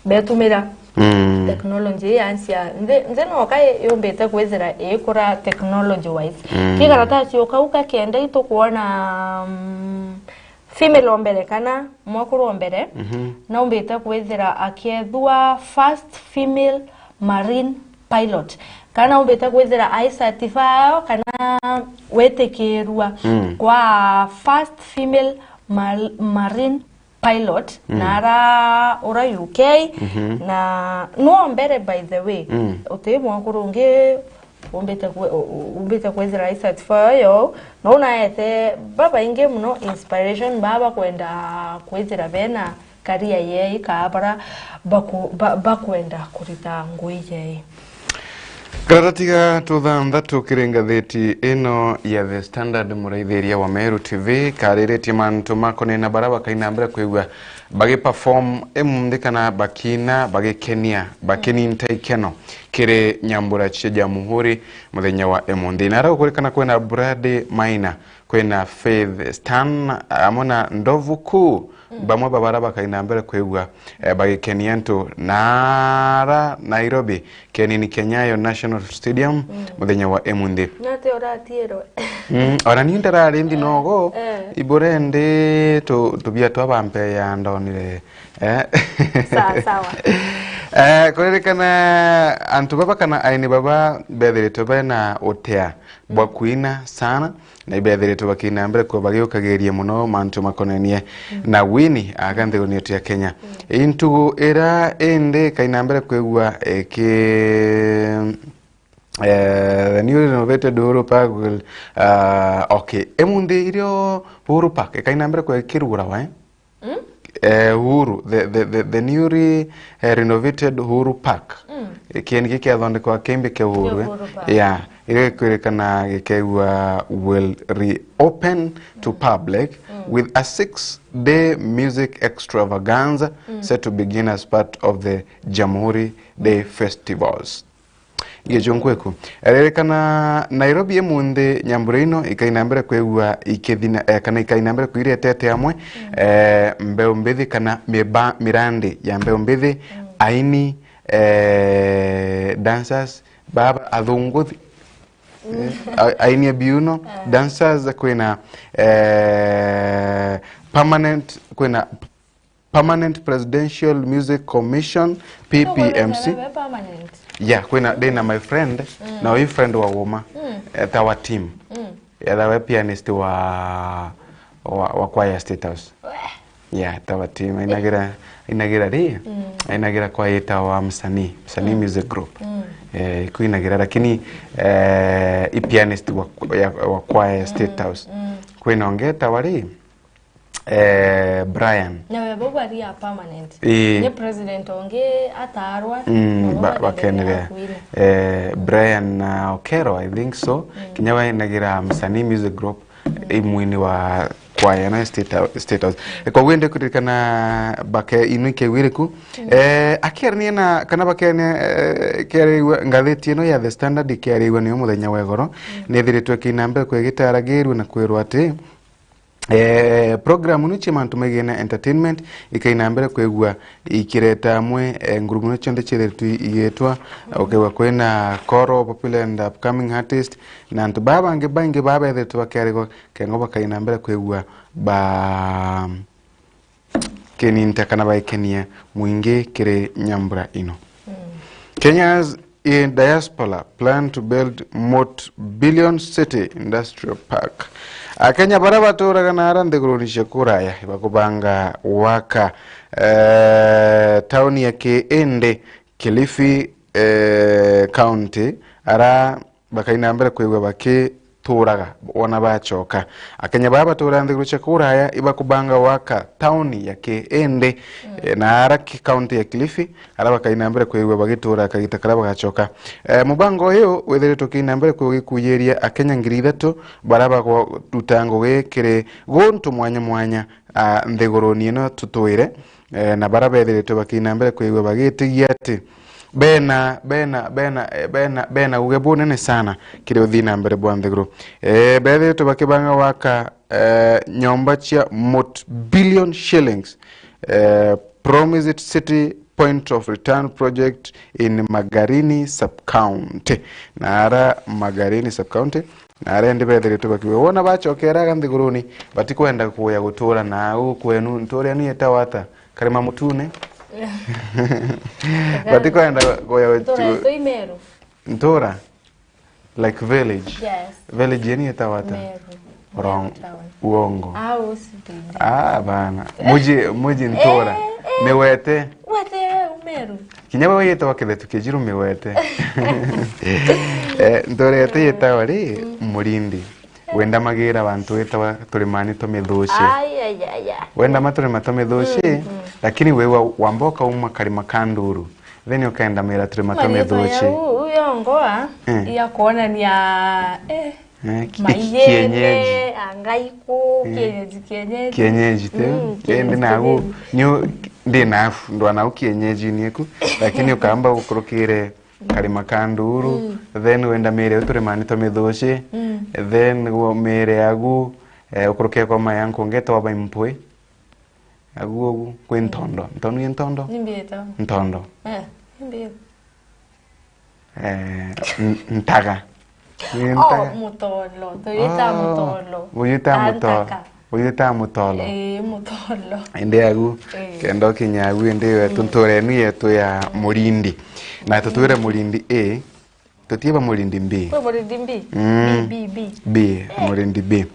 betumira, mm, technology ii. Ansia, nthi, nthi noka yumbite kwithira ikura technology wise. Mm. Ki karatasi o kau ka kenda itukwona, mm, female o mbere kana mwekuru o mbere, mhm, naumbite kwithira akiethua first female marine pilot, kana naumbite kwithira ai certify kana witikirua, mm, kwa first female mar-, marine pilot, mm, na ara ura U K, mhm, na no mbere, by the way, mm, uti mwekuru ungi umbite kwe-, u-, u-, umbite kwithira i certify yo, no unaete babaingi muno inspiration, baa bakwenda kwithira bena career yei, kaa bara baku-, ba-, bakwenda kurita ngui yei. Karata tiga tuthanthatu kiri ngatheti ino ya The Standard, muraithiria wa Meru T V, kariritie mantu makonena bara bakaina mbere kwigua bagi perform imunthi kana bakina bagikenia, bakininta ikeno kiri nyambura cia Jamhuri muthenya wa imunthi. Na ara gukurikana kwina Brady Maina, kwina Faith Stan, amwe na Ndovu Kuu, mm, bamwe ba bara bakaina mbere kwigua, eh, bagikenia antu nara Nairobi, kenini Kenyayo National Stadium, mm, muthenya wa imunthi. Nate uratiirwe? Mm, ona ni ndarari nthi nogo, eh, Ibure ndi tu-, tubia twa bampe ya ndonire. Eh? Sawa, sawa. Eh, kuririkana antu baba kana aini baba bethiritwe bena utea bwa kwina sana, na ibethiritwe bakina mbere kwa bagiukagiria muno mantu makonenie na wini aga nthiguruni yetu ya Kenya. Ii ntugu ira indi kaina mbere kwigua iki, eh, the new renovated Uhuru Park will, ah, okay. Emunthi irio Uhuru Park ikaina mbere kwa ikirugurawa, eh? Eh, Uhuru, the, the, the, the newly, eh, renovated Uhuru Park. Kieni giki kiathondekwa kimbi kia Uhuru, eh? Uhuru Park. Yeah, iria gikwirikana gikeigua will reopen to public with a six-day music extravaganza set to begin as part of the Jamhuri Day festivals. Gicunku iku. Ririkana, Nairobi imunthi nyambura ino ikaina mbere kwigua ikithina, eh, kana ikaina mbere kwiretete amwe, eh, mbeu mbithi kana miba-, mirandi ya mbeu mbithi, aini, eh, dancers, baba athunguthi, eh, a-, aini a biuno, dancers, kwina, eh, permanent, kwina Permanent Presidential Music Commission, P P M C. Permanent. Yeah, kwina, ndina my friend, na uyu friend wa Goma, etawa Tim. Etawa pianist wa, wa, wa kwaya ya State House. Yeah, etawa Tim. Ainagira, ainagira ri? Ainagira kwaya etawa Msanii, Msanii Music Group. Eh, kuinagira, lakini, eh, i pianist wa, ya, wa kwaya ya State House. Kwina ungi etawa ri? Eh, Brian. Nawe bau bari a permanent. Ii. Ni president ungi ataarwa, mm, nabo ba-, bakenderea bakenderea kwina. Eh, Brian, uh, Okero, I think so. Kinya we ainagira Msanii Music Group, i mwini wa kwaya ino ya State Hou-, State House. Eh, koguo indi kuririkana bake ino ikewiriku. Eh, akiarania na, kana bakene, eh, kiarigwa ngathiti ino ya The Standard ikiarigwa niyo muthenya wa igoro. Nithiritwe kina mbere kwegitaragirwe na kwirwa ati, Eh, program ni cia mantu megiene entertainment ikaina mbere kwigua ikireta amwe, eh, ngurumo ni cionthe ciethiritwe igitwa, ukigua kwina choral, popular and upcoming artist, na antu baa bangi baingi baa bethiritwe bakiarigwa keng'o bakaina mbere kwigua ba kininta kana baikenia mwingi kiri nyambura ino. Kenya's in diaspora plan to build Mot Billion City Industrial Park. Akenya baria baturaga na ara nthiguruni cia kuraya ibakubanga waka, eh, tauni ya Kiindi, Kilifi, eh, County, ara bakaina mbere kwigua bakituraga wona bacoka. Akenya baa baturaga nthiguru cia kuraya ibakubanga waka tauni ya Kiindi, eh, na ara ki-, kaunti ya Kilifi, ara bakaina mbere kwigua bagitura kagita karia bagacoka. Eh, mubango uyu withiritwe ukiina mbere kwigua gikuyiria Akenya ngiri ithatu baria baguruta ngugi kiri guntu mwanya mwanya, ah, nthiguruni ino tutwire, eh, na baria bethiritwe bakiina mbere kwigua bagitigia ati bena, bena, bena, eh, bena, bena uge bunene sana kiri uthii na mbere bwa nthiguru. Eh, bethiritwe bakibanga waka, eh, nyomba cia mot billion shillings, eh, Promised City Point of Return Project in Magarini Sub-County. Na ara Magarini Sub-County, na aria indi bethiritwe bakiuga, wona bacokeraga nthiguruni, batikwenda kuya gutura nau kwenu, ntura yenu yetawa ata? Karima Mutune? Batikwenda kuya gutu- Ntura yetu i Meru. Ntura? Like village? Yes. Village yenu yetawa ata? Meru. Wrong. Meru town. Uongo. Ah, usi. Ah, bana. Muji, muji ntura. Eh, eh. Miwete. Wete u Meru. Kinya we wiyitawa Kithetu Kijiru Miwete. Eh, ntura yetu yetawa ri, Murindi. Wenda magira bantu wetawa turimani twa mithuci. Ai, ai, ai, ai. Wenda maturima twa mithuci, lakini we wa-, wamba ukauma karima ka nduru. Then ukaenda mira turima twa mithuci. Marito ya u-, u-, yongoa, eh, ya kuonania, eh, Eh, ki-, maiyene, kienyeji. Angaiku, eh, kienyeji, kienyeji. Kienyeji, tio? Mm, eh, kienyeji, ndi nagu, kienyeji. Niu, ndi nafu, ndwa nagu kienyeji nieku, lakini ukamba ukurukire karima ka nduru, then wenda mire uturimani twa mithuci, then wo mire agu, eh, ukuruke kwa maya nkunge twa baimpwi. Agu ugu, kwi ntondo. Ntondo ni ntondo? Nimbito. Ntondo. Eh, nimbito. Eh, n-, ntaga. Ni ntaga. Oh, mutolo. Tuyita mutolo. Uyita mutolo. Ntaka. Withita mutolo. Ii, mutolo. Indi agu, ii, kenda ukinya agu, indi wetu nturenu yetu ya Murindi. Na tutwire Murindi A, tutiiba Murindi B. Kwi Murindi B? Mm. B, B, B. B, Murindi B.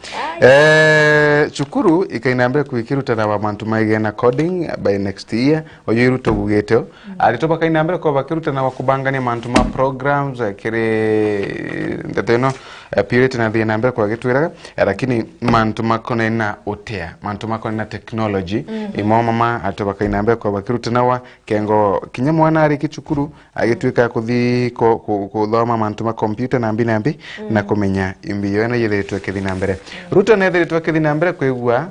Ai. Eh, cukuru ikaina mbere kwikirutana wa mantu maigena coding by next year. Uyu iru tugugite u. Aritwa bakaina mbere kwa bakirutana wa kubangania mantu ma programs, eh, kiri ndeto ino, eh, Purity na thina mbere kwa gitwiraga, eh, lakini mantu makonena utea, mantu makonena technology, imo mama aritwa bakaina mbere kwa bakirutana wa kengo kinya mwana ariki cukuru, agituika kuthi ku-, ku-, kuthoma mantu ma computer na mbi na mbi, na kumenya imbi yo ino yithiritwe kithi na mbere. Ruto nethiritwe kithi na mbere kwigua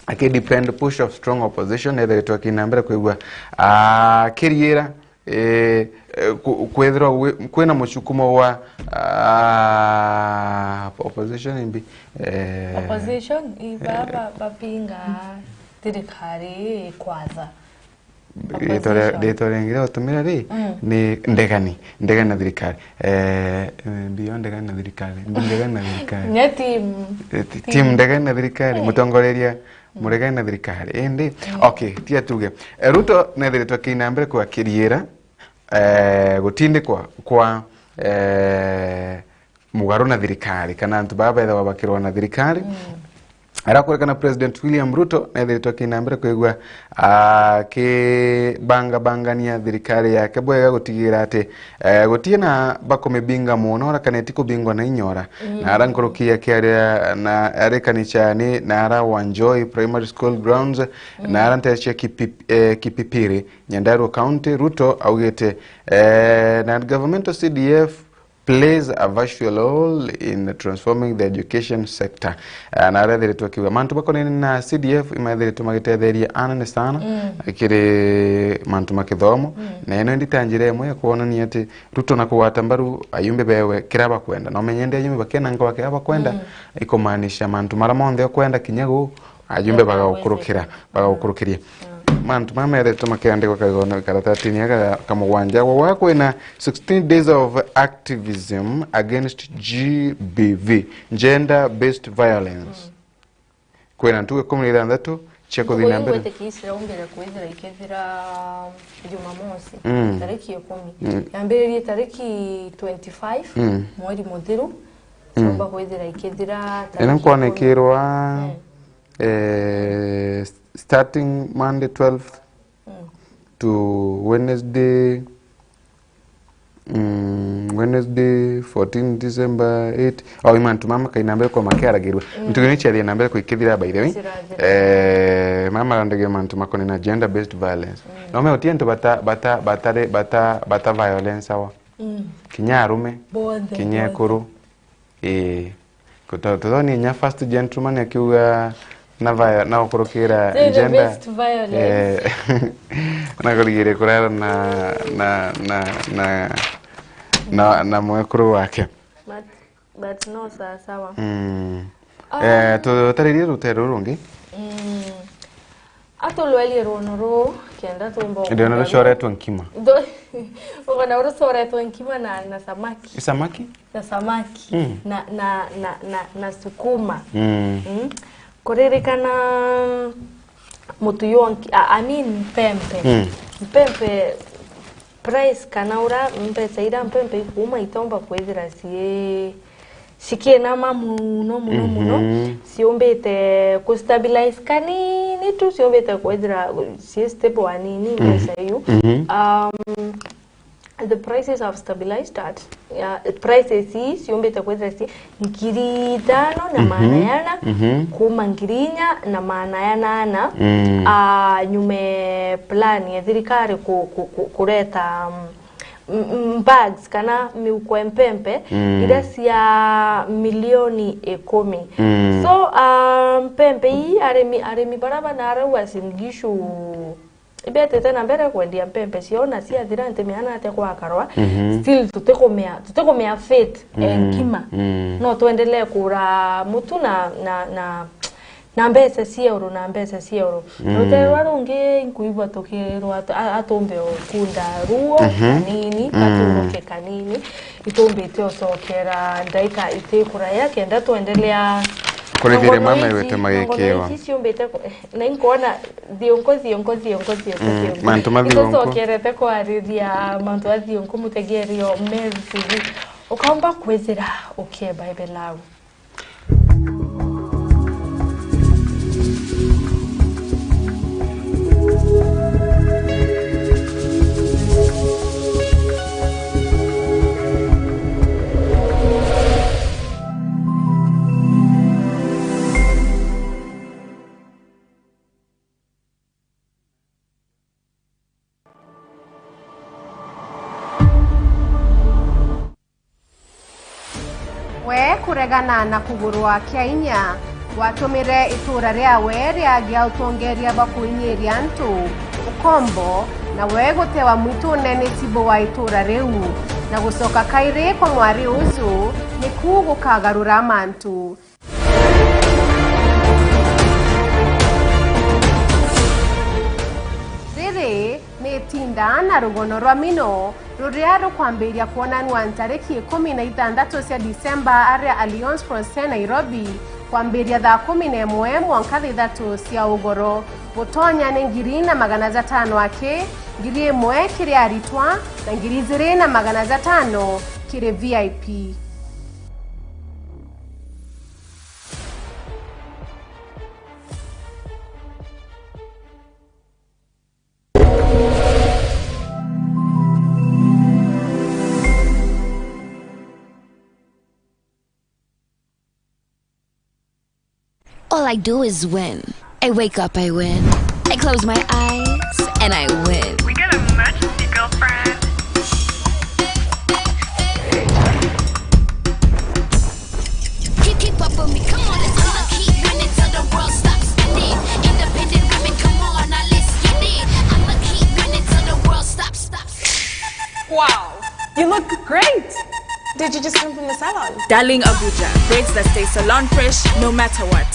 aki depend push of strong opposition, nethiritwe akina mbere kwigua akiriira, eh, eh, ku-, kwithirwa wi-, kwina mucukumo wa, ah, opposition imbi, eh, opposition iba ba-, bapinga thirikari ikwatha. Ritwa ria-, opposition. Ritwa ringi ria utumira ri, mm, ni ndegani, ndegani na thirikari. Eh, mbio ndegani na thirikari, mbi ndegani na thirikari. Nya team. Eh, ti-, team. Team ndegani na thirikari, eh, mutongoreria muregani na thirikari. Indi, mm, okay, tia tuge. Eh, Ruto nethiritwe akina mbere kwa kiriira, eh, gutindikwa kwa, eh, mugaru na thirikari, kana antu baba bethagwa bakirwa na thirikari. Mm. Arakurekana President William Ruto nethiritwe akina mbere kwigua akibangabangania thirikari yake bwega gutigira ati, eh, gutina bakumibinga muno, ora kana itikubingwa na inyora. Mm. Na ara nkuruki akiaria na ari kanicani, na ara Wanjohi Primary School grounds, mm, na ara ntere cia Kipi-, eh, Kipipiri, Nyandarua County, Ruto augite, eh, na government of C D F plays a vital role in transforming the education sector. Eh, na arethiritwe akiuga mantu bakonene na C D F imathiritwe magitetheria anene sana, mm, kiri mantu ma kithomo. Mm. Na ino indi ta njira imwe ya kwonania ati Ruto na kugwata mbaru ayumbe bewe kira bakwenda. Na umenye ndi ayumbe bakena nkwa kira bakwenda, mm, ikumaanisha mantu mara monthe ukwenda kinya gu Ajumbe bagaukurukira, bagaukurukiria. Mm. Mantu mama methetwe makiandikwa kaigono karatatini aka ka mugwanja, gwa kwina sixteen days of activism against G B V, gender based violence. Mm. Kwina ntuku ikumi na ithanthatu cia kuthina mbere. Ntuku iu ngwitikia ciraumbire kwithira ikethira Jumamosi, mm, tariki ikumi. Mm. Yambiririe tariki twenty-five, mm, mweri muthiru, mm, ciumba kwithira ikethira tariki ikumi. Ina nkwanekirwa, mm. Eh, starting Monday twelfth, mm, to Wednesday, mm, Wednesday fourteen December eight. Au mantu mama kaina mbere kwa makiaragirwa. Mm. Ntuku ni ciathie na mbere kwikithira, by the way. Cirathira. Eh, mama randagia mantu makoni na gender based violence. Mm. No me utie antu bata, bata, batare, bata, bata violence awa. Mm. Kinya arume, bonthe, kinya bonthe. Ekuru. Ii. Kuto-, tuthoni inya first gentleman akiuga na via-, na gukurukira the gender. Best violence. Eh, na kurigire kurara na, na, na, na, na, na mwekuru wake. But, but no, sawa, sawa. Mm. Ah. Eh, tutaririe rutere ruru rungi. Mm. Atulwelie rwono ruu, kenda tumba. Ndio, na rucoretwe nkima. Ndo-, rwono rucoretwe nkima na, na samaki. Samaki? Na samaki. Mm. Na, na, na, na, na sukuma. Mm. Mm. Kuririkana mutu yonki, I, I mean, mpempe. Mm. Mpempe price kana ura mbeca ira mpempe ikuuma itomba kwithira cii cikinama muno, muno, muno. Mhm. Ciumbite ku stabilize kanini tu, ciumbite kwithira cii stable anini, mhm, mbeca iu. Mhm. Um, the prices have stabilized at, yeah, prices ii ciumbite kwithira ci ngiri ithano na, mhm, maana yana, mhm, kuuma ngiri inya na maana yana ana, mm, ah, nyume plan ya thirikari ku-, ku-, ku-, kureta, um, m-, m-, bags kana miuko ya mpempe, mm, iria cia milioni ikumi. Mm. So, ah, mpempe ii arimi, arimi baria bana arau Uasin Gishu ibetete na mbere kwendia mpempe ciao na ciathira nti miana atia kwakarwa, mhm, still tutikumea, tutikumea faith, mm, enkima. Mm. No twendelee kura mutu na, na, na na mbeca cia oro, na mbeca cia oro. Mm. Rutere rwa rungi nkuigua tukirwa atu-, a-, atumbe o kunda ruo, mhm, kanini, mm, katuruke kanini, itumbite ucokera ndaika itikuraya, kenda twendelea Kuri thiri mama iwete magikirwa. Ici ciumbite ku-, na inkwona thiunku, thiunku, thiunku, thiunku, mm, thiunku. Mantu ma thiunku. Itucokerete kwariria mantu a thiunku, mutegerio Meru T V. Ukaumba kwithira ukeba ebelau. We kuregana na kugurwa kia inya, gwatumire itura riawe riagia utongeria bwa kuinyiria antu ukombo, na we gutewa mwitune ni tibu wa itura riu, na gucoka kairi kwa mwari uju niku gukagarura mantu. Riri ni itinda na rugono rwa mino ruria rukwambiria kwonanua ntariki ikumi na ithanthatu cia Disemba aria Alliance Francaise Nairobi, kwambiria thaa kumi na imwe mwanka thaa ithatu cia ugoro. Gutonya ni ngiri na magana jatano aki, ngiri imwe kiri aritwa, na ngiri ijiri na magana jatano kiri V I P. All I do is win. I wake up, I win. I close my eyes, and I win. We got a emergency, girlfriend. Keep, keep up with me, come on, let's go. I'ma keep winning till the world stops spinning. Independent women, come on, now let's get it. I'ma keep winning till the world stops, stops. Wow, you look great! Did you just come from the salon? Darling Abuja, braids that stay salon fresh no matter what.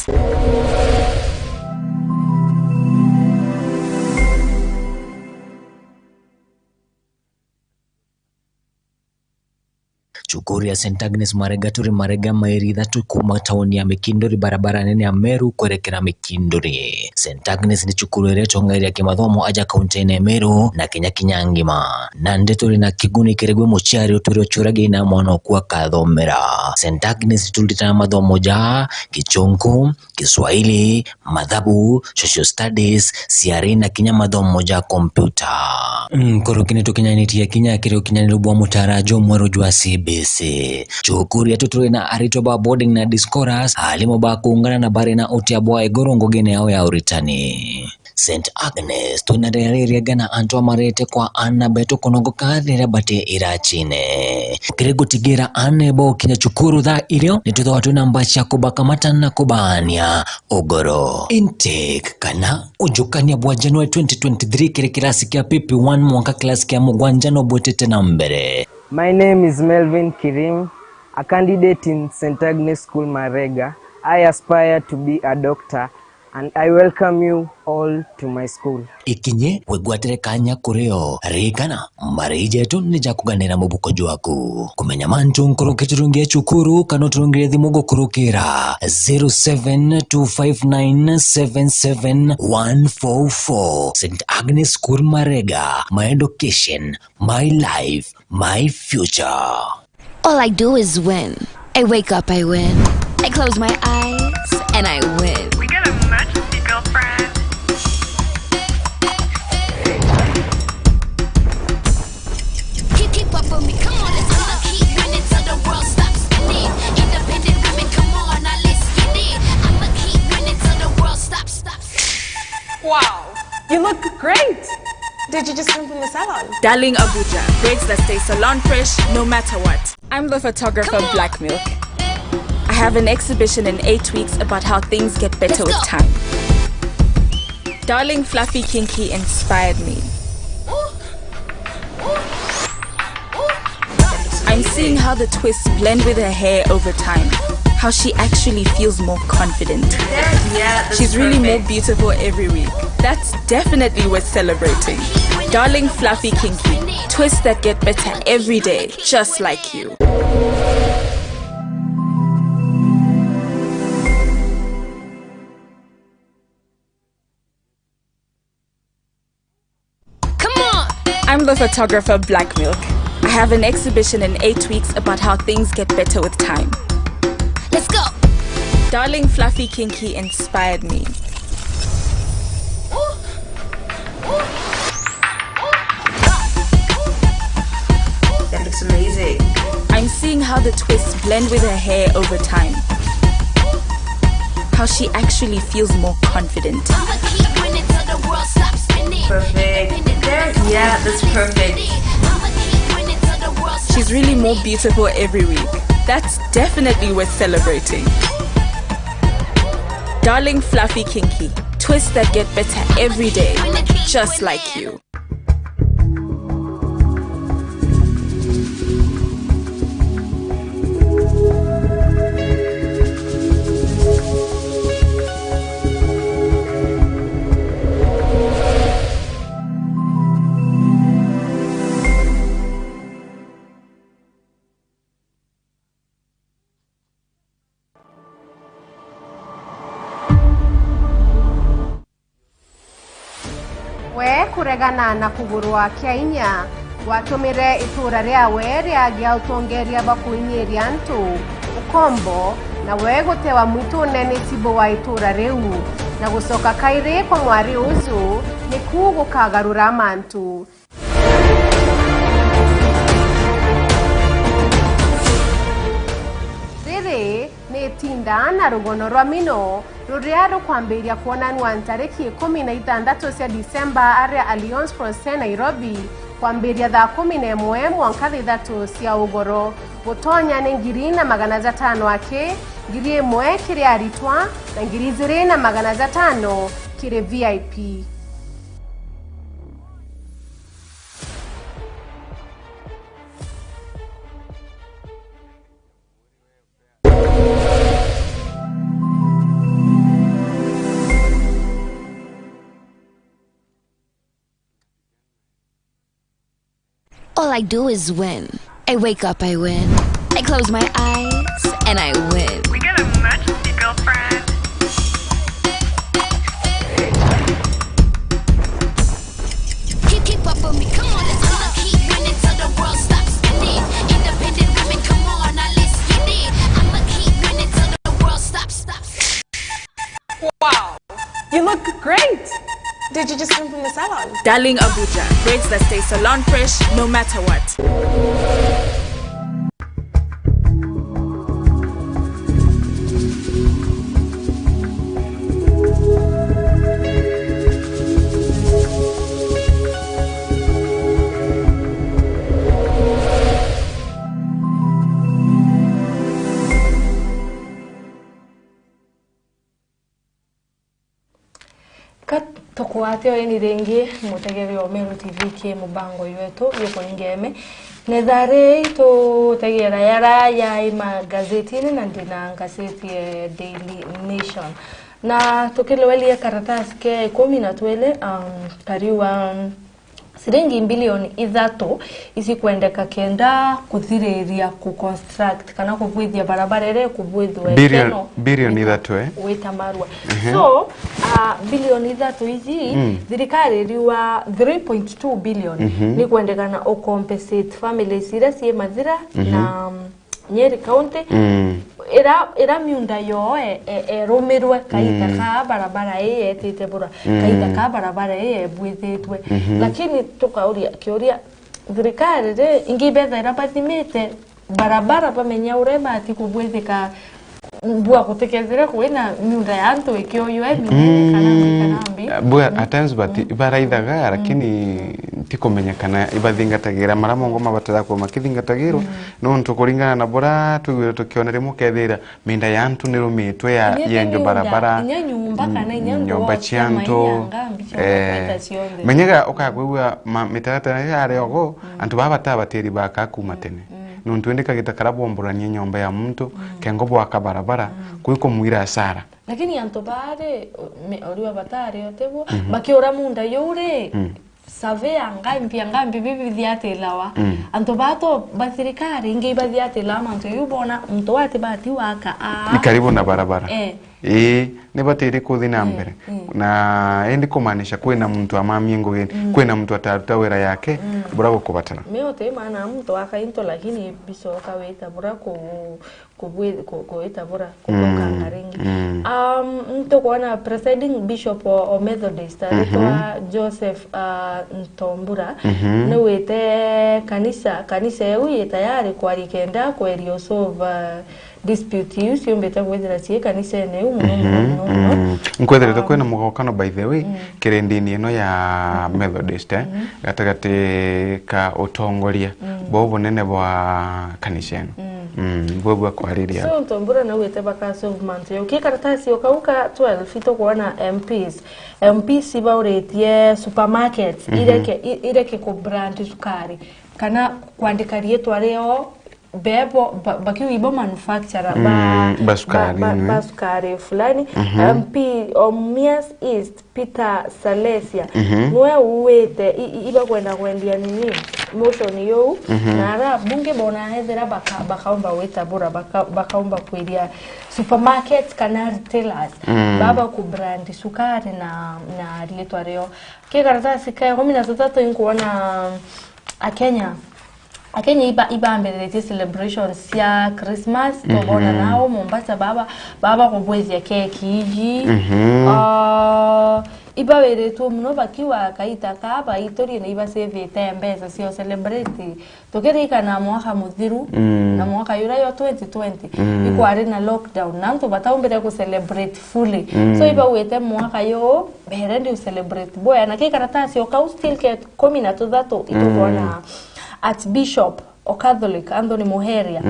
Cukuru ya Saint Agnes Marega turi Marega, mairi ithatu kuma tauni ya Mikinduri, barabara nene ya Meru kwerekera Mikinduri. Saint Agnes ni cukuru iria itongeria kimathomo aja kaunti-ini ya Meru na Kenya kinya ngima. Nandi turi na kiguni kiri gwi muciari utwire uciuragia ina mwana oku akathomera. Saint Agnes turitaga mathomo ja Gichunku, Kiswahili, mathabu, social studies, ciari na kinya mathomo ja kompyuta. Nkuruki ni tukinyanitie kinya kiri ukinyaniru bwa mutaara jumweru jwa C B C. Cukuru yetu turi na aritwa ba boarding na day scholars, aarimu ba kuungana na bari na utia bwa iguru ngugine yao ya uritani. Saint Agnes, twina riria ririega na antu amarete kwa aana betu kunogoka riria bati iracine. Kiri gutigira aana bokinya cukuru thaa irio, nitwithagwa twina mbaa cia kubakamata na kubaania ugoro. Intake kana ujukania bwa January twenty twenty-three kiri kirasi kia P P one mwanka kirasi kia mugwanja no bwitite na mbere. My name is Melvin Kirim, a candidate in Saint Agnes School Marega. I aspire to be a doctor and I welcome you all to my school. Ikinye wigwatire kanya kuri o. Ririkana, marei jetu ni ja kuganira mubuko jwaku. Kumenya mantu nkuruki turungie cukuru kana uturungire thimu gukurukira zero seven two five nine seven seven one four four. Saint Agnes School Marega, my education, my life, my future. All I do is win. I wake up, I win. I close my eyes, and I win. We got a emergency, girlfriend. Keep, keep up with me, come on, let's go. I'ma keep winning till the world stops spinning. Independent women, come on, now let's get it. I'ma keep winning till the world stops, stops. Wow, you look great! Did you just come from the salon? Darling Abuja, braids that stay salon fresh no matter what. I'm the photographer Black Milk. I have an exhibition in eight weeks about how things get better with time. Darling Fluffy Kinky inspired me. I'm seeing how the twists blend with her hair over time, how she actually feels more confident. She's really more beautiful every week. That's definitely worth celebrating. Darling Fluffy Kinky, twists that get better every day, just like you. I'm the photographer Black Milk. I have an exhibition in eight weeks about how things get better with time. Let's go! Darling Fluffy Kinky inspired me. That looks amazing. I'm seeing how the twists blend with her hair over time. How she actually feels more confident. Perfect. There, yeah, that's perfect. She's really more beautiful every week. That's definitely worth celebrating. Darling Fluffy Kinky, twists that get better every day, just like you. We kuregana na kugurwa kia inya, gwatumire ituura riawe riagia utongeeria bwa kuinyiiria antu ukombo, na we gutewa mwitune ni cibu wa ituura riu, na gucoka kairi kwa mwari uju niku gukagarura mantu. Riri ni itinda na rugono rwa mino ruria rukwambiria kwonanua ntariki ikumi na ithanthatu cia Disemba aria Alliance Française Nairobi, kwambiria thaa kumi na imwe mwanka thaa ithatu cia ugoro. Gutonya ni ngiri na magana jatano aki, ngiri imwe kiri aritwa, na ngiri ijiri na magana jatano kiri V I P. All I do is win. I wake up, I win. I close my eyes, and I win. We got a much girlfriend. Keep, keep up with me, come on, let's go. I'ma keep winning till the world stops spinning. Independent women, come on, now let's get it. I'ma keep winning till the world stops, stops. Wow, you look great. Did you just come from the salon? Darling Abuja, braids that stay salon fresh no matter what. Ka tukwate o ini ringi, mutegeri wa Meru T V ki mubango jwetu jukuringeme. Nethari tutegera yara yai magazetini, na ndina ngazeti ya Daily Nation. Na tukilwelie karatasi ke ikumi na twili, um, kariwa, um, ciringi mbilioni ithatu icikwendeka kenda kuthiriria ku construct kana kubwithia barabara iria ikubwithwa Billion-, ikeno billion wita-, ithatu, eh? Wita Marua. Ehe. So, ah, bilioni ithatu iji, mm, thirikari iriwa three point two billion, mhm, ni kwendekana u compensate families iria cii Mathira, mhm, na, um, Nyeri County, mm, ira, ira miunda yoo e-, e-, erumirwe kaita, mm, ka barabara ii yetite bura, mm, kaita ka barabara ii yebwithitwe. Mhm. Lakini tukauria kiuria, thirikari ri, ingi ibethaira bathimite barabara bamenya uria ibati kubwithika bua gutikethire kwina miunda ya antu ikioywe minene kana mbi, mm, kana mbi? Bua, mm, at times, but, mm, ibaraithaga, mm, lakini ntikumenya kana ibathingatagira mara mongo mabatara kuwa makithingatagirwa, mm, nontu kuringana na bura twigwire tukiona rimwe ukethira minda ya antu nirumitwe ya, inya yenjo miunda, barabara, inya nyumba kana inya, mm, nyumba cia antu, eh, menyaga ukakwigua ma-, mitaratara ya ari ogo, mm, antu baba batabatiri baka kuma, mm, tene. Mm. Nontu indi kagita kara bomborania nyomba ya muntu, mm, kengo bwaka barabara, mm, kwi kumwira asara. Lakini antu bari, me-, uriwa batari otebu, mhm, bakiura munda yuri, mm, survey ya ngambi, ya ngambi bibi bithiatilawa. Mm. Antu bato ba thirikari ingi ibathiatilawa mantu yu bona muntu wati bati waka a. Ni karibu na barabara. Eh. Ii, ni batiri kuthi na mbere. Mm. Na indi kumaanisha kwina muntu amamie ngugi, kwina muntu ataruta wira yake, bura gukubatara. Me uti maana muntu aka into, lakini bicoka wita bura ku-, kubwi-, ku-, kuwita bura, kuthokanga ringi. Mm. Um, ntukwona presiding bishop o, o Methodist, aritwa Joseph, uh, Ntombura, niwite kanisa, kanisa eu yi tayari kwaria kenda kweria usolve, uh, dispute iu ciumbite kwithira cii kanisene iu muno, muno, muno, muno. Nkwithirite kwina mugokano, by the way, kiri ndini ino ya Methodist, eh, gatagati ka utongoria bwa bunene bwa kanisa ino. Mm, bwe bwa kwariria. So, Ntombura naugite baka solve mantu jau. Ki karatasi o kau ka twelve, itukwona M Ps. M Ps ibauritie supermarkets, ireke, i-, ireke ku brand sukari, kana kwandika riitwa rio, bebo, ba-, bakiuga ibo manufacturer, ba, ba sukari, ba, ba sukari fulani. M P o Mumias East, Peter Salesia, niwe uuite, i-, i-, ibakwenda kwendia nini, motion yuu, na ara bunge bona ethira baka-, bakaumba gwita bura, baka-, bakaumba kwiria supermarkets kana retailers, baba ku brand sukari na, na riitwa rio. Ki karatasi ka ikumi na tuthatu inkwona Akenya. Akenya iba-, ibambiritie celebrations cia Christmas, tubona nao Mombasa baba, baba kubwithia keki iji. Ah, ibawiritwe muno bakiwa kaita ka baiturie na ibasivite mbeca cia celebrate. Tukiririkana mwaka muthiru na mwaka yuria yo twenty twenty, ikwari na lockdown, na antu bataumbire ku celebrate fully. So ibauite mwaka yu, mbere ndi u celebrate bwea, na ki karatasi o kau still ke ikumi na tuthatu, itukwona Archbishop o Catholic Anthony Muheria,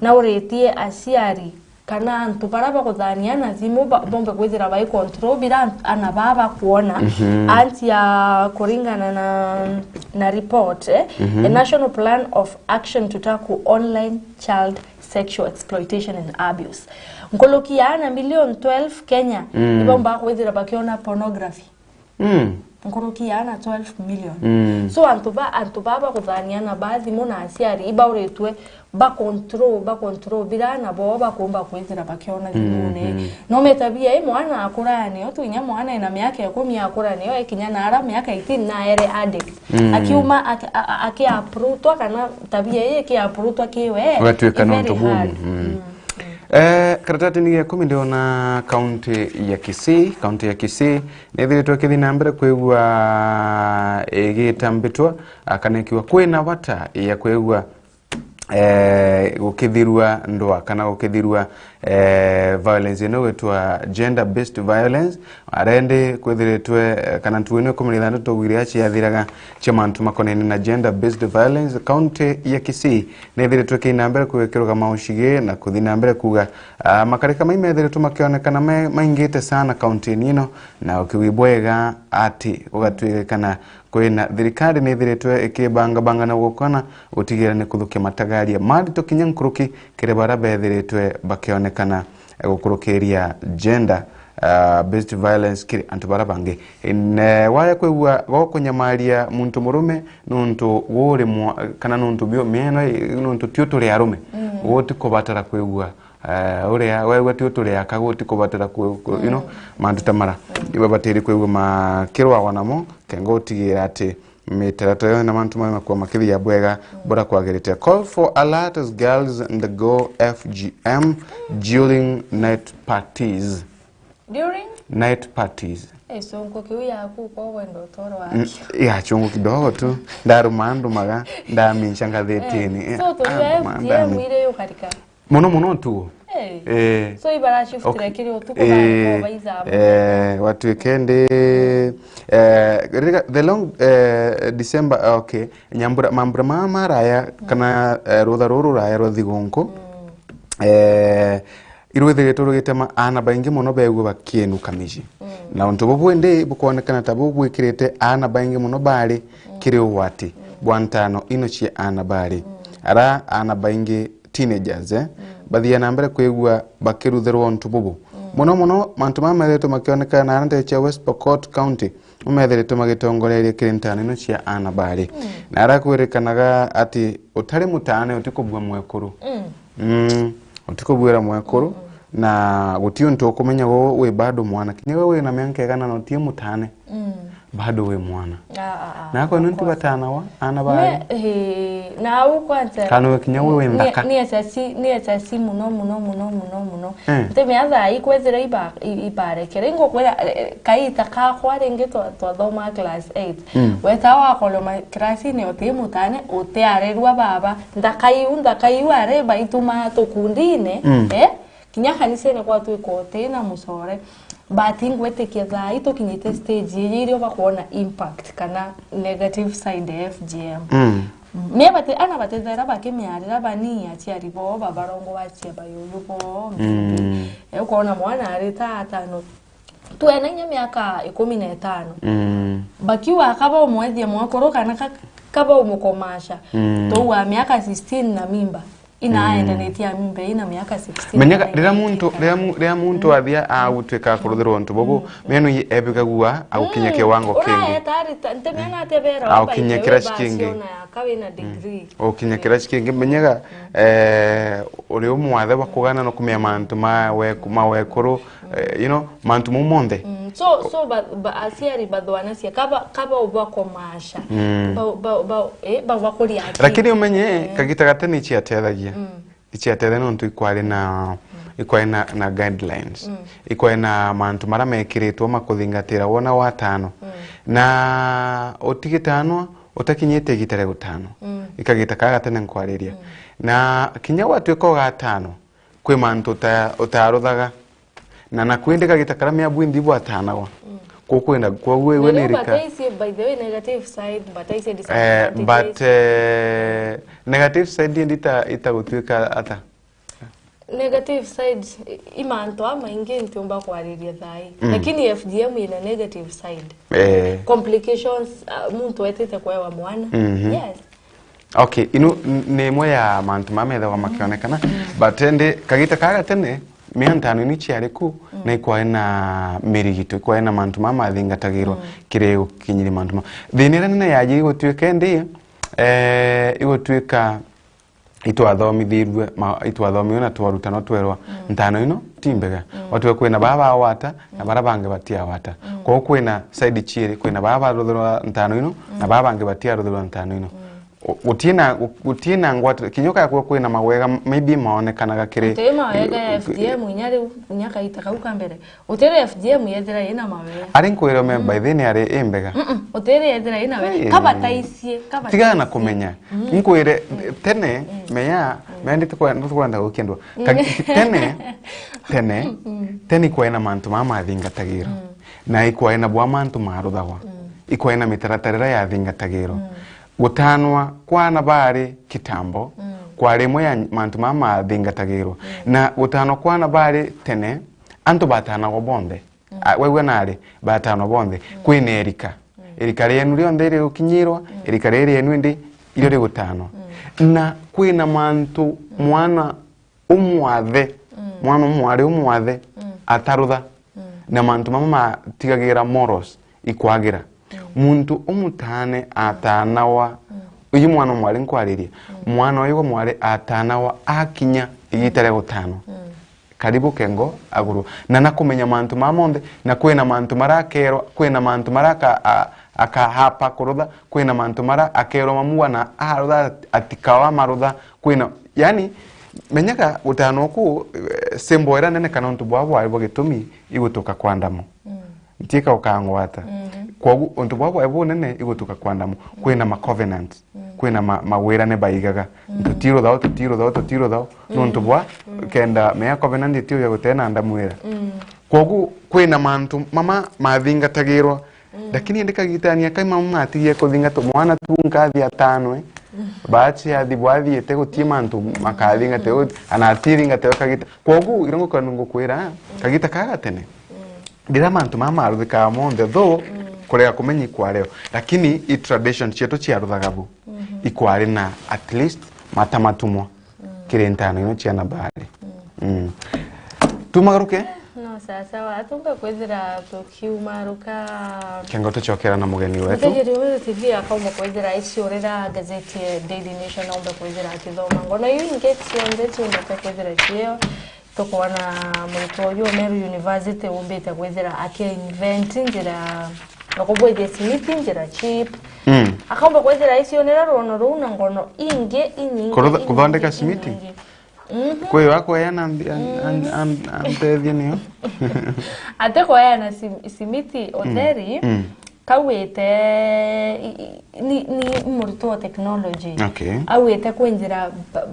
na uritie aciari kana antu bara bakuthania na thimu ba-, bombe kwithira bai control bira ant-, ana baa bakwona. Anti ya kuringana na, na report, eh, a national plan of action to tackle online child sexual exploitation and abuse. Nkuruki ya ana million twelve Kenya ibomba kwithira bakiona pornography. Mm. Nkuruki ya ana twelve million. Mm. So antu ba, antu ba bakuthania na ba thimu na aciari ibauritwe ba control, ba control bira na bo bakumba kwithira bakiona thimune. No me tabia ii mwana akura nayo, tu inya mwana ena miaka ikumi akura nayo, ekinya na ara miaka eighteen na ere addict. Akiuma aki-, a-, a-, akiaprutwa kana tabia ii ikiaprutwa kiwe, ugatuika nontu bubu. Mm. Eh, karatatini gia ikumi ndiona kaunti ya Kisii. Kaunti ya Kisii nithiritwe ikithi na mbere kwigua igitambitwa, kana ikiuga kwina bata ya kwigua, eh, gukithirua ndwaa kana gukithirua, eh, violence ino gwitwa gender based violence. Arendi kwithiritwe, eh, kana ntuku ino ikumi na ithanthatu tugwire ciathiraga cia mantu makonene na gender based violence, kaunti ya Kisii nithiritwe ikithi na mbere kwigua ikirugama ucigi na kuthi na mbere kuuga, ah, makarika mai methiritwe makionekana me-, maingite sana kaunti-ini ino, na ukiuga bwega ati gugatwika kana kwina thirikari nithiritwe ikibangabanga na gukana gutigira ni kuthukia matagaria maritu kinya nkuruki kiri baria bethiritwe bakionekana gukurukiria gender, ah, based violence kiri antu baria bangi. Ne waya kwigua gokunyamaria muntu murume nuntu guri mwa-, kana nuntu bio mieno, nuntu tio turi arume, guti kubatara kwigua, eh, uria wegua tio turi aka, guti kubatara ku-, ku-, you know, mantu ta mara. Ibabatiri kwigua makirwagwa namo, kenga utigira ati mitaratara yonthe na mantu maria makuwa makithia bwega bura kwagirite. Call for alert as girls undergo F G M during night parties. During? Night parties. Eh, sonko kiu yaku kwa wendo utoro wakio. Mm, ya chungu kidogo tu. Ndaruma ndumaga, ndamincha ngathitini. Eh, so, tuwe F G M ndami-, ire yukarika. Muno muno ntugo. Eh. Eh. So, ibara shift okay, lakini utuku eh, ba, ba, ba, eh, watu weekend, eh, rega-, the long, eh, December, ah, okay. Nyambura, mambura mama maraya, kana, eh, rutha ruru ruraya rwa thigunku. Eh, irwithiritwe rugitema aana baingi muno begua bakiinuka miji. Na untu bubu indi bukwonekana ta bubwikirite aana baingi muno bari kiri ugwati bwa ntano ino cia aana bari. Ara aana baingi teenagers, eh, bathia na mbere kwigua bakiruthirwa untu bubu. Muno muno, mantu mama methiritwe makionekana na ara nteere cia West Pokot County, umethiritwe magitongoreria kiri ntano ino cia aana bari. Na ara kwirikanaga ati utari mutaane utikubua mwekuru. Mm, utikubwira mwekuru. Na guti untu ukumenya we wi bado mwana. Kinya we wina mianka igana na uti mutane, mm, bado wi mwana. Ah, ah, ah, na akwa of nuntu course. Batanawa, ana bari. Me, eh, na au kwanza, kana we kinya we wi ni, nthaka. Ni S S C, ni S S C muno, muno, muno, muno, muno. Eh. Ntemea thaa ikwethira iba-, i-, ibarekere. Ingukwira, eh, kaita kakwa ringi twa-, twathoma class eight. Mm. Weta wakoloma class-ini uti mutane, utiarerua baba. Nthaka iu, nthaka iu are baituma tukundine, mm, eh? Kinya kanisene kwatwika uti na mucore. But ingwitikia thaa ii tukinyite stage iji irio bakwona impact kana negative side ya F G M. Mm. Me bati-, ana batithera bakimiarira bani aciari boo, babarongo bacia bayuyu boo, mm, maybe. Eh, ukoona mwana ari ta atano. Twena inya miaka ikumi na itano. Mm. Bakiuga kaba umwethia mwekuru kana ka-, kaba umukomasha. Mm. Twauga miaka sixteen na mimba. Ina, mm, aendanetie amimba ina miaka sixteen. Menyaga, riria muntu, riria mu-, riria muntu athia agutwika kuruthirwa untu bubu, mm, menu ebigagua agukinya, mm, kiwango kingi. Uraeta arita-, ntemea na atebera, agukinya by the way, kira cikingi. Ona yaka wina, mm, degree. Ukinya, eh, kira cikingi. Menyaga, mm, eh, uri umwathe wa kugana no kumenya mantu ma we-, ma wekuru, eh, you know, mantu mau monthe. Mm. So, so ba-, ba-, aciari bathwanacia, kaba, kaba ubakomasha. Mm. Ba-, ba-, ba-, eh, ba-, bakuria aki. Lakini umenye, eh, kagita ga tene iciatethagia. Mm. Iciatethagia nontu ikwari na, mm, ikwari na, na guidelines. Mm. Ikwari na mantu maria mekiritwo makuthingatira wona watano. Mm. Na utigitanwa, utakinyite igita ria gutanwa. Mm. Ikagita kaa ga tene nkwariria. Mm. Na kinya gwatwika ugatano, kwi mantu uta-, utaruthaga. Na, na kwindi kagita karia miabu inthi bwatanagwa. Mm. Kukwenda, kwoguo iwe ni rika. By the way, by the way, negative side, but I said, eh, disadvantages. But, eh, negative side indi ita-, itagutwika ata? Negative side, i-, i mantu a maingi ntiumba kwariria thaa ii. Mm. Lakini F G M ina negative side. Eh. Complications, uh, muntu etite kwewa mwana. Mhm. Yes. Okay, ino n-, ni imwe ya mantu maa methagwa makionekana, mm, but indi kagita kaa gatene, miantano ino ciari ku, mm, na ikwari na mirigito, ikwari na mantu maa mathingatagirwa, mm, kiri gukinyiri mantu ma. Thina iria nene yaji igutwika indi, eh, igutwika itwathomithirue, ma-, itwathomiwe na twarutanwa twerwa, mm, ntano ino ti mbega. Mm. Watwe kwina baa bawata, na, mm, baria bangi batiawata. Mm. Kwou kwina side ciiri, kwina baa baruthirwa ntano ino, na, mm, baa bangi batiaruthirwa ntano ino. Mm. Gu-, guti na, gu-, guti na ngwatiro, kinya ukaya kwina mawega, maybe maonekanaga kiri. Guti mawega ya F G M inya riu, inya kaita kau ka mbere. Guti ri F G M yethira ina mawega. Ari nkwire me, mm, by then ari i mbega. Mm-mm, guti ri yethira ina wega. Ai, ai, ai. Kabataicie, kabataicie. Tigana na kumenya. Mm. Nkwire, mm, tene, mm, meya, mm, mendete kwa, ntukwenda gukendwa. Mm. Ka-, tene, tene, mm, tene ikwena mantu maa mathingatagirwa. Mm. Na ikwena bwa mantu maruthagwa. Mm. Ikwena mitaratara iria yathingatagirwa. Mm. Gutanwa kwa ana bari kitambo, mm, kwari imwe ya mantu maa mathingatagirwa. Mm. Na gutanwa kwa ana bari tene, antu batanagwa bonthe. Mm. A, waigua nari, batanwa bonthe. Mm. Kwina erika. Mm. Erika rienu rionthe rigukinyirwa, mm, erika riri rienu indi irio rigutanwa. Mm. Na kwina mantu, mm, mwana umwathe, mm, mwana umwari umwathe, mm, atarutha. Mm. Na mantu mama matigagira morals ikwagira. Mm. Muntu umutane atanawa, mm, uyu mwana umwari nkwariria, mm, mwana uyu umwari atanawa akinya igita ria gutanwa. Mm. Karibu kengo aguru. Na nakumenya mantu maa monthe, na kwina mantu marakerwa, kwina mantu maraka-, a-, akahapa kurutha, kwina mantu mara akerwa mamua na arutha atikawa marutha, kwina, yani, menyaga gutano ku, eh, symbol iria nene kana untu bwa bwari bwa gitumi igutuka kwa ndamu. Mm. Ntiika ukangwata. Mhm. Kwogu untu bwa bwari bunene igutuka kwa ndamu. Mm. Kwina ma covenant, mm, kwina ma-, mawirane baigaga. Mm. Tutiruthao, tutiruthao, tutiruthao. Mm. Nuntu bwa, mm, kenda mea covenant itiuya gutee na ndamu ira. Mm. Kwogu kwina mantu mama mathingatagirwa. Mm. Lakini indi kagitania kai mama matigie kuthingatwa mwana tu nkathi atanwe. Mm. Bachi athi bwathiite gutie mantu makathingate, mm, ana atithingatewe kagita. Kwogu irongo kwa nungu kwira, mm, kagita kaga tene. Mm. Riria mantu mama maruthikaga monthe, though, mm, kurega kumenya ikwari o. Lakini i tradition cietu ciaruthaga bu. Mhm. Ikwari na at least mata matumwa. Mm. Kiri ntano ino cia nabari. Mm. Mm. Tumagaruke? No, sawa sawa. Atumbe kwithira tukiumaruka. Kengo tucokera na mugeni wetu. Mutegeri uyu T V akaumba kwithira aiciurira gazeti ya Daily Nation, aumbe kwithira akithoma. Ngono iu ingi cionthe ciumbite kwithira cio. Tukwona murutwo uyu wa Meru University umbite kwithira aki invent njira ya kubwithia simiti njira cheap. Mm. Akaumba kwithira aicionera rwono ruu na ngono ingi inyingi, Kurutha-, inyingi, kuthondeka simiti? Inyingi. Mhm. Kwi wakweana mbi-, an-, an-, an-, antethie niyo. Ati kweana sim-, simiti utheri, mm. Kawite, i-, i-, ni, ni murutwo wa technology. Okay. Awite kwinjira ba-,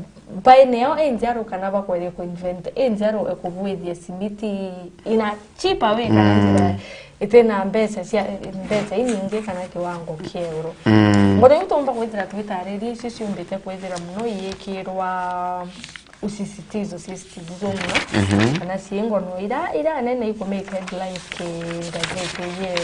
baine yo injaru kana bakwerie kuinvent injaru ekubwithia simiti in a cheaper way kana, mm, njira itina mbeca cia, mbeca inyingi kana kiwango kia iguru. Mm. Ngono iu tumba kwithira twitariria icio ciumbite kwithira muno iikirwa usisitizo, sisitizo muno. Mhm. Kana ciingono ira, ira nene ikumake headlines ki ngatheti ye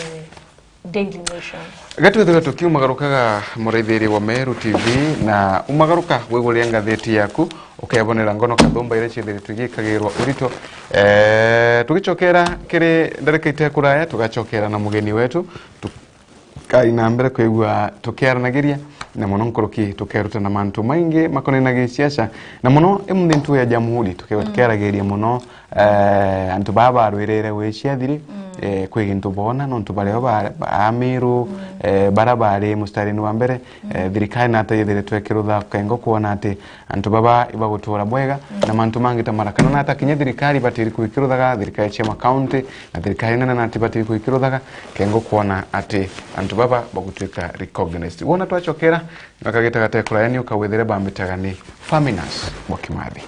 Daily Nation. Gatwithirwe tukiumagarukaga muraithiri wa Meru T V na umagaruka wiguria ngatheti yaku, ukebonera ngono kathumba iria ciithiritwe igikagirwa urito. Eh, tugicokera kiri ndarika ite kuraya, tugacokera na mugeni wetu. Tukai na mbere kwigua tukiaranagiria, na mono nkuruki tukerutana mantu maingi makonainie na gisiasa, na mono imunthi ntu ya Jamhuri, tuke-, mm, tukiaragiria mono eh, antu baa barwirire wiciathiri, mm, eh, kwi gintu boona, nontu bario ba, ba Amiru, mm, eh, bara bari mustarini wa mbere, mm, eh, thirikari nata yithiritwe ikirutha kengo kwona ati antu baba ibagutura bwega, mm, na mantu mangi ta mara. Kana nata kinya thirikari ibatiri kwikiruthaga, thirikari cia makaunti, na thirikari nene nati ibatiri kwikiruthaga kengo kwona ati antu baba bagutwika recognized. Wona twacokera, gakagita gate kuraya ni ukawithire bambitaga ni Faminas Mwakimathi.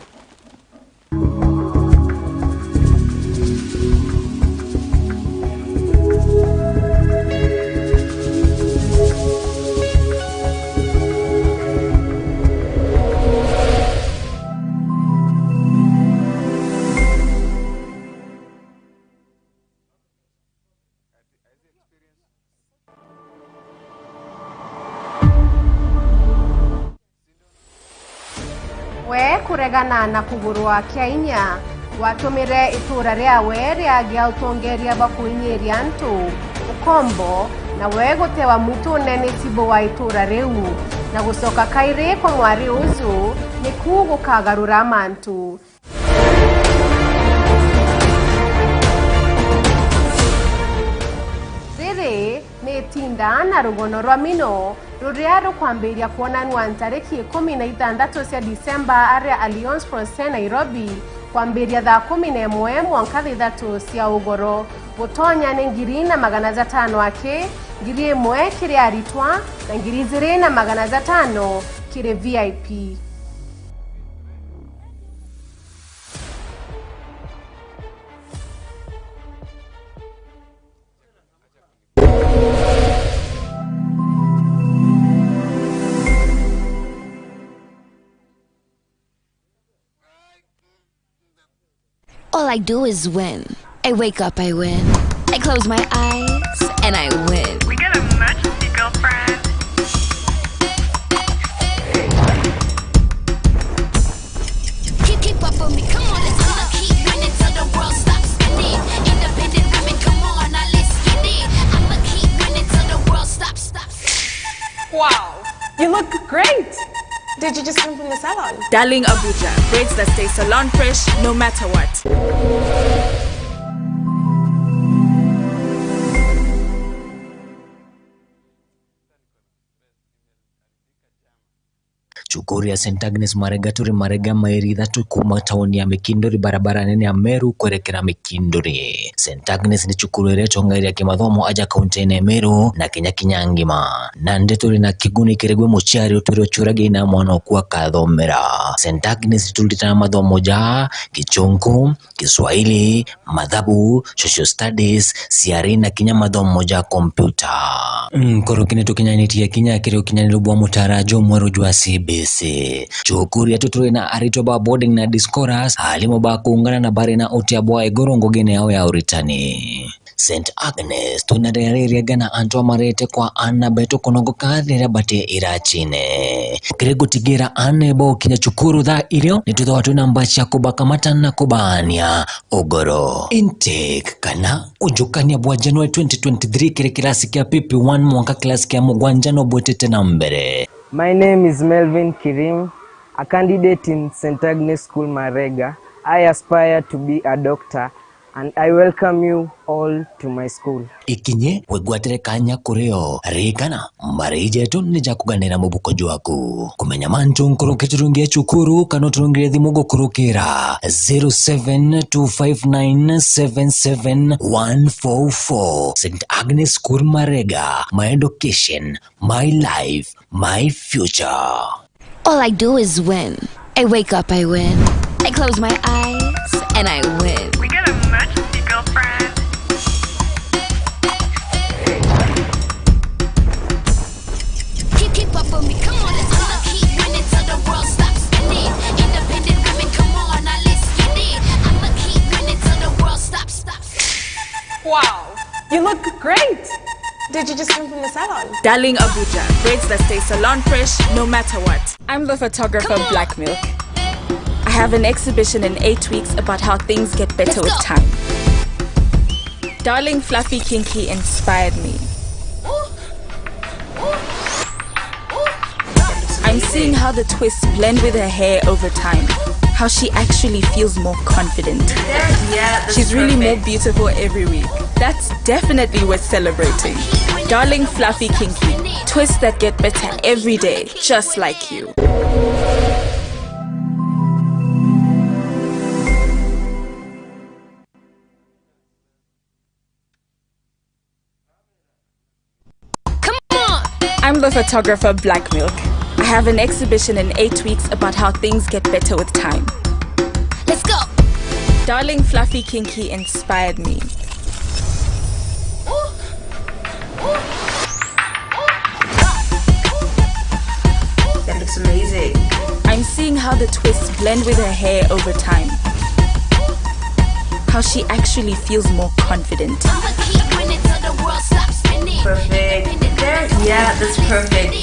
We kuregana na kugurwa kia inya, watumire itura riawe riagia utongeria bwa kuinyiria antu, ukombo, na we gutewa mwitune ni cibu wa itura riu, na gucoka kairi kwa mwari uju, niku gukagarura mantu. Riri ni itinda na rugono rwa mino ruria rukwambiria kwonanua ntariki ikumi na ithanthatu cia Disemba aria Alliance Française Nairobi, kwambiria thaa kumi na imwe mwanka thithatu cia ugoro. Gutonya ni ngiri na magana jatano aki, ngiri imwe kiri aritwa, na ngiri ijiri na magana jatano kiri V I P. All I do is win. I wake up, I win. I close my eyes, and I win. We got a emergency, girlfriend. Keep, keep up on me, come on, let's go. Keep running till the world stops spinning. Independent women, come on, now let's get it. I'ma keep running till the world stops, stops. Wow, you look great. Did you just come from the salon? Darling Abuja, braids that stay salon fresh no matter what. Cukuru ya Saint Agnes Marega turi Marega, mairi ithatu kuuma tauni ya Mikinduri, barabara nene ya Meru kwerekera Mikinduri. Saint Agnes ni cukuru iria itongairia kimathomo aja kaunti-ini ya Meru na Kenya kinya ngima. Nandi turi na kiguni kiri gwi muciari utwire ucuragia ina mwana oku akathomera. Saint Agnes turitana mathomo ja Gichunku, Kiswahili, mathabu, social studies, ciari na kinya mathomo ja kompyuta. Nkuruki ni tukinyanitie kinya kiri ukinyaniru bwa mutaara jumweru jwa C B C. Cukuru yetu turi na aritwa ba boarding na day scholars, aarimu ba kuungana na bari na utia bwa iguru ngugine yao ya uritani. Saint Agnes, twina riria riega na antu amarete kwa aana betu kunogoka riria bati iracine. Kiri gutigira aana bokinya cukuru thaa irio, ni twithagwa twina mbaci ya kubakamata na kubaania ugoro. Intake kana ujukania bwa January twenty twenty-three kiri kirasi kia P P one mwanka kirasi kia mugwanja no bwitite na mbere. My name is Melvin Kirim, a candidate in Saint Agnes School Marega. I aspire to be a doctor and I welcome you all to my school. Ikinye wigwatire kanya kuri o. Ririkana, mariji jetu ni ja kuganira mubuko jwaku. Kumenya mantu nkuruki, turungie cukuru kana uturungire thimu gukurukira zero seven two five nine seven seven one four four. Saint Agnes School Marega, my education, my life, my future. All I do is win. I wake up, I win. I close my eyes, and I win. We got a emergency, girlfriend. Keep, keep up with me, come on, let's go. I'ma keep winning till the world stops spinning. Independent women, come on, now let's get it. I'ma keep winning till the world stops, stops. Wow, you look great. Did you just come from the salon? Darling Abuja, braids that stay salon fresh no matter what. I'm the photographer Black Milk. I have an exhibition in eight weeks about how things get better with time. Darling Fluffy Kinky inspired me. I'm seeing how the twists blend with her hair over time. How she actually feels more confident. She's really more beautiful every week. That's definitely worth celebrating. Darling Fluffy Kinky, twists that get better every day, just like you. Come on! I'm the photographer Black Milk. I have an exhibition in eight weeks about how things get better with time. Let's go! Darling Fluffy Kinky inspired me. That looks amazing. I'm seeing how the twists blend with her hair over time. How she actually feels more confident. Perfect. There. Yeah, that's perfect.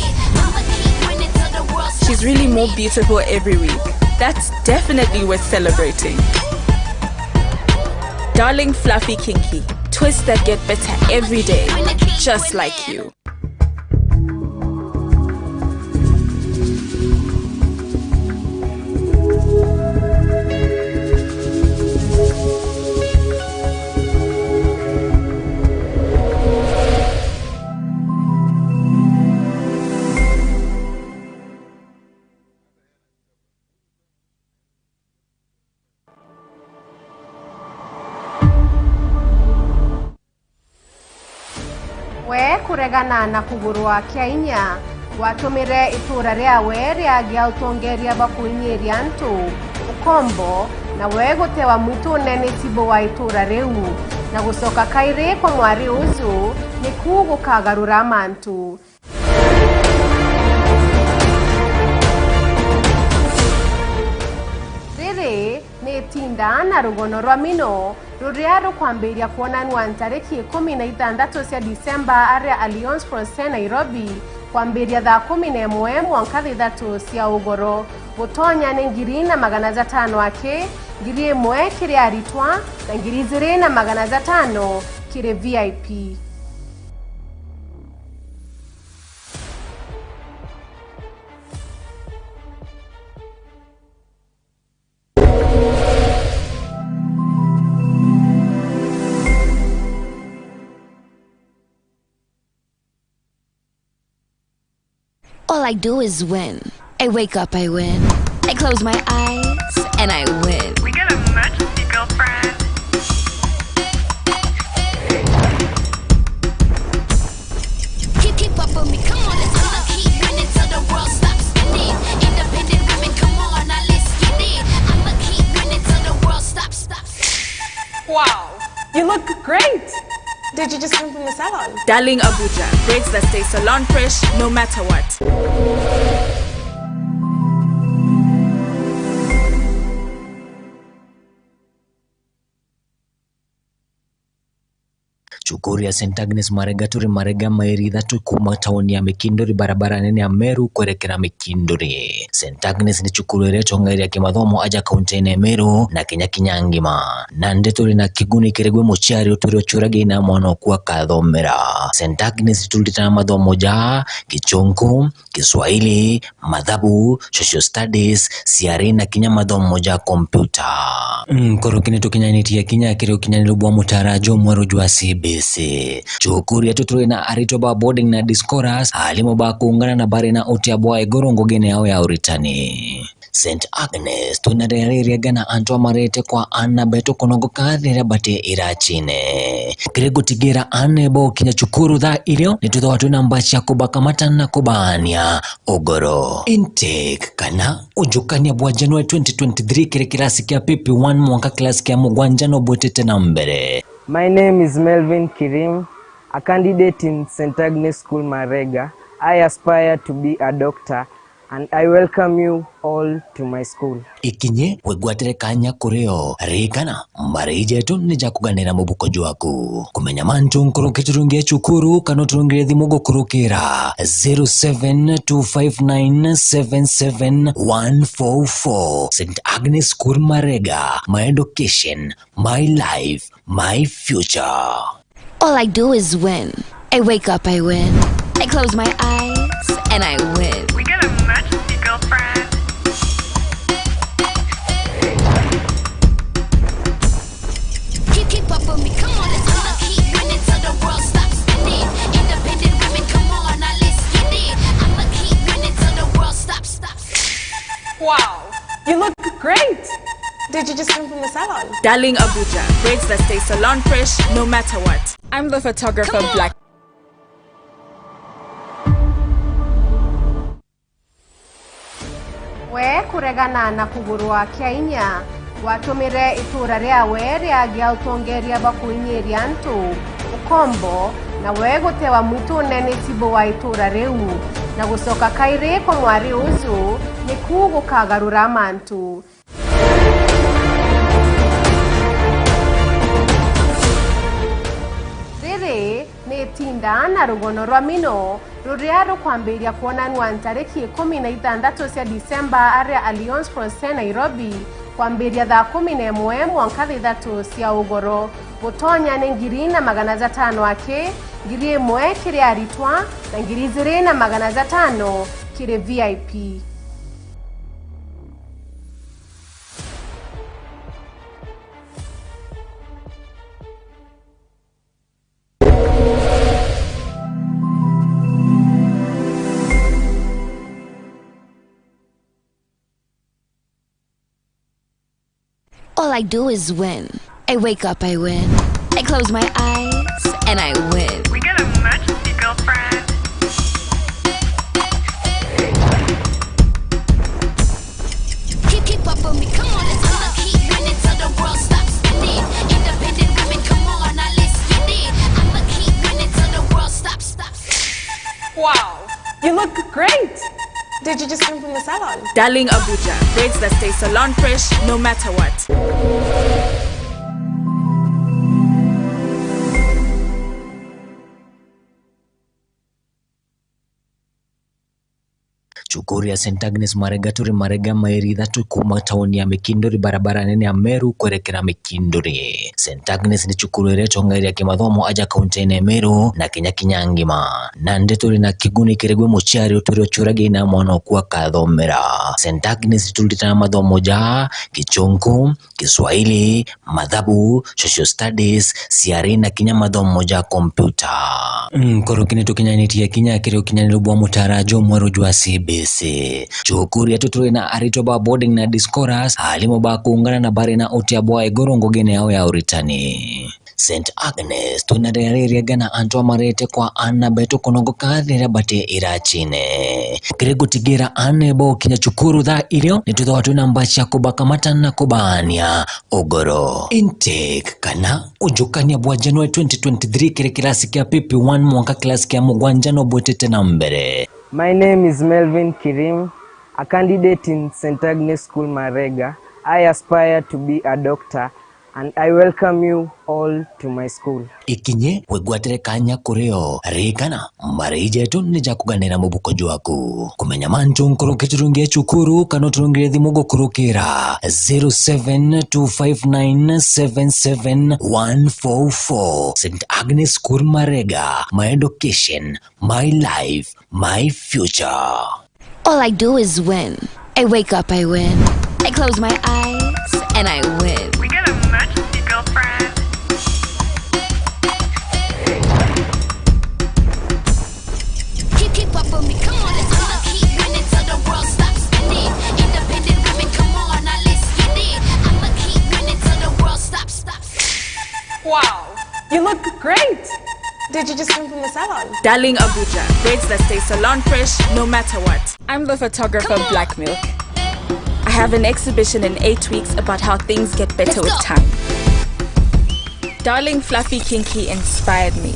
She's really more beautiful every week. That's definitely worth celebrating. Darling Fluffy Kinky, twists that get better every day, just like you. We kuregana na kugurwa kia inya gwatumire itura riawe riagia utongeria bwa kuinyiria antu ukombo, na we gutewa mwitune ni tibu wa itura riu, na gucoka kairi kwa mwari uju niku gukagarura mantu. Riri ni itinda na rugono rwa mino ruria rukwambiria kwonanua ntariki ikumi na ithanthatu cia Disemba aria Alliance Française Nairobi, kwambiria thaa kumi na imwe mwanka thithatu cia ugoro. Gutonya ni ngiri na magana jatano aki, ngiri imwe kiri aritwa, na ngiri ijiri na magana jatano kiri V I P. All I do is win. I wake up, I win. I close my eyes, and I win. We got a emergency, girlfriend. Keep, keep up with me, come on, let's go. I'ma keep winning till the world stops spinning. Independent women, come on, now let's get it. I'ma keep winning till the world stops, stops. Wow, you look great. Did you just come from the salon? Darling Abuja, braids that stay salon fresh no matter what. Cukuru ya Saint Agnes Marega turi Marega, mairi ithatu kuuma tauni ya Mikinduri, barabara nene ya Meru kwerekera Mikinduri. Saint Agnes ni cukuru iria itongeeria kimathomo aja kaunti-ini ya Meru na Kenya kinya ngima. Nandi turi na kiguni kiri gwi muciari uturi uciuragia ina mwana oku akathomera. Saint Agnes turitana mathomo ja Gichunku, Kiswahili, mathabu, social studies, ciari na kinya mathomo ja kompyuta. Nkuruki ni tukinyanitie kinya kiri ukinyaniru bwa mutaara jumweru jwa C B C. Cukuru yetu turi na aritwa ba boarding na day scholars, aarimu ba kuungana na bari na utia bwa iguru ngugine yao ya uritani. Saint Agnes, twina riria ririega na antu amarete kwa aana betu kunogoka riria bati iracine. Kiri gutigira aana bo kinya cukuru thaa irio, ni twithagwa twina mbaa cia kubakamata na kubaania ugoro. Intake kana ujukania bwa January twenty twenty-three kiri kirasi kia P P one mwanka kirasi kia mugwanja no bwitite na mbere. My name is Melvin Kirim, a candidate in Saint Agnes School Marega. I aspire to be a doctor and I welcome you all to my school. Ikinye wigwatire kanya kuri o. Ririkana, mbari jetu ni ja kuganira mubuko jwaku. Kumenya mantu nkuruki turungie cukuru kana uturungire thimu gukurukira zero seven two five nine seven seven one four four. Saint Agnes School Marega, my education, my life, my future. All I do is win. I wake up, I win. I close my eyes, and I win. We got a emergency, girlfriend. Keep, keep up with me, come on, let's go. I'ma keep winning till the world stops spinning. Independent women, come on, now let's get it. I'ma keep winning till the world stops, stops. Wow, you look great. Did you just come from the salon? Darling Abuja, braids that stay salon fresh no matter what. I'm the photographer Black. We kuregana na kugurwa kia inya, watumire itura riawe riagia utongeria bwa kuinyiria antu ukombo, na we gutewa mwitune ni tibu wa itura riu, na gucoka kairi kwa mwari uju, niku gukagarura mantu. Riri ni itinda na rugono rwa mino ruria rukwambiria kwonanua ntariki ikumi na ithanthatu cia Disemba aria Alliance Française Nairobi, kwambiria thaa kumi na imwe mwanka thaa ithatu cia ugoro. Gutonya ni ngiri na magana jatano aki, ngiri imwe kiri aritwa, na ngiri ijiri na magana jatano kiri V I P. All I do is win. I wake up, I win. I close my eyes, and I win. We got an emergency, girlfriend. Keep, keep up with me, come on, let's go. I'ma keep winning till the world stops spinning. Independent women, come on, now let's get it. I'ma keep winning till the world stops, stops. Wow, you look great. Did you just come from the salon? Darling Abuja, braids that stay salon fresh no matter what. Cukuru ya Saint Agnes Marega turi Marega, mairi ithatu kuuma tauni ya Mikinduri, barabara nene ya Meru kwerekera Mikinduri. Saint Agnes ni cukuru iria itongeeria kimathomo aja kaunti-ini ya Meru na Kenya kinya ngima. Nandi turi na kiguni kiri gwi muciari uturi uciuragia ina mwana oku akathomera. Saint Agnes turitana mathomo ja Gichunku, Kiswahili, mathabu, social studies, ciari na kinya mathomo ja kompyuta. Nkuruki ni tukinyanitie kinya kiri ukinyaniru bwa mutaara jumweru jwa C B C. Cukuru yetu turi na aritwa ba boarding na day scholars, aarimu ba kuungana na bari na utia bwa iguru ngugine yao ya uritani. Saint Agnes, twina riria ririega na antu amarete kwa aana betu kunogoka riria bati iracine. Kiri gutigira aana bo kinya cukuru thaa irio, ni twithagwa twina mbaa cia kubakamata na kubaania ugoro. Intake kana ujukania bwa January twenty twenty-three kiri kirasi kia P P one mwanka kirasi kia mugwanja no bwitite na mbere. My name is Melvin Kirim, a candidate in Saint Agnes School Marega. I aspire to be a doctor And I welcome you all to my school. Ikinye wigwatire kanya kuri o. Ririkana, marii jetu ni ja kuganira mubuko jwaku. Kumenya mantu nkuruki turungie cukuru kana uturungire thimu gukurukira zero seven two five nine seven seven one four four. Saint Agnes School Marega, my education, my life, my future. All I do is win. I wake up, I win. I close my eyes, and I win. We got a match, girlfriend. Keep, keep up with me, come on, let's go. I'ma keep winning till the world stops spinning. Independent women, come on, now let's get it. I'ma keep winning till the world stops, stops. Wow, you look great. Did you just come from the salon? Darling Abuja, braids that stay salon fresh no matter what. I'm the photographer of Black Milk. I have an exhibition in eight weeks about how things get better with time. Darling Fluffy Kinky inspired me.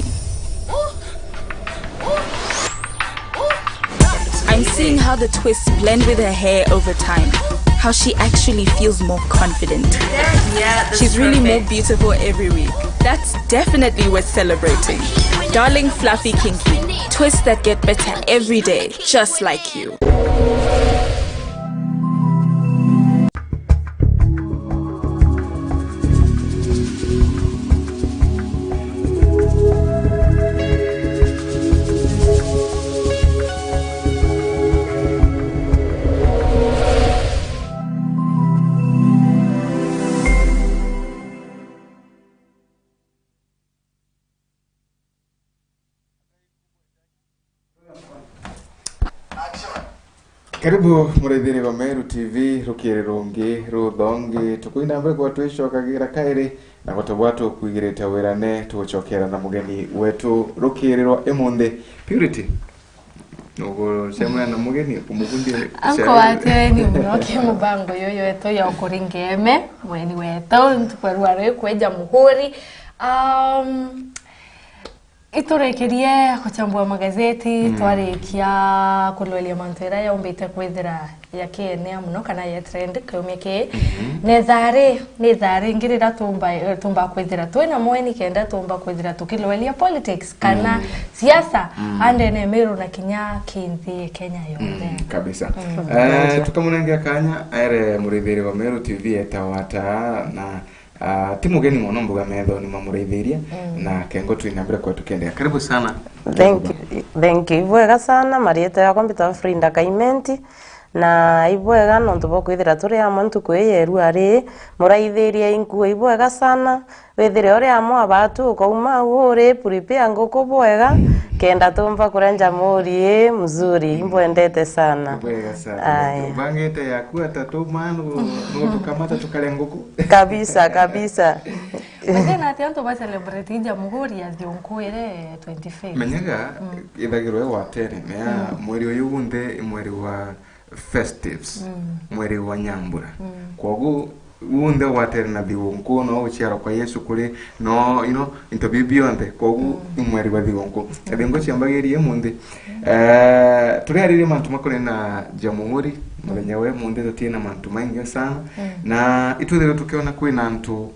I'm seeing how the twists blend with her hair over time, how she actually feels more confident. She's really more beautiful every week. That's definitely worth celebrating. Darling Fluffy Kinky, twists that get better every day, just like you. Karibu muraithiria ba Meru T V, rukiiri rungi ruthongi. Tukuina mbere kwa twicokagira kairi, na gutobwa tukwigirite wirane, tugucokera na mugeni wetu rukiiri rwa imunthi. Purity, nugucemania na mugeni, umukundi Anko wate ni muno ki mubango yuyu wetu ya ukuri ngeeme, mweni wetu, ntuku ya rwari kweja muhuri. Um, Iturikirie guchambua magazeti, mm, twarikia kuloria mantu iria yaumbite kwithira yakienea muno kana ya trend kiumia kii. Mhm. Ni thaa ri, ni thaa ringi riria tumba, tumba kwithira twina mweni kenda tumba kwithira tukiloria politics kana, mm, siasa, mm, andene Meru na kinya ki nthi Kenya yonthe. Mm, kabisa. Mm. Eh, tukamunengia kanya aere murithiri wa Meru T V etawa ata na Ah, ti mugeni mono mbuga methoni ma muraithiria, mm, na kengo twina mbere kwa tukiendelea. Karibu sana. Thank you. Thank you. Ibwega sana, marietwa yakwa mbitwa Frida Kaimenti, na ibwega nontu bwa kwithira turi amwe ntuku ii ya irua ri, muraithiria inkua ibwega sana, withire uri amwe abatu ukauma au uri prepare nguku bwega, kenda tumba kuria njamuri ii mzuri, imbwendete sana. Ibwega sana. Aya. Ubangite yaku atatu manu, nutukamata tukaria nguku. Kabisa, kabisa. Lakini ati antu ba celebrate ija muhuri ya thionku ire twenty-fifth. Menyaga, mm, ithagirwe wa tene, mea, mm, mweri uyu wunthe i mweri wa festives, mm, mweri wa nyambura. Mm. Kwogu wunthe wa tene na thionku, no guciarwa kwa Yesu kuri, no, you know, into biu bionthe. Kwogu, mm, i mweri wa thionku. Mm. Thionku ciambagirie munthi. Eh, turiaririe mantu makoni na jamuhuri, muthenya we munthi tutina mantu maingi sana. Mm. Na itwithirwe tukiona kwina antu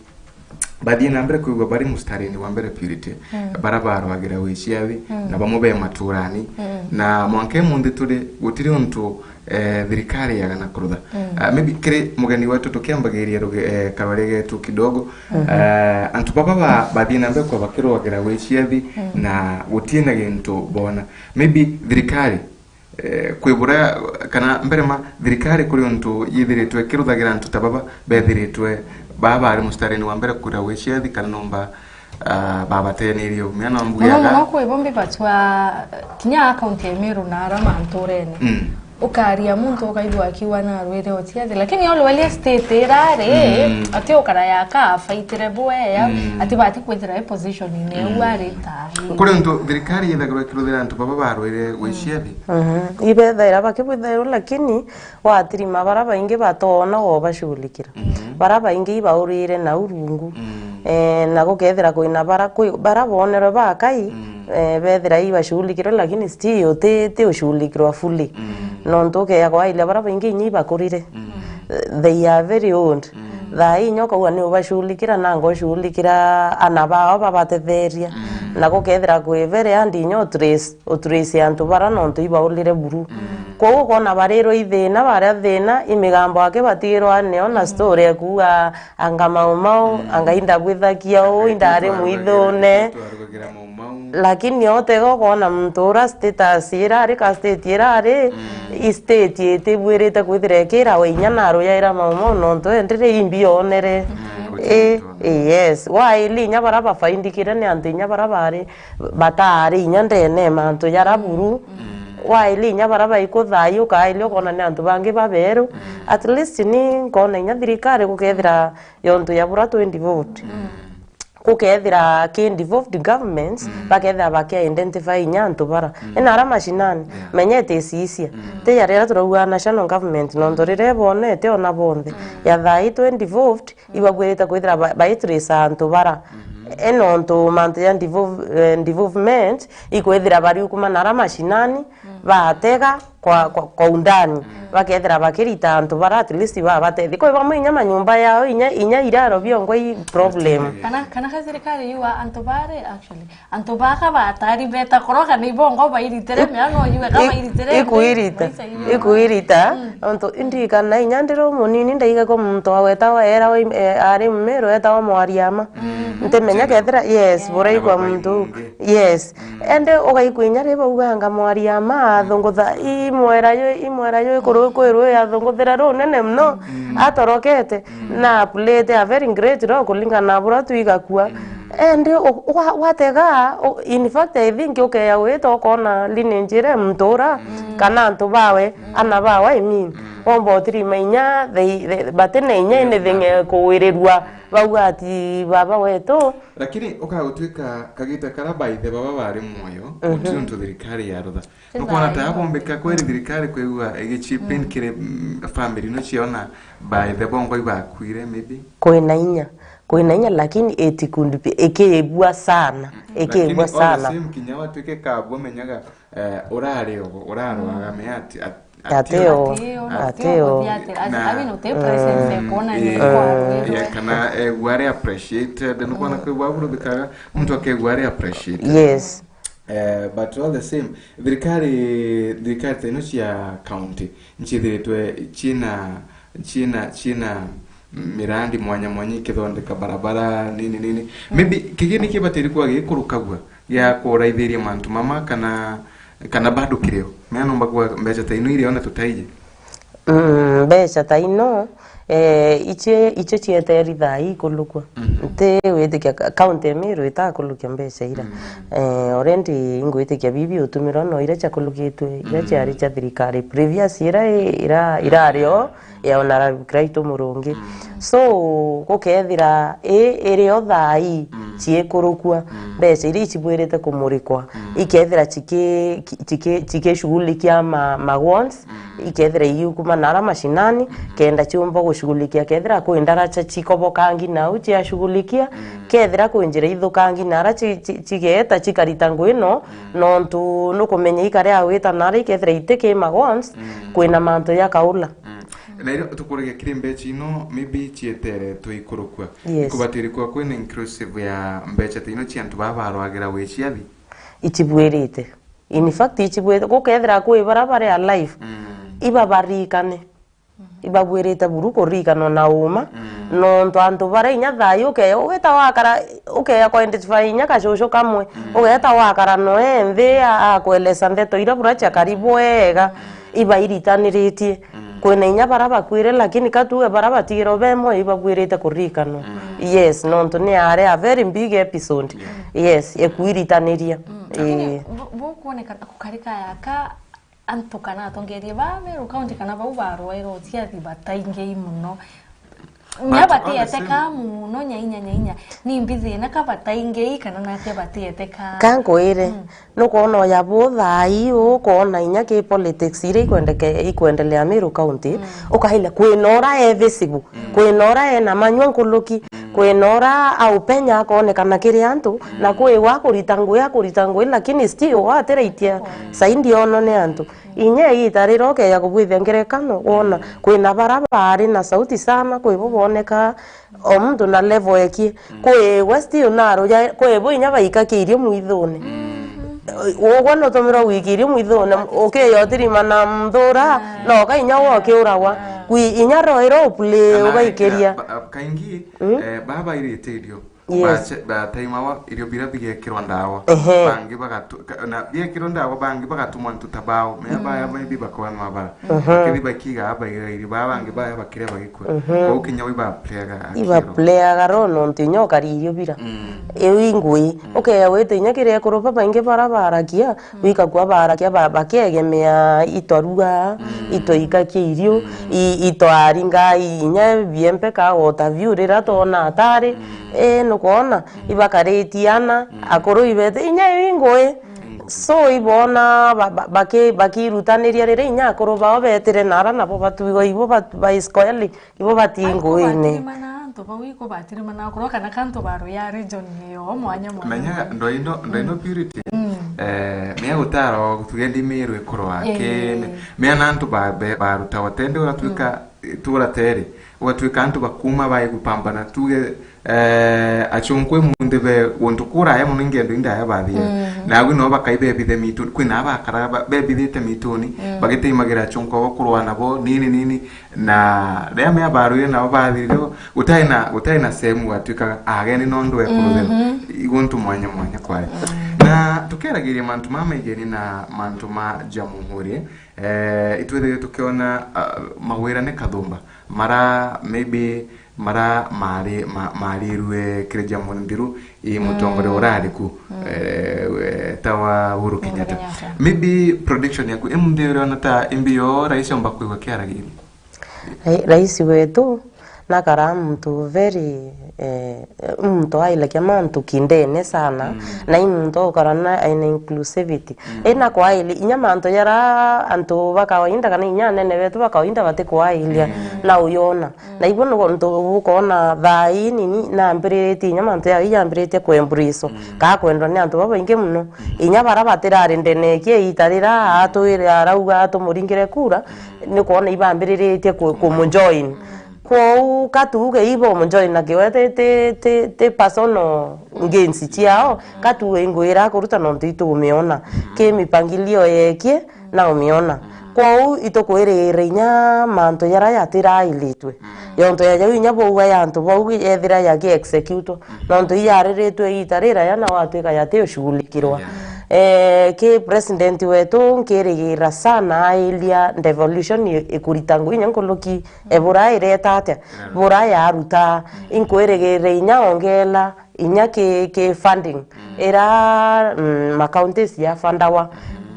bathii na mbere kwigua bari mustarini wa mbere Purity, mm, bara barwagira wiciathi, mm, na bamwe be maturani, mm, na mwanka imunthi turi gutiri untu, eh, thirikari yagana kurutha. Mm. Ah, maybe kiri mugeni wetu tukiambagiria ruge-, eh, karwari getu kidogo, mm-hmm, eh, antu baba ba-, bathii na mbere kwa bakirwagira wiciathi, mm, na gutina gintu bona. Maybe thirikari Eh, kwi buria, kana mbere ma thirikari kuri untu yithiritwe ikiruthagira antu ta baba bethiritwe baa bari mustarini wa mbere kuria wiciathi kana nomba, ah, babatenirie umia no mbuge muno aga muno kwi bo mbibatua kinya akaunti ya Meru na ara manturene. Mm. Ukaria muntu ukaigua akiuga narwire uciathi, lakini alwalia state irari, mm, ati ukara yaka afaitire bwea, mm, ati bati kwithira i position ine, mm, u ari ta. Kuri untu thirikari yithagirwa ikiruthira antu baba barwire wiciathi. Mhm. Ibethaira bakibwithairwa, lakini watirima bara baingi batoona wobashughulikira. Mhm. Bara baingi ibaurire nau rungu. Mm. Eh, na gukethira kwina bara kwi-, bara bonerwe bakai, mm, eh, bethira ibashughulikirwe, lakini still ti, ti ushughulikirwa fully. Mm. Nontu ukeya kwailia bara baingi inya ibakurire. Mm. Eh, they are very old. Mm. Thaa ii inya ukauga ni ubashugulikira, nanga ushugulikira ana bao babatetheria. Na gukethira kwi very hard inya utrace, utrace antu bara nontu ibaurire buru. Kwou ukona barirwa i thina, baria thina, i migambo aki batigirwa nio na story ya kuuga, anga Mau Mau, anga indabwithagia uu, indari mwithune. Lakini otega ukona muntu ura status irari ka state irari, i state itibwirite kwithira ikira we inya na ruyaira Mau Mau nontu endire imbi onere. I, i, yes. Waili inya bara bafaindikire ni antu inya bara bari, batari inya ndene mantu jara buru. Waili inya bara baikuthai ukaili ukona ni antu bangi baberu. At least ni nkona inya thirikari gukethira yontu ya bura twi devolved. Gukethira ki devolved governments, bakethira baki identify inya antu bara. Ena ara mashinani, menya itisiisia. Ti ya riria turauga national government, nontu riria ibonete ona bonthe. Ya thaa ii twi devolved, ibabwirite kwithira ba, baitrace antu bara. E nontu mantu ya devolve-, eh, devolvement, ikwithira bari ukuma na ara mashinani, batega kwa, kwa, kwa undani. Bakethira bakirita antu bara at least babatethi. Kwi bamwe inya manyumba yao, inya, inya iraro biongwa i problem. Kana, kana ka thirikari yua antu bare, actually, antu baka batari beta koroka ni bongo bairitire, mea no yue ka bairitire. Ikuirita, ikuirita. Nontu indirikana inya ndiri umunini ndaiga kwa muntu wetawa era, eh, ari Mmeru etawa Mwariama. Ntimenya kethira, yes, buraigua muntu. Yes. Ende ugaikua inya ri bauga anga Mwariama athungutha, i mwera yu, i mwera yu ikuru kwirwe athunguthira runene muno, atorokete, na plate a very great role kulingana na bura twigakua. Ende u-, wa-, watega, u-, in fact, I think ukeya wita ukona lineage ire muntu ura, kana antu bawe, ana bawe, I mean, womba utirima inya, they, they, bati na inya anything, eh, kuwirirua, bauga ati baba wetu. Lakini ukagutwika kagita kara baithe baba bari muoyo, gutiri untu thirikari yarutha. Nukwona ta abombeka kweri thirikari kwigua igichip in kiri, mm, family ino ciona baithe bongwa ibakwire maybe? Kwina inya, kwina inya, lakini it could be, ikibua sana, ikibua sana. Lakini all the same, kinya watwike kabua menyaga, eh, urari ogo, urarwaga me ati, at-, Ateo. Ateo, ateo. Ateo. Kuthi atira, as-, na, I mean, uti presence ya kuona ni kwa, yeah, kana egua ari appreciated, nukwona kwigua aburubikaga, muntu akegua ari appreciated. Yes. Eh, but all the same, thirikari, thirikari ta ino cia county, ncithiritwe cina, cina, cina mirandi mwanya mwanya ikithondeka barabara, nini, nini. Maybe, kigini kibatiri kuba gikurukagua gia kuraithiria mantu mama, kana, kana bado kirio? Mea nomba kuga mbeca ta ino irio na tutaiji? Mm, mbeca ta ino, eh, icio, icio cieteri thaa ii ikulukua. Nti gwitikia ka-, county ya Meru itakulukia mbeca ira. Eh, already ingwitikia bibi utumirwa no ira ciakulukitwe, ira ciari cia thirikari previous ira i-, ira, irari o ya Honorable Kiraitu Murungi. So, gukethira i, iri o thaa ii ciikurukua, mbeca iria icibwirite kumurikwa, ikethira ciki-, ciki-, cikishughulikia ma, ma wants, ikethira igiukuma na ara mashinani, kenda ciumba gushughulikia, kethira kwi ndaraca cikobokangi nau ciashughulikia, kethira kwi njira ithukangi na ara ci-, ci-, cigeeta cikarita ngui no, nontu nukumenya ikare awita na ara ikethira itiki ma wants, kwina mantu ya kaula. Na irio tukurigia kiri mbeca ino, maybe cietere twikurukua. Yes. Ikubatiri kwa kwina inclusive ya mbeca ta ino cia antu baba barwagira wiciathi? Icibwirite. In fact, icibwirite. Gukethira kwi bara bari alive, ibabarikane. Ibabwirite buru kurikanwa na uma. Nontu antu bara inya thayu ukeya, ugeta wakara, ukeya ku identify inya kacucu kamwe. Ugeta wakara noe nthi, a-, akueleza ndeto ira bura ciakari bwega. Ibairitaniritie. Kwina inya bara bakwire, lakini katuge bara batigirwe be moyo ibabwirite kurikanwa. Yes, nontu ni are a very big episode. Yes, ekuiritaniria. Lakini bu-, bukwoneka gukarika yaka antu kana atongeria ba Meru County kana bau barwaire uciathi bataingei muno. Nya batieteka muno, nyainya, nyainya. Ni mbi thina ka bataingei kana natia batieteka? Ka nkwire, nukwona uya bu thaa ii, ukwona inya ki politics iria ikwendeke-, ikwendelea Meru County, ukaila kwina ura e visible, kwina ura ena manyua nkuruki, kwina ura aupenya akonekana kiri antu, na kwi wa kurita ngui, akurita ngui, lakini still watiraitia saindi ono ni antu. Inya igiita riria ukeja kubwithia ngerekano, wona kwina bara baari na sauti sana, kwi bo booneka o muntu na level ekie. Kwi we still na ruja, kwi bo inya baikakia irio mwithune. Ugwe nutumirwa gwikia irio mwithune, ukiyotirima na mthura, noka inya we ukiuragwa. Kwi inya roi ro play ubaikiria. Ba-, kaingi, eh, baba irite irio. Yes. Bache-, bataimawa irio biria bigekirwa ndawa. Ehe. Bangi bagatu-, ka-, na biekirwa ndawa, bangi bagatumwa antu ta bao. Mea baya maybe bakoa mabara. Bakithi bakiga baiga irio, baa bangi baya bakiria bagikua. Kwou kinya wi baplayaga akiro. Ibaplayaga ro nontu inya ukari irio bira. Iu i ngui. Ukeya wite inya kiri ekuru babaingi bara baragia, wikakua barakia ba-, bakiegemea itwaruga, itwaikakia irio, i-, itwaringa inya biempe ka water view riria twona atari. Ii, nukwona, ibakaritie ana, akuru ibete, inya iu i ngui. So, ibona ba-, ba-, baki-, bakirutaniria riria inya akuru bao betire nara nabo batwigwa ibo bat-, ba squarely, ibo bati nguine. Batirimana antu bau iko batirimana akuru kana kantu baru ya region iyo mwanya mwanya. Menya ndoino, ndoino Purity. Eh, mea gutaro gutuge ndi Meru ikorwa kene. Mea na antu ba, be-, barutawa tende uratwika, eh, tura teri. Ugatwika antu bakuma baigupambana, tuge, eh, achunku imunthi be guntu kuraya mono, ingendo indaya bathie. Naagwi nabo bakai bebithe mituni, kwina bakara ba-, bebithite mituni, bagiteimagira achunku abo kurwa nabo, nini, nini. Na riria mea barwire nabo bathirire, gutai na, gutai na sehemu watwikaga ageni nondu we kurutherwa. I guntu mwanya mwanya kwari. Na tukeragiria mantu ma maigeni na mantu ma jamhuri, eh, itwithagirwa tukiona, ah, mawira ni kathumba, mara maybe mara mari-, ma-, marirue kiri jamhuri nthiru i mutongoria urari ku, eh, we-, ta wa Uhuru Kenyatta. Maybe prediction yaku, imunthi uriona ta imbi yo rais omba kwigwa kiaragiri? Rai-, rais wetu nakara muntu very, eh, muntu ailakia mantu kindene sana, na i muntu ukara na aina inclusivity. Ina kwaili, inya mantu jara antu ba kawaida kana inya anene betu ba kawaida batikwailia, na uyona. Na ibo ni guntu bukona thaa ii nini nambiriritie inya mantu jau ijambiritie kuembracewa, kaa kwendwa ni antu babaingi mono. Inya bara batirari ndenekie iita rira atwire arauga tumuringire kura, ni kwona ibambiriritie ku-, kumujoin. Kwou ka tuuge ibo mujoin na kiwe ti, ti, ti, ti personal gains ciao, ka tuuge ingwira akuruta nontu itumiona ki mipangilio yekie na umiona. Kwou itukwirira inya mantu jara jatirailitwe. Yontu ya jau inya bauga ya antu bau yethira yaki executwa. Nontu iyariritwe iita riraya na watwika yati ushughulikirwa. Eh, ki president wetu nkirigira sana ailia devolution i-, ikurita ngui inya nkuruki, e, bura ireta atia? Bura yaruta, inkwirigirira inya ongela, inya ki, ki funding, ira, mm, ma counties ya fundawa,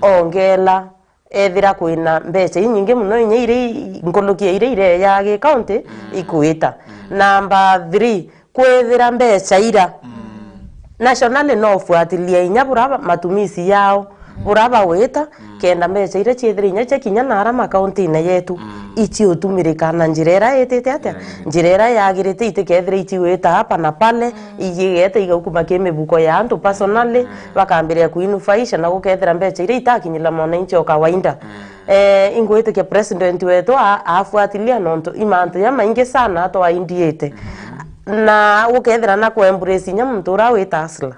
ongela, ethira kwina mbeca inyingi mono inya iria i-, nkuruki ya iria ireeja gi county ikwita. Number three, kwithira mbeca ira nationally no ufuatilia inya bura ba-, matumizi yao, bura bagwita, kenda mbeca iria ciethira inya ciakinya na ara makaunti-ine yetu, iciutumirika na njira ira itite atia? Njira ira yagirite, itikethira icigwita hapa na pale, igigeta igaukuma ki mibuko ya antu personally, bakambiria kuinufaisha na gukethira mbeca iria itakinyira mwananchi o kawaida. Eh, ingwitikia president wetu a-, afuatilia nontu i mantu jamaingi sana atwaindiite. Na gukethira na kuembrace inya muntu ura wita hustler.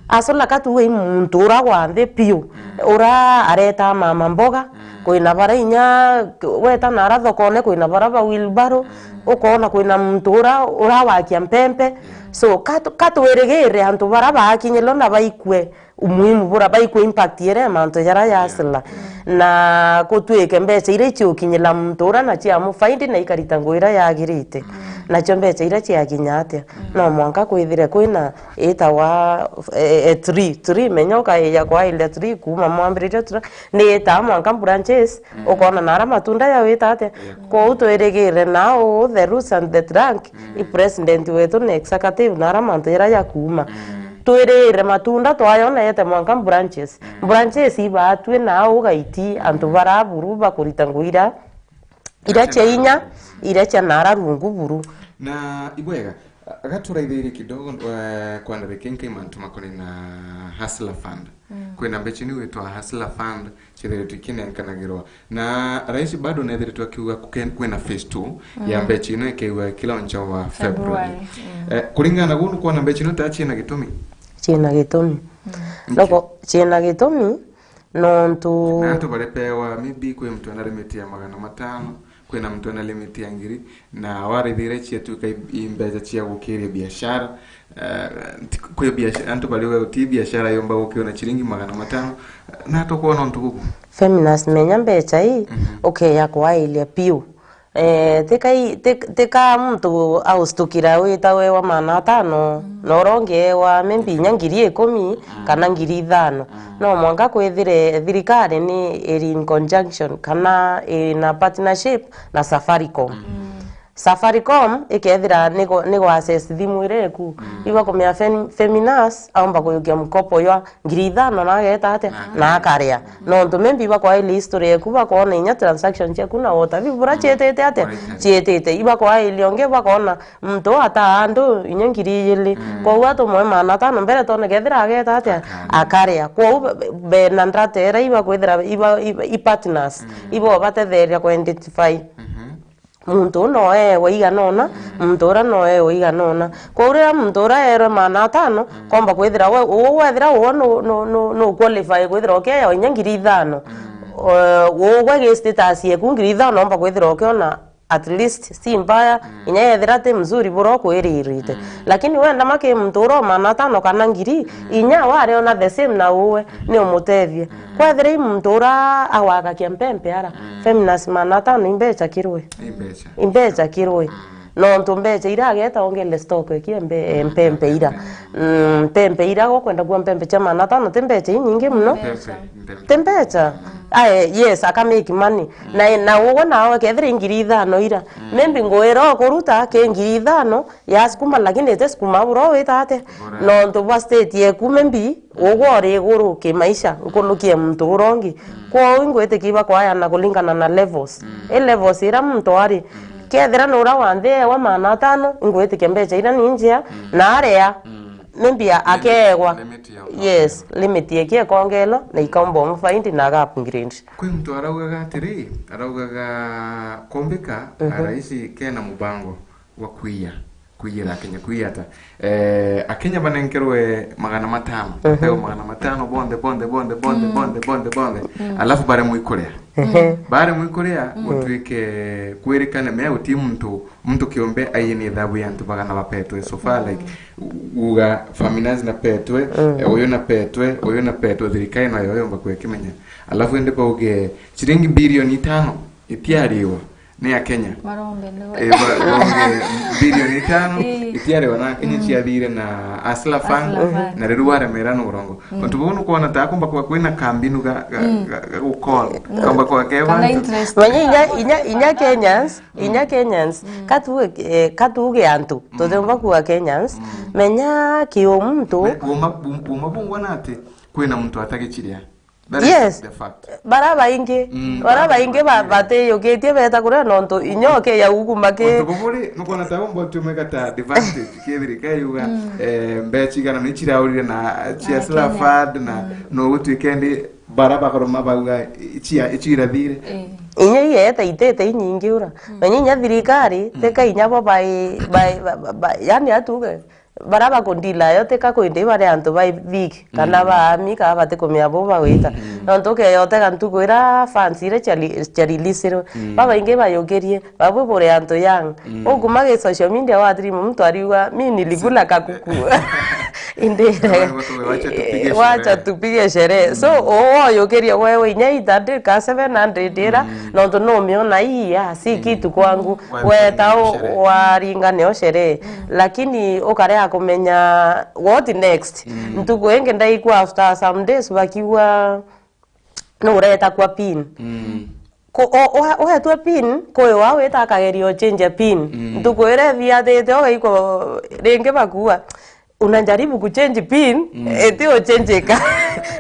Hustler ka tuuge i muntu ura gwa nthi piu, ura areta mama mboga, kwina bara inya weta nara thokone, kwina bara ba wheelbarrow, ukoona kwina muntu ura, ura wakia mpempe. So, ka tu-, ka twirigire antu bara baakinyirwa na baikue umuhimu bura baikwe impact iria mantu jara ya hustler. Na kutwike mbeca iria iciukinyira muntu ura na ciamufaindi na ikarita ngui iria yagirite. Nacio mbeca iria ciakinya atia? No mwanka kwithire kwina itawa, e, e, tree, tree, menya ukaija kwaile tree kuuma mwambiririo tree, ni itaa mwanka branches, ukona na ara matunda yawita atia. Kwou twirigire na uu the roots and the trunk, i president wetu na executive na ara mantu jara jakuuma. twirire matunda twayo na yete mwanka branches. Mm. Branches ibaatue na au gaiti antu bara buru bakurita nguira iria cia inya, iria cia nara rungu buru. Na ibwega, gaturaithirie kidogo, eh, kwa ndagika inkai mantu makoni na Hustler Fund. Mm. Kwina mbecha ni witwa Hustler Fund, ciethiritwe ikinenkanagirwa. Na rais bado nethiritwe akiuga kuke-, kwina phase two ya mbecha ino ikeigua ikilaunchwa wa February. February, mm. Eh, kuringana na guu nukwona mbecha ino ta ciina gitumi? Ciina gitumi. Mm. Noko ciina gitumi, nontu na antu baripewa, maybe kwi mtu ena limit ya magana matano, kwina mtu ena limit ya ngiri, na warithire ciatuika i, i mbecha cia gukiria biashara. Eh, nti-, kwi biashara, antu bariuga guti biashara yomba gukiona ciringi magana matano. Na tukwona untu bubu. Feminist, menya mbecha ii, mhm, ukeya kwailia piu. Eh, tika i-, tik-, tika muntu austukira wita we wa maana atano, mm, na uria ungi ewa maybe inya ngiri ikumi, mm, kana ngiri ithano. Mm. No mwanka kwithire thirikari ni iri in conjunction kana iri na partnership na Safaricom. Mm. Safaricom ikethira ni gu-, ni gwa access thimu iria iku, mm, ibakumea fem-, Feminas aumba kuyukia mkopo jwa ngiri ithano na ageta atia? Na akaria. Nontu maybe ibakwaili history yeku, bakoona inya transaction ciaku na wota biu bura ciitite atia? Ciitite. Ibakwaili ongi, bakoona muntu uu ataa andu inya ngiri ijiri. Mm. Kwou atumwe maana atano mbere twone kethira ageta atia? Akaria. Kwou be-, be-, bena ndata iria ibakwithira iba, iba, i partners. Mm. Ibo batetheria ku identify. Mhm. Muntu uu no ewe igana una, mm, muntu uria no ewe igana una. Kwou riria muntu uria erwe maana atano, mm, komba kwithira we, uu wethira uu nu, nu, nu, nu qualify kwithira ukeewa inya ngiri ithano. Mm. Eh, uu gwe gi status yeku ngiri ithano omba kwithira ukiona at least si mbaya, mm, inya yethira ti mzuri bura ukwiririte. Mm. Lakini wenda maki muntu uria o maana atano kana ngiri, mm, inya wariona the same na uwe, mm, ni umutethie. Mm. Kwethira i muntu ura agwaka kia mpempe ara, mm, Feminas maana atano imbecha kirwe. Imbecha. Imbecha kirwe. Mm. Nontu mbecha ira ageta ongele stock ekie mbe-, mm, mpempe ira. Mm, mpempe ira gokwenda kua mpempe cia maana atano, ti mbecha inyingi muno. Mpempe, mpempe. Ti mbecha. Mm. Aye, yes, aka make money. Mm. Na, na ugwe nawe kethira i ngiri ithano ira. Mm. Maybe nguira okuruta ki ngiri ithano, ya sukuma, lakini iti sukuma bura wita atia? Bura. Nontu bwa state yeku maybe, ugwe uri iguru kimaisha, nkuruki ya muntu ura ungi. Mm. Kwou ingwitikia ibakwayana kulingana na levels. Mm. I levels ira muntu ari. Mm. Kethira ni ura wa nthi ewa maana atano, ingwitikia mbecha ira ni njia, mm, na aria, mm, maybe a-, limit, akeegwa. Limit ya, yes, limit yekie ikongelwa, na ikaumba umufaindi na agaupgrade. Kwi muntu araugaga atiri, araugaga kumbika, mhm, rais kena mubango wa kwiya, kwiyira Akenya, kwiya ata? Eh, Akenya banenkerwe magana matano, mhm, bapeo magana matano bonthe, bonthe, bonthe, bonthe, mm, bonthe, bonthe, bonthe, mm, alafu baremwe ikuria. Ehe. Baremwe ikuria, mm, gutwike kwirikane mea guti muntu, muntu kiumbe aiye ni thabu ya antu bagana bapetwe. So far, mm, like, u-, uga Feminas napetwe, mm, eh, uyu napetwe, uyu napetwe, thirikari nayo yomba kwikimenya. Alafu indi bauge ciringi bilioni itano itiariwa ni Akenya. Marombe ni we. Eh, ba-, bonge bilioni itano, ii, itiariwa na Akenya, mm, ciathire na Hustler Fund, Hustler Fund, na riu waremera ni urongo. Mm. Untu buu nukwona ta kumba kwa kwina kambinu ga, ga, mm, ga, ga gukol. Mm. Kumba kwa keba kana antu. Interest. Manya inya, inya, inya Kenyans, mm, inya Kenyans, mm, katuge, eh, katuge antu, mm, tuthemba kuwa Kenyans, mm, menya ki o muntu. Me-, uma, um-, uma bungwa na ati, kwina muntu atagichiria. That is, yes, the fact. Bara baingi, mm, bara baingi ba-, batiyukitie beta kuria nontu inya ukeya uguma ki. Untu buburi, nukwona ta umbo tumika ta advantage, ki thirikari yuga, mm, eh, mbecha igana ni ciraurire na cia Hustler Fund na, mm, no gutwike ndi bara bakoroma bauga icia, icio irathire. Eh. Inya ieta itete inyingi ura. Mm. Menya inya thirikari, mm, teka inya bo bai, bai, ba, ba, ba, yani atuge, bara bakundila yo teka kwindi bari antu ba big, kana, mm, baami, kana batikumia bo bagwita. Mm. Nontu ukeya utega ntuku ira fans ira cia li-, cia release-irwe. Mm. Babaingi bayukirie, babwe buri antu young. Mm. Ukuma gi social media wa dream muntu ariuga, "Mi nilikula kakuku." Indi, wacha tupige sherehe. Wacha tupige sherehe. So, mm, o woyukiria wewe inya eight hundred ka seven hundred ira, mm, nontu numiona hii, ah, si, mm, kitu kwangu. Weta u-, waringane o sherehe. Mm. Lakini ukarega kumenya what next. Mm. Ntuku ingi ndaigua after some days bakiuga, "Nureta kwa pin." Mm. Ku-, o-, wa-, wetwa pin, kwi wa wita akageria uchenja pin. Mm. Ntuku iria ithiatite ugaikwa ringi bakua. unajaribu kuchange pin, mm, eti uchenjika.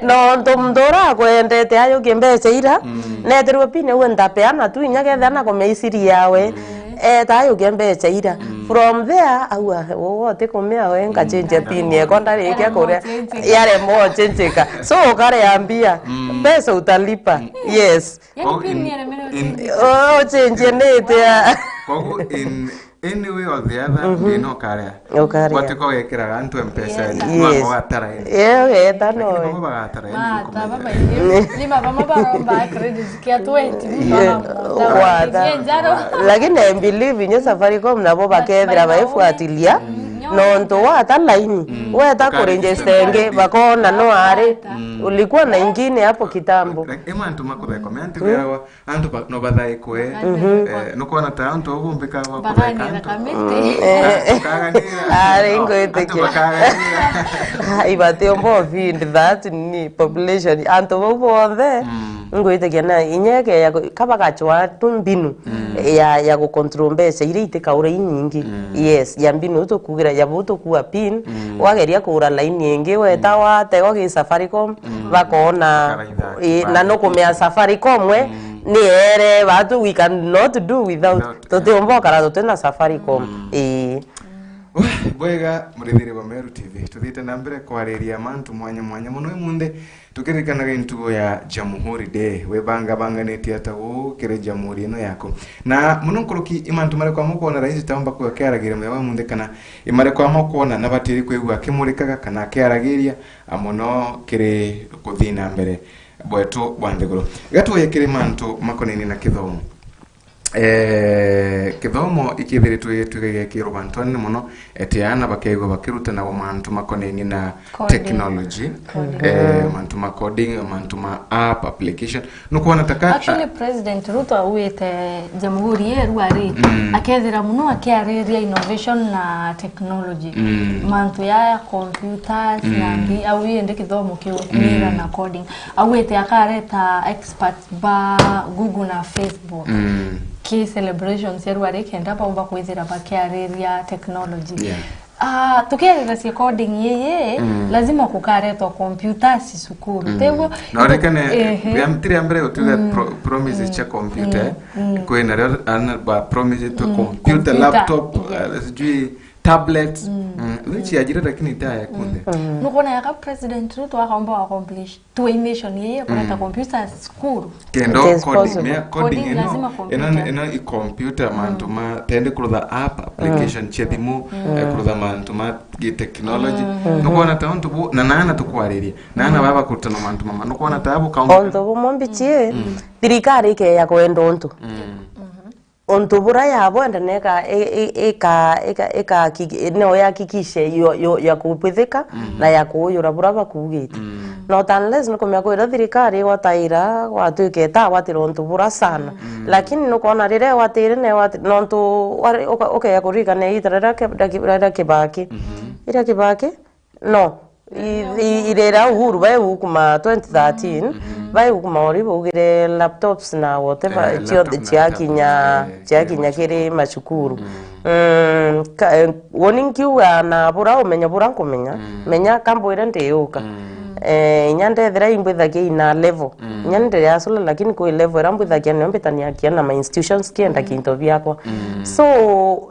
Nontu muntu uria akwendete ayukie mbeca ira, mm, netirwe pin iu ndapeana tu inya kethira na kumea isiri yawe. Mm. Eta ayukie mbeca ira. Mm. From there, aua, wogo utikumea we, nkachenjia, mm, pin yekwa ndarikia kuria. Yaremwa uchenjika. So, ukarea mbia. Mm. Pesa utalipa. Mm. Yes. Yani, oh, pin in, ni eremerewe in, uchenjia. Oh, uchenjie ni itia. Koguo in any way or the other, mhm, thina ukaria. Ukaria. Gwatiko wekiraga antu mpesa. Yes. Ni, yes, wao watara ini. Iyo weta. Lakini no bamwe bagatara ini. Mata, baba, ni mama baromba credit kia twenty. Yeah. Mama, wata. Wata. Njaro. Lakini I believe inye Safaricom nabo bakethira baifuatilia. Mm. Nontu wata laini, mm, weta kuregister ingi, bakona no ari, mm, ulikuwa na ingine hapo kitambo. Like, ima antu makutheka, me antu, mm, beragwa, antu ba-, no bathaikwe. Mhm. Eh, nukwona ta antu au bombika bakutheka antu. Bakaganira kamiti. Mm, eh. Bakaganira. Ari, antu ngwitikia bakaganira. Ah, ibatiomba feed that ni population. Antu bau bonthe, mm, ngwitikia na inya ikeya ku-, kabagachwa tu mbinu, mm, ya, ya gucontrol mbeca iria itikaura inyingi. Mm. Yes, ya mbinu tukugira, ya bu tukua pin, mm, wageria kugura laini ingi, weta, mm, wategwa gi Safaricom, mm, bakona, bakaraitha, ii, na nukumea Safaricom we, mm, ni ere batu, we can not do without. Without, tutiumba ukara tutina Safaricom. Mm. Ii. Wah, bwega, murithiri wa Meru T V. Tuthiite na mbere kwariria mantu mwanya mwanya mono imunthi, tukiririkanaga ntugo ya Jamhuri Day. Webangabanganitie ata uu kiri jamhuri ino yaku? Na mono nkuruki, i mantu mariku amwe ukwona rais taumba kuga akiaragiria muthenya wa imunthi, kana i mariku amwe ukwona na batiri kwigua akimurikaga kana akiaragiria, a, mono kiri kuthii na mbere bwetu bwa nthiguru? Iga tuye kiri mantu makonainie na kithomo. Eh, kithomo ikithiritwe gitwike gia kirubantu anene mono, eti aana bakaigua bakirutanagwa mantu makonainie na coding, technology, coding, eh, mantu ma coding, mantu ma app application. Nukwona ta ka, actually, a- President Ruto auite jamhuri yeru ari, mm, akethira muno akiariria innovation na technology. Mm. Mantu ya computers, mm, na mbi-, au indi kithomo kiu, mm, na coding. Auite akareta experts ba Google na Facebook. Mm. Ki celebrations ya rwari kenda baumba kwithira bakiariria technology. Yeah. Ah, tukiariria cia coding yeye, mm, lazima kukaretwa computers cukuru. Mm. Teguo? No rekane, ehe, ria-, ti ria mbere gutuga, mm, pro-, promises, mm, cia computer, mm, mm, kwina rio ana ba promise to, mm, computer, computer, laptop, yes, uh, sijui tablet. Mm. Mm. Iu ciajire lakini itaya kunthe. Mm. Nukwona yaka President Ruto akaumba accomplish. Twa mission yeye kureta, mm, computers cukuru. Kenda coding, coding ino, lazima computer. Ino, ino i computer, mantu, mm, ma, tende kurutha app, application, mm, cia thimu, mm, eh, kurutha mantu ma gi technology. Mm. Nukwona ta untu bu, na nana tukwariria. Nana, mm, baba kurutana mantu mama. Nukwona ta bu kaunti. Untu bumwe mbichie, mm, thirikari ikeya kwenda untu. Mm. Untu buria yabwenda na ika-, i-, i-, ika-, ika-, ikaki-, no yahakikishe yo, yo, ya kubwithika, mm, na ya kuuyura buria bakuugite. Mm. Not unless nukumenya kwira thirikari igwataira, gwatwika itagwatira untu buria sana. Mm. Lakini nukwona riria igwatire na igwati-, nontu wari-, uka-, ukeya kuririkana iita riria Ki-, riria Ki-, riria Kibaki. Mhm. Iria Kibaki? No. I-, i-, irira Uhuru bai ukuma twenty thirteen, mhm, bai ukuma ori baugire laptops na whatever, eh, cionthe laptop na ciakinya, tablet, eh, ciakinya kiri macukuru. Mm. Mm, ka-, eh, woni nkiuga na bura umenya bura nkumenya, mm, menya kambwire ndiyuka. Mm. Eh, inya ndethira imbwithagia ina level. Mm. Inya ndiri asula, lakini kwi level ira mbwithagia nio mbitania kiana ma institutions kienda, mm, kinto biakwa. Mm. So,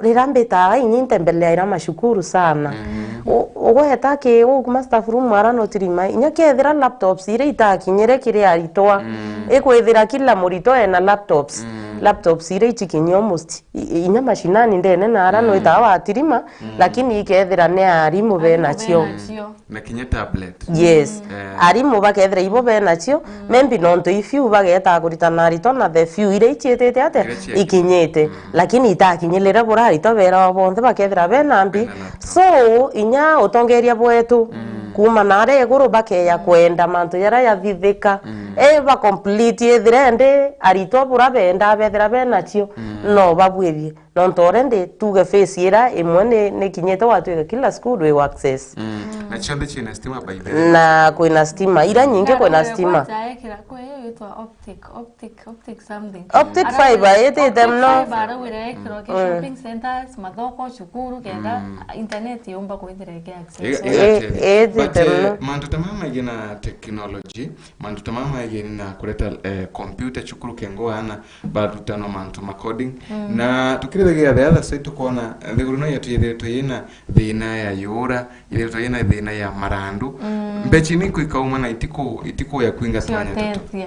rira mbitaga inya intembelea ira macukuru sana. Mm. U-, ugweta ki, uguma staff room ara no tirima, inya kethira laptops ira itakinyire kiri aritwa, mm, ikwithira kila muritwa ena laptops. Mm. Laptops ira ichikinyie almost i-, inya mashinani ndene na ara, mm, no itawa watirima, mm, lakini ikethira ni arimu benacio. Arimu benacio. Na kinya tablet. Yes. Mm. Eh. Arimu bakethira ibo benacio, mm, maybe nontu i few bageta kuritana aritwa na the few iria ichiitite atia? Iria chiakinyite. Ikinyite. Mm. Lakini itakinyirire bura aritwa berawa bonthe bakethira bena mbi. Bena laptop. So, inya utongeria bwetu, mm, kuuma na aria iguru bakeya, mm, kwenda mantu jaria jathithika. Mm. E, ba complete ithire ndi aritwa bura benda bethira benacio. Mm. no babwithie. Nontu already tuge phase ira imwe ni, ni kinyite, watwika kila school wi access. Mm. Na cionthe ciina stima by the way. Na kwina stima, ira nyingi kwina stima. Kwanza ekira kwi iyo yitwa optic, optic, optic something. Optic fiber itite muno. Optic fiber araugire ekirwa ki shopping centers, mathoko, cukuru, kenda internet yumba kwithira iki access. Iga- Ii, igate- ii, but, itite eh, muno. Mantu ta mama magie na technology, mantu ta mama magie na kureta, eh, computer cukuru kengo ana barutanwa mantu ma coding. Mm. Na tukirithagia the other side, tukona nthiguru no yatwithiritwe yina thina ya yura, ithiritwe yina thina ya marandu. Mm. Mbeca ni ikauma na itiku, itiku ya kwinga twanya tutu. Ciotethia.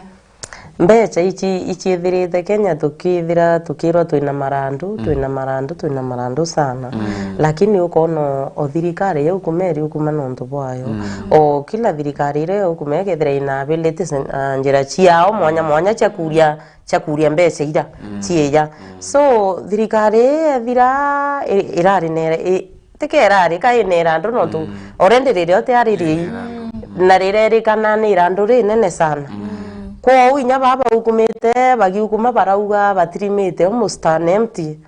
Mbeca ici iciithirite Kenya, tukithira tukirwa twina marandu, mm, twina marandu, twina marandu sana. Mm. Lakini ukona o thirikari ya ukuma iri ukuma nontu bwayo. Mm. O kila thirikari iria ya ukuma ikethira ina abilities, ah, njira ciao mwanya mwanya cia kuria, cia kuria mbeca ira, mm, ciija. Mm. So, thirikari ii yethira i-, irari nere, i-, tike irari, ka ina irandu nontu, mm, already riria utiaririei. Ina irandu. Mm. Na riria irikana ni irandu rinene sana. Mm. Kwou inya baba baukumite, bagiukuma barauga batirimite almost an empty.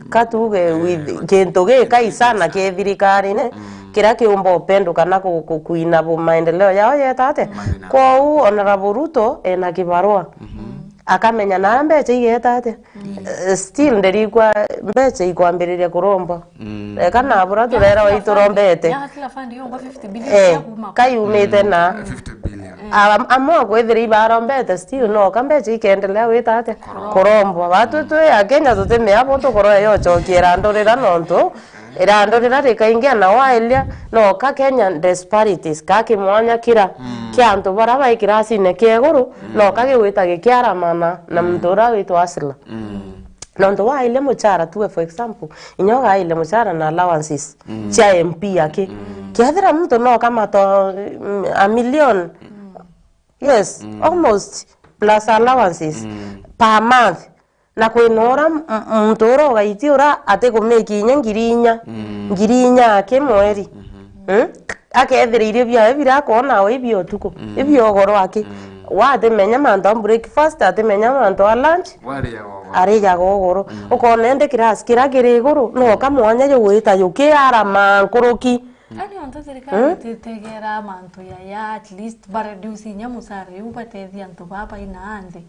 Ka tuge with kintu gikai sana ki thirikarine, mm, kiria kiumba upendo kana ku-, ku-, kuina bu maendeleo yao yeta atia. Mathina. Kwou Honorable Ruto ena kibarua. Mhm. Akamenya na mbeca igeta atia. Mm. Eh, still ndirikwa mbeca ikwambiriria kurombwa. Mm. Eka na bura turera wa iturombete. Ya Hustler Fund yongwa fifty billion. Eh, cia kuma kayumite na. Mm. Fifty billion. Am-, amwe akwithira ibarombete, still no ka mbeca ikendelea wita atia? Kurombwa. Kurombwa. Batu twi a Kenya tutimea bo tukorwa yocokia irandu rira nontu irandu rira rikaingia na wailia no ka Kenya disparities ka kimwanya kira, mm, kia antu bara bai kirasine kia iguru, mm, no ka gigwita gikiaramana na, mm, muntu ura witwa Hustler. Mm. Nontu waile muchara, tuwe for example, inya ugaile muchara na allowances, mm, cia M P aki. Mm. Kethira muntu no kamato, mm, a million, mm, yes, mm, almost plus allowances, mm, per month. Na kwina ura m-, m-, muntu ura ugaitia ura atikumiki inya ngiri inya, mm, ngiri inya aki mweri. Mm-hmm. Mm? Akethira irio biawe bira akoona o ibia utuku, mm, ibia ugoro aki. Mm. Wa atimenya mantu a breakfast, atimenya mantu a lunch, arijaga ugoro. Arijaga ugoro. Mm. Ukoona indi kirasi kiria kiri iguru, no ka mwanya jugwita jukiarama nkuruki. Mm. Ani ontu thirikari, mm, ititegera mantu ya, ya at least ba reduce inya mucara yu batethia antu baba ina anthi.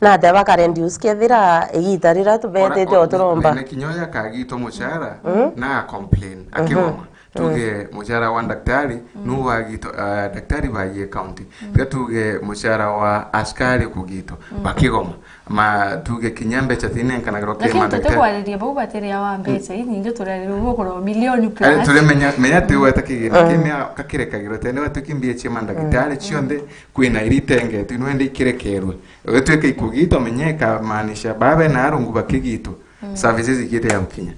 Na atia baka reduce kethira igita rira tubetete o turomba. Na, na kinya uyu akagitwa mucara, mm, na a complain, akigoma. Tuge mucara wa daktari, mm, nu wagitwa, ah, daktari bagie county. Mm. Tiga tuge mucara wa askari kugitwa, mm, bakigoma. Ma tuge kinya mbeca tinenkanagirwa ki madaktari. Lakini tutikwariria bau batiria wa mbeca, mm, inyingi turariria bau kurwa milioni plus. Eh, turimenya, menya ati weta kigina, mm, kimia kakirekagirwa tene watu kimbia cia madaktari, mm, cionthe kwina iritengetwe, inwende ikirekerwe. Ugituika ikugitwa, menya ikamaanisha babe na arungu bakigitwa, mm, services ikiite ya gukinya.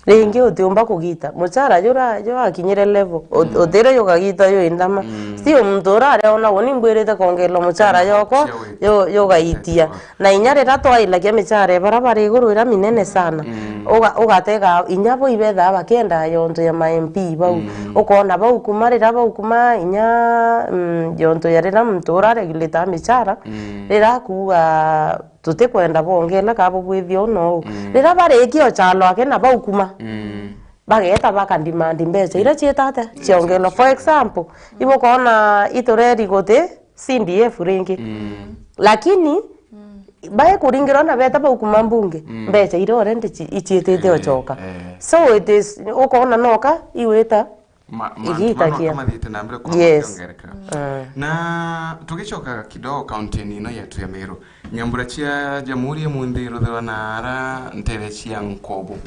Ringi utiumba kugita. Muchara jura, jura akinyire level, ut-, mm, utire jugagita ju indama. Mm. Still muntu ura aria ona uni mbwirite kongerwa muchara, mm, joko, cia wi-, ju-, jugaitia. Cia wi-, na inya rira twailagia michara bara bari iguru ira minene sana. Mm. Uga-, ugatega inya bo ibethaa bakienda yontu ya ma M P bau. Mm. Ukona bau kuma rira bau kuma inya, mm, yontu ya rira muntu ura regulator michara, mm, rira akuuga tutikwenda bongela ka bubwithia uu na uu. Mm. Riria barikia uchalo ake na bau kuma, mm, bageeta bakadimandi mbeca iria ciitate ciongelwa. For example, ibukoona itureri guti C D F ringi. Mm. Lakini, mm, baikuringirwa na beeta bau kuma mbunge, mm, mbeca iria already ci-, iciitite, eh, ucoka. Eh. So it is, ukoona noka iwita ma-, mantu igita mano kia. Kamathiite na mbere kwa, yes, makiongereka. Mm. Na tugicoka kidogo kaunti-ini ino yetu ya Meru, nyambura cia Jamhuri imunthi ruthirwa na ara ntere cia Nkobu.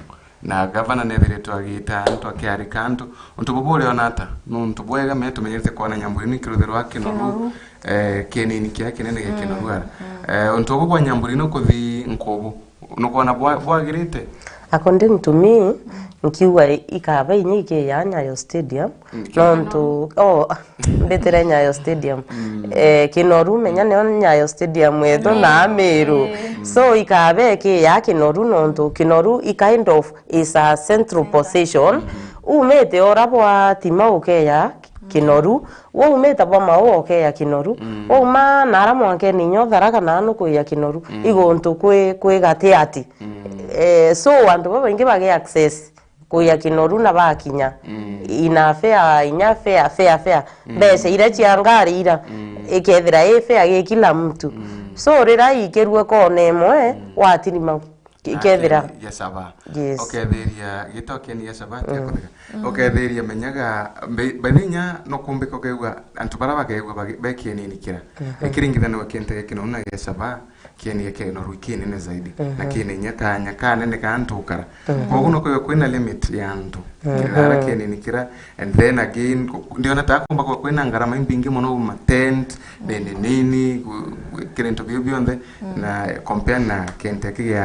Na gavana nethiritwe agita antu, akiarika antu. Untu bubu uriona ata? Nuntu bwega me tumenyerete kwona nyambura ino ikiruthirwa Kinoru, Kinoru, eh, kienini kiria kinene gia, mm, Kinoru ara. Mm. Eh, untu bubu bwa nyambura ino kuthi Nkobu, nukwona bwa-, bwagirite? According to me, nkiuga ikaba inya ikiya Nyayo Stadium. Mm, nontu, oh, mbitire Nyayo Stadium. Mm. Eh, Kinoru, menya nio Nyayo Stadium yetu na Meru. Mm. So, ikaba ikiya Kinoru nontu Kinoru i kind of is a central position. Mm. Umite ora bwa Tima ukeya Kinoru, waumite bwa Maua ukeya Kinoru, mm, wauma nara mwankeni inya Tharaka na nukuya Kinoru, mm, iguntu kwi, kwi gatiati. Mm. Eh, so antu babaingi bage access kuya Kinoru na bakinya. Mm. Ina fare, inya fare, fare, fare. Mm. Mbeca iria cia ngari ira, mm, ikethira i fare gi kila mtu. Mm. So rira ikirue kona imwe, mm, watirima. Ikethira. Akeni ya saba. Yes. Ukethiria gito akeni ya saba, mm, tia kutheka. Mm. Ukethiria menyaga, mbe-, bainya no kumbika ukeigua antu bara bakeigua bagi-, be kienini kira. Mhm. Ikiringithanua kintege kino na ya saba, kieni gikeno rui kinene zaidi. Mhm. Na kina inya kanya kanene ka antu ukara. Mhm. Koguo no kwigua kwina limit ya antu. Mhm. Ngirara kienini kira, and then again, ku-, ndiona ta kumba kwa kwina ngarama imbingi muno, ma tent, nini nini, gu-, gu-, kiri into biu bionthe, mm, na compare na kente kia,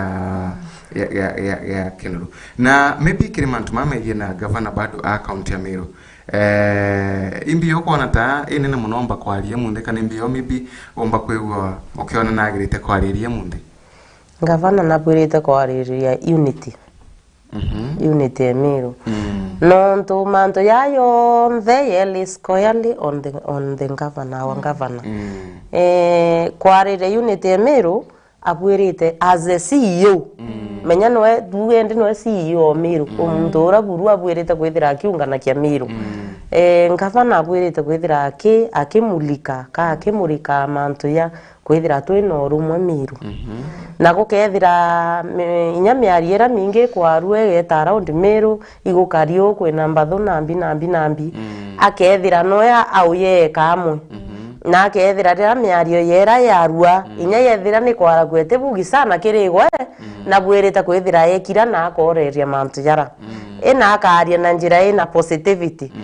ya, ya, ya, ya Kinoru. Na maybe kiri mantu mama megie na gavana bado a county ya Meru. Eh, imbi ukwona ta inene muno omba kwariria munthi, kana imbi yo maybe omba kwigua ukiona nagirite kwariria munthi? Gavana nabwirite kwariria unity. Mhm. Unity ya Meru. Mm. Nontu mantu ya yonthe yeli squarely on the, on the governor, our, mm, governor. Mm. Eh, kwariria unity ya Meru, abwirite as a C E O. Mm. Menya noe, tuge ndi noe C E O o Meru. Mm. Muntu ura buru abwirite kwithira akiunganakia Meru. Mm. Eh, ngavana abwirite kwithira aki-, akimulika, ka akimurika mantu ya kwithira twina urumwe Meru. Mhm. Na gukethira mi-, inya miario ira mingi ikwarua igeta around Meru, igukari uu kwina mbathu nambi, nambi, nambi. Mm. Akethira noe auye eka amwe. Mhm. Na akethira riria miario yera yarua, mm, inya yethira ni kwaragua itibugi sana kiri gwe, mm, na bwirite kwithira ekira na akoreria mantu jara. Mm. Ina akaria na njira ina positivity. Mm.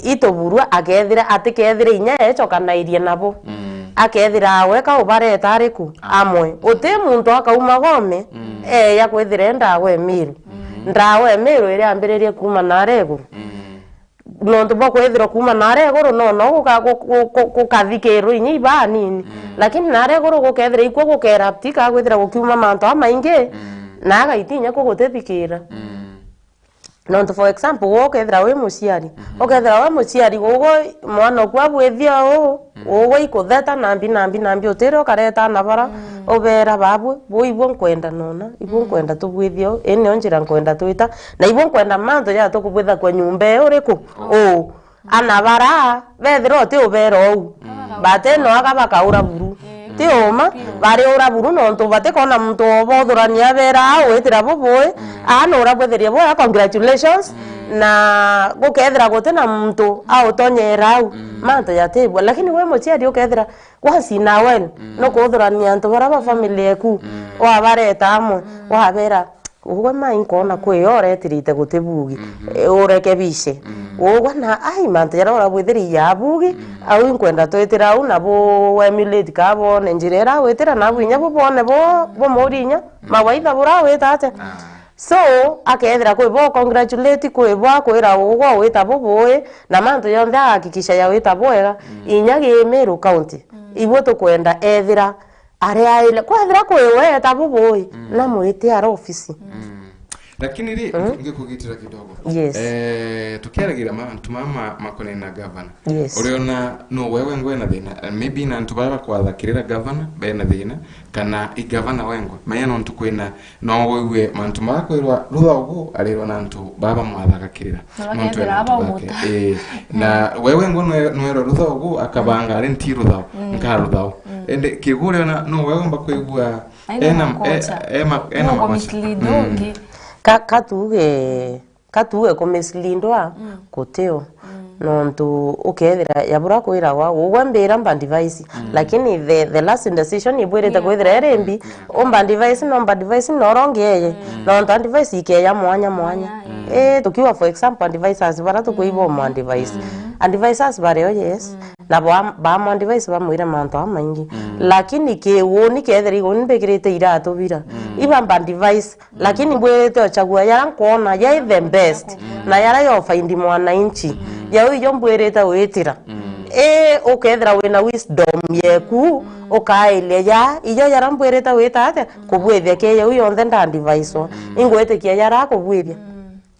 Ituburua akethira, atikethira inya ecokanairie nabo. Mm. Akethira awe ka ubareta ariku? Ah. Amwe. Uti muntu akauma gome, mm, eya kwithira e ndawa e Meru. Mm. Ndawa e Meru iriambiririe kuuma nara iguru. Mm. Nontu bwa kwithirwa kuuma nara iguru, no, no guka-, gu-, gu-, gu-, gukathikirwa inya ibaa nini. Mm. Lakini nara iguru gukethira ikwo gukerapti, ka kwithira gukiuma mantu amaingi, mm, na agaiti inya ku gutithikira. Mm. Nontu, for example, gwe ukethira wi muciari, mhm, ukethira wi muciari, gugwe mwana oku abwithia uu, mhm, gugwe ikutheta nambi, nambi, nambi, utire ukareta ana bara, mhm, ubera babwe, bu ibwo nkwenda nona, ibwo, mhm, nkwenda tubwithia uu, ii nio njira nkwenda twita, na ibwo nkwenda mantu ja tukubwitha kwa nyumba ii uriku? Oh. Uu. Ana bara, bethira uti ubera uu. Mm. But no aga bakaura buru. Mm. Ti uma, mm, bari ura buru nontu batikona muntu obothurania abera, "Aa, witira bubui, mm, aa, nura bwetheria bwega, congratulations." Mm. Na gukethira guti na muntu autonyera au, mm, mantu jatibua. Lakini we muciari ukethira, once in a while, mm, no kuthurania antu bara ba family eku, mm, wabareta amwe, mm, wabera, Ugwe mai nkwona kwi yo uretirite guti bugi, mhm, e, urekebishe. Mm. Ugwe na, ai, mantu jaria urabwithirie ya bugi, mm, au inkwenda twitira au, nabo emulate ka bone njira iria witira, nabu inya bo bone bo, bo muri inya, mm, mawaitha bura wita atia. Ah. So, akethira kwi bo congratulate, kwi bo akwira ugwe wita bubui, na mantu jonthe agakikisha ya wita bwega, mm, inya gi Meru County. Mm. Ibwe tukwenda ethira Ari aile, kwethira kwi we eta bubui, mm, na mwite ara ofisi. Mm. Lakini ri, mm, ngikugitira kidogo. Yes. Eh, tukiaragira mantu mama makonena gavana. Yes. Uriona no wewe ngwe na thina, eh, maybe na antu bara bakwathakirira gavana bena thina, kana i gavana wengwe. Menya nontu kwina, no wigue mantu mara kwirwa rutha ugu arirwa na antu baba mwathakakirira. Na nontu bakethira ena antu bake. Bamuta. Eh, na, mm, wewe ngo nwe-, nwero rutha ugu akabanga ari nti rutha, mm, nka rutha. Mm. Ende kigure na no wewe mba kwigua. Aina ena, makocha. E-, ema-, ena makocha. Mislead, mm, ungi. Ka-, katuge, katuge ku misleadwa, mm, kutio. Mm. Nontu ukethira ya bura kwiragwa, ugwe mbira mba device. Mm. Lakini the, the last decision ibwirite kwithira iri mbi, mm, umba device, no mba device no rongi eye. Mm. Nontu advice ikeya mwanya mwanya. Mwanya, mm. Eh, tukiwa for example advisors bara tukuiba, mm, umu advice. Mm. Advisors bario, yes. Mm. Na ba, ba mu advice bamwire mantu amaingi. Mm. Lakini ki uni kethira iguni mbikirite iratu bira. Mm. Iba mba advice. Lakini mbwirite ochagua yara nkwona yai the best, mm, na yara yo find mwananchi. Mm. Yau iyo mbwirite witira. Mm. I ukethira wina wisdom yeku, mm, ukailia ya, iyo yara mbwirite wita atia, mm, kubwithia ki yau yonthe nda advice-wa. Mm. Ingwitikia yara kubwithia. Mm.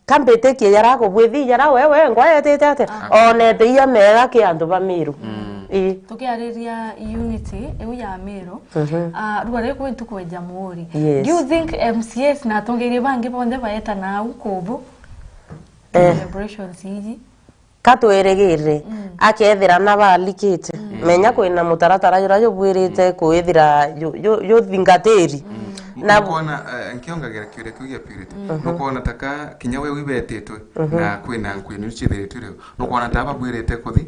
Kambitikie yara kubwithia yara wewe ngwa yetite atia, ah, onete iya mega ki antu ba Miru. Mm. Ii. Tukiariria unity iu ya Meru, mhm, ah, rua riri kwi ntuku ya Jamhuri. Yes. Do you think M C As na atongeria bangi bonthe baeta nau kubu? Eh. Celebrations iji? Ka twirigirire, mm, akethira na baalikite, mm, menya kwina mutaratara juria jubwirite kwithira ju-, ju-, juthingatiri. Mm. Na nukwona, eh, nkiongagira kiuria kiu gia Purity. Mhm. Nukwona taka kinya we wibetitwe, mhm, na kwina nkwini cithiritwe rio. Nukwona ta babwirite kuthi?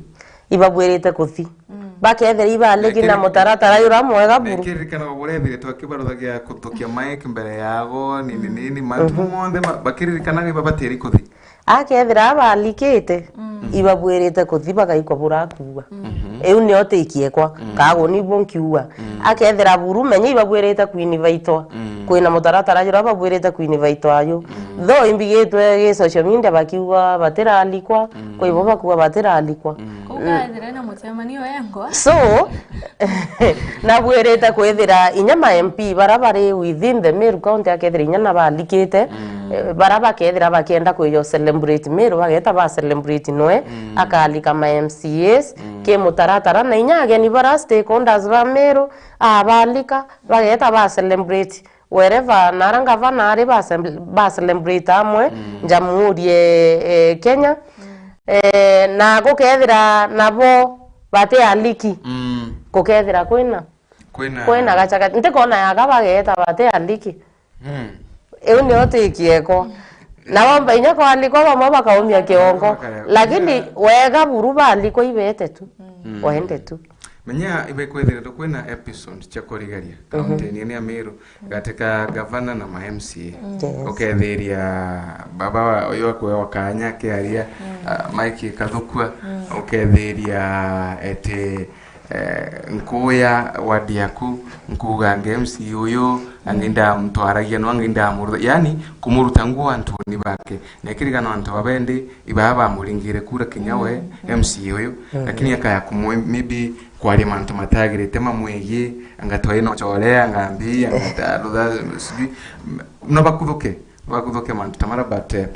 Ibabwirite kuthi. Mm. Bakethira ibaliki na mutaratara juria mwega buru. Nekiririkana buria ethire twakibaruthagia kutukia mic mbere yago, nini, mm, nini, mantu, mhm, monthe ma-, bakiririkanaga ibabatiri kuthi. Akethira abalikite, mm, ibabwirite kuthi bagaikwa burakuua. Mhm. Iu nio tikiekwa, mm, kagu nibuo nkiuga. Mm. Akethira buru, menya ibabwirite kwinivaitwa. Mm. Kwina mutaratara juria babwirite kwinivaitwa aju. Mm. Though imbigitwe gi social media bakiuga batiralikwa, mm, kwi bo bakuuga batiralikwa. Mm. Kuu kaethira na mucemanio engwa. So, nabwirite kwithira inya ma M P bara bari within the Meru County akethira inya nabalikite, mm, eh, bara bakethira bakienda kwiyo celebrate Meru, bageta ba celebrate noe, mm, akalika ma M C As, mm, ki mutaratara, na inya ageni bara stakeholders ba Meru, abalika, bageta ba celebrate. Wherever, nara ngavana ari ba sem-, ba celebrate amwe, mm, Jamhuri e, e, Kenya. Mm. Eh, na gukethira nabo bati aliki. Mm. Gukethira kwina. Kwina. Kwina gachaka. Ntikona yaga bageta bati aliki. Mm. Iu nio tikieko. Nabo mba inya kwalikwa bamwe bakaumia kiongo. Bakaya-, lakini yeah, wega buru balikwa ibete tu. Mm. Waende tu. Menya ibekwithiritwe kwina episodes cia kurigaria. Mhm. Kaunti-ini ya Meru. Gati ka gavana na ma M C A. Mm. Yes. Ukethiria baba wa-, uyu akwewa kanya akiaria, mm, ah, Mike Kathukua, mm, ukethiria eti, eh, nkuya ward yaku, nkuga nge M C A uyu, angi, mm, ndamutwaragia no, angi ndamurutha, yani kumuruta nguo antuni bake. Na ikirigana antu babendi, ibaa bamuringire kura kinya we, mm, M C A uyu, mm, lakini akaya kumwe maybe kwaria mantu matagirite mamwigie, anga twaina ucorea, anga mbii, anga ta rutha, sijui, no bakuthuke, bakuthuke mantu ta mara, but, eh,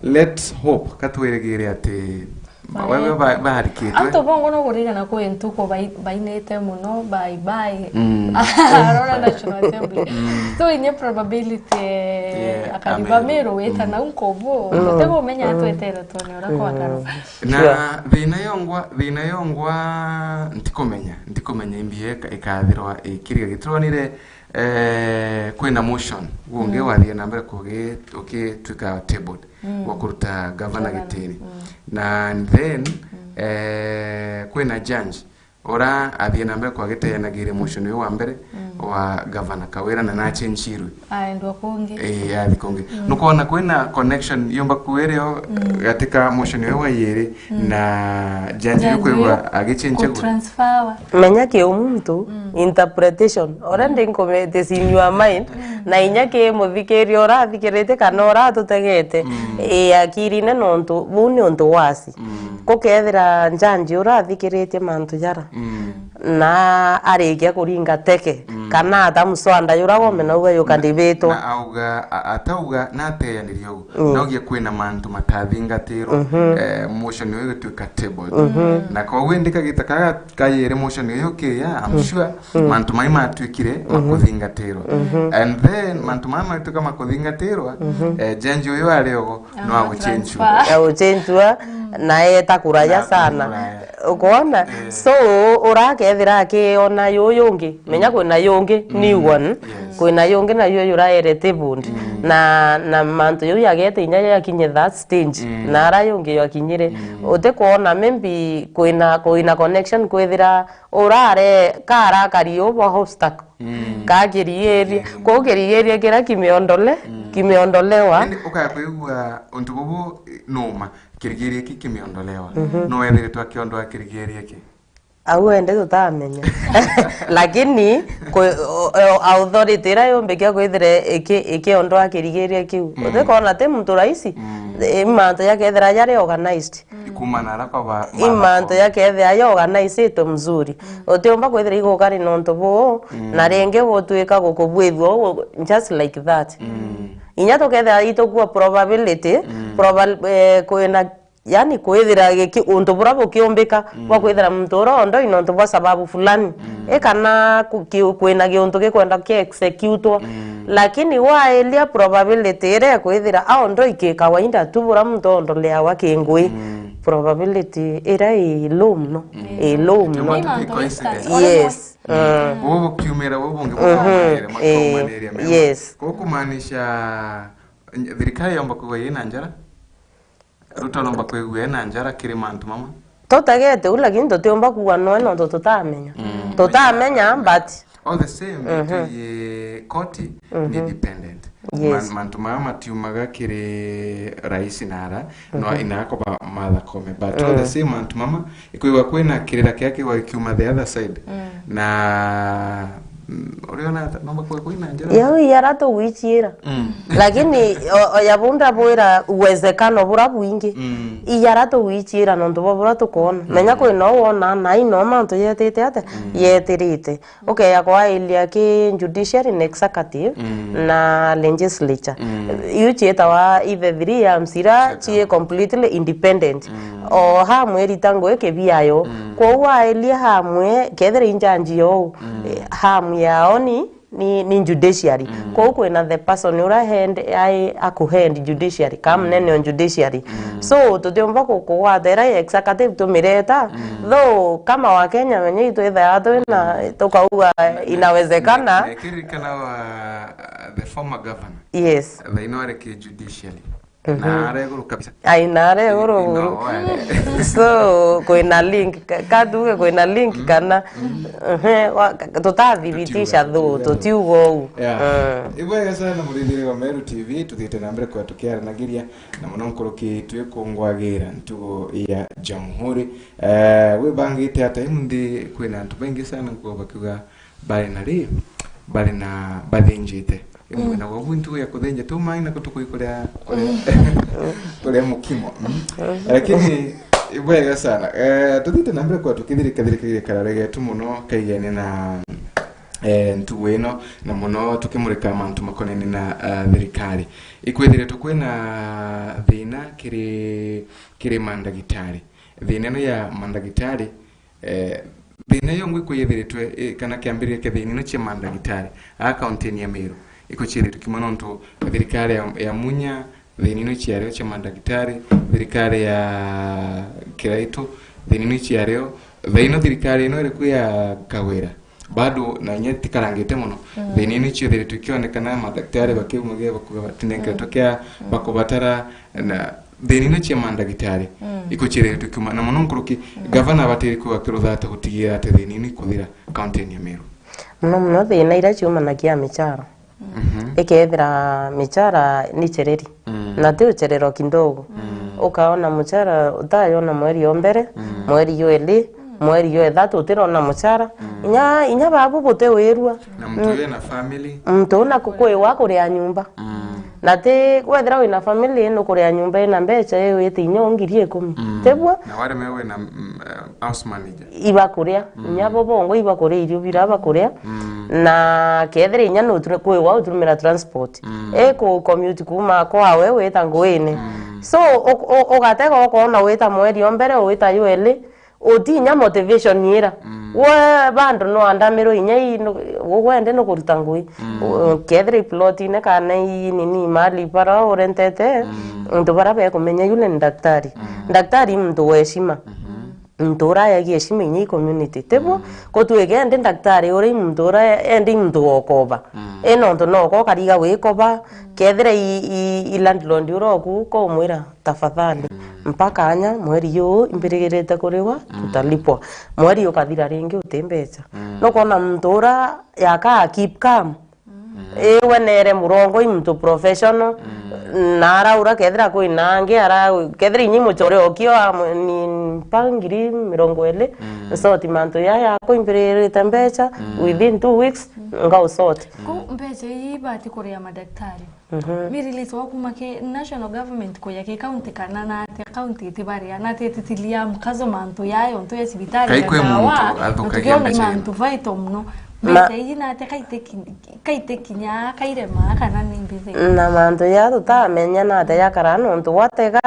let's hope, ka twirigire ati, ma-, wewe ba-, barikitwe. Antu bongo no kuririkana kwi ntuku bai-, bainite muno, bye bye. Mm. Arora National Assembly. Mm. So, inye probability, yeah, akari ba Meru wita, mm, nau nkubu, mm, tutigumenya, mm, twetere twone uria kwakara. Na sure, thina yongwa, thina yongwa, ntikumenya, ntikumenya imbi ika-, ikathirwa ikiriga gitronire, eh, kwina motion, gungi, mm, wathie na mbere kugi-, ukitwika tabled, mm, gwa kuruta gavana, gavana, gitini. Mm. Na then, mm, eh, kwina judge, ura athie na mbere kwagiteanagire motion uyu wa mbere, mm, wa gavana Kawira na nachenchirwe. Aendwa kungi. Eh, athi kungi. Mm. Nukwona kwina connection yumba kuirio, mm, gati ka motion uyu wa yiri, mm, na judge uyu kwigwa agichenchagwa. Kutransferwa. Menya ki umuntu, mm, interpretation. Already nkomete is in your mind. Mm. Na inya ki muthikiria urathikirite kana uratutegete, mm, i akirine nontu buu ni untu wasi. Mm. Gukethira njanji urathikiritie mantu jara, mm, na arikia kuringa teke, mm, kana ata mswanda jura gome, mm, nauga yukandibitwa. Na auga, a-, atauga na ateyaniria ugu. Mm. Naugia kwina mantu matathingatirwo, mhm, eh, motion uyu igituika tabled. Mhm. Na koguo indi kagita kaga kayiri motion uyu kiya, I'm, mm, sure, mm, mantu mai matwikire, mhm, makuthingatirwa. Mhm. And then mantu mai matwika makuthingatirwa, mhm, eh, judge uyu ari ugu, no aguchenjua. Aguchenjua, mm, na eta kuraya sana. Kuraya. Ukwona? Eh. So, urakethira akiona yu yungi, menya, mm, kwina yungi, mm, new one. Yes. Kwina yungi na yu yuraere tabled. Mm. Na, na mantu yu yagete inya yakinye that stage. Mm. Na ara yungi yakinyire. Mm. Utikwona maybe kwina, kwina connection kwithira urare karakari ubo obstacle. Mm. Kakirigiria. Mm. Kuu kirigiria kira kimiondole, mm, kimiondolewa. Indi ukaya kwigua untu bubu, eh, numa, kirigiria ki kimiondolewa. Mhm. No wethiritwe akiondoa kirigiria ki? Au ende tutamenya. Lakini, kwi-, o-, o-, authority ira yumbikia kwithire iki-, ikiondoa kirigiria kiu. Mm. Utikona ti muntu rahisi. Mm. I mantu jakethira jari organized. Ikumana ara kwa ba-, i mantu jakethira ya organized mzuri. Mm. Utiumba kwithira igukari nontu buu, mm, na ringi gutwika gukubwithua uu, just like that. Mm. Inya tukethira itukua probability, mm, probab-, eh, kwina Yani kwithira giki-, untu bura bukiumbika, mm, bwa kwithira muntu ura ondoi nontu bwa sababu fulani. Mm. I kana ku-, ki-, kwina giuntu gikwenda ki executwa. Mm. Lakini wailia probability iria ikwithira aondoi ki kawaida tu bura muntu ondoleawa ki ngui. Mm. Probability iria i low muno. Mm. I low muno. Ni mantu coincidence. Yes. Mm. Mm. Bubu bukiumira bubu bungi, mhm, bukaumaniria, eh, makaumaniriria mema. Yes. Kou kumaanisha, thirikari yomba kwigua ina njara? Ruto aromba kwigua ena njara kiri mantu mama? Tutagete u, lakini tutiumba kuuga noe nontu tutamenya. Mm. Tutamenya, but all the same, mhm, itwiji koti ni, mhm, independent. Yes. Man-, mantu mama matiumaga kiri rais nara, no, mhm, inakoba Martha Koome. But all the, mm, same, mantu mama ikwigua kwina kirira kia kigwa kiuma the other side. Mm. Na, mm, uriona ata? Mama kwa kwina njira? Yau iyara tugwichiira. Mm. Lakini o, o ya bunda bwira uwezekano bura bwingi. Mm. Iyara tugwichiira nontu bwa bura tukona. Mm. Menya kwina u wona na ino mantu yetite ate? Mm. Yetirite. Ukeya kwailia ki judiciary na executive, mm, na legislature. Mm. Iu ciitawa ithe three arms ira, cietawa, cii completely independent. Mm. O hamwe rita ngui kibiayo. Mm. Kwou wailia hamwe, kethira i njanji yao, mm, eh, hamwe yao ni, ni, ni judiciary. Mm. Kwou kwina the person ura head, ai akuhead judiciary, ka, mm, munene o judiciary. Mm. So, tutiumba ku-, kugwata ira executive tumireta. Mm. Though, kama wa Kenya wenye itwithaga twina, tukauga inawezekana. Nikiririkana wa, uh, the former governor. Yes. Thaino ari ki judiciary. Mhm. Na ari iguru kabisa. Ai, na ari iguru. I-, iguru. No, ari. So, kwina link, ka-, ka tuge kwina link, mm, kana, mm, ehe, wa-, ka-, tutathibitisha. Tutiuga, thu, tutiuga thu. Tutiuga uu. Yeah. Mm. Ibwega sana, murithiri wa Meru T V, tuthiite na mbere kwa tukiaranagiria, na muno nkuruki twikungwagira ntugo ya Jamhuri. Eh, wibangite ata? Imunthi kwina antu baingi sana nkuo bakiuga bari na ri, bari na bathinjite. Mm. Imwe na gwabu ntugo ya kuthinja tu mai na kutukui kuria, kuria, mm, kuria mukimo. Mm. Mm. Lakini, ibwega sana. Eh, tuthiite na mbere kwa tukithirika thirikagire karare getu muno kaigene na, eh, ntugo ino, na muno tukimurika mantu makonene na, eh, thirikari. Ikwithiritwe kwina thina kiri, kiri mandagitari. Thina ino ya mandagitari, eh, thina iyo ngwi kwithiritwe, eh, kana kiambiriria kia thina ino cia mandagitari a kauntini ya Meru, ikuciritwe kimwe nontu thirikari ya, ya Munya, thina ino ciario cia mandagitari, thirikari ya Kiraitu, thina ino ciario, thaino thirikari ino iriku ya Kawira, bado na inya tikarangite muno. Mm. Thina ino ciothiritwe ikionekana, madagitari bakiumagia bakuga batinengeretwe, mm, kia, mm, bakubatara, na thina ino cia mandagitari, mm, ikuciritwe kiuma, na muno nkuruki, mm, gavana abatiri kuga kiruthata gutigira ati thina ino ikuthira kaunti ya Meru. Muno muno thina iria ciumanagia na michara. Mhm. Ikethira michara ni chereri. Mm. Na ti ucherero kidogo. Mm. Ukaona muchara utayona mweri o mbere, mm, mweri yo eli, mweri yo ethatu utirona muchara. Mm. Inya, inya babu buti wirua. Na muntu, mm, uyu ena family. Muntu una ku-, kwiwa kuria nyumba. Mm. Na ti wethira wina family nukuria nyumba ina mbecha iwite inya o ngiri ikumi. Mm. Tibua? Na wari me wina, mm, eh, house manager. Ibakuria. Mm. Inya bo bongo ibakuria irio bira bakuria. Mm. Na kethira inya no ture-, kwiwa uturumira transport. Mm. E ku commute kuma kwawe wita nguine. Mm. So, u-, u-, ugatega ukoona wita mweri o mbere, wita yo eli, utinya motivation ira. Mm. We bado no andamirwe inya i, no, ugwende no kuruta ngui. Mm. U-, kethira i plotine kana i nini mali bara urentete, mm, untu bara bekumenya yule ni daktari. Mm. Daktari i muntu wa heshima. Mhm. Muntu ura ayagi heshima inya i community. Tibwo? Mm. Ko twige endi daktari ura i muntu ura endi i muntu wa ukoba. Mm. E nontu no ko kariga wikoba, mm, kethira i, i, i landlord ura oku ko umwira, "Tafadhali, mm, mpaka anya mweri yu imbirigirite kuriwa, mm, tutalipwa." Mweri ukathira ringi uti mbecha. Mm. No kona muntu ura yaka keep calm. Mm. Iwe nere murongo i muntu professional. Mm. Na araura kethira kwina angi ara, kethira inyi muchore okio amwe ni mpa ngiri mirongo eli, mm, nsoti mantu ya yako imbiririte mbecha, mm, within two weeks, mm, nga usort. Ku mbeca ii ibati kuria madaktari. Mhm. Miriliso wa kuma ki national government kuja ki county kana na ati county itibaria, na ati ititilia mkazo mantu yayo, ntu ya cibitari. Kai na kwi ndawa, muntu na athukagia tukiona mbeca mantu vital muno. Ma- Mbeca ii na ati kaite ki-, kaite kinya kairema kana ni mbithi. Na mantu ya tutamenya na ati yakara nontu watega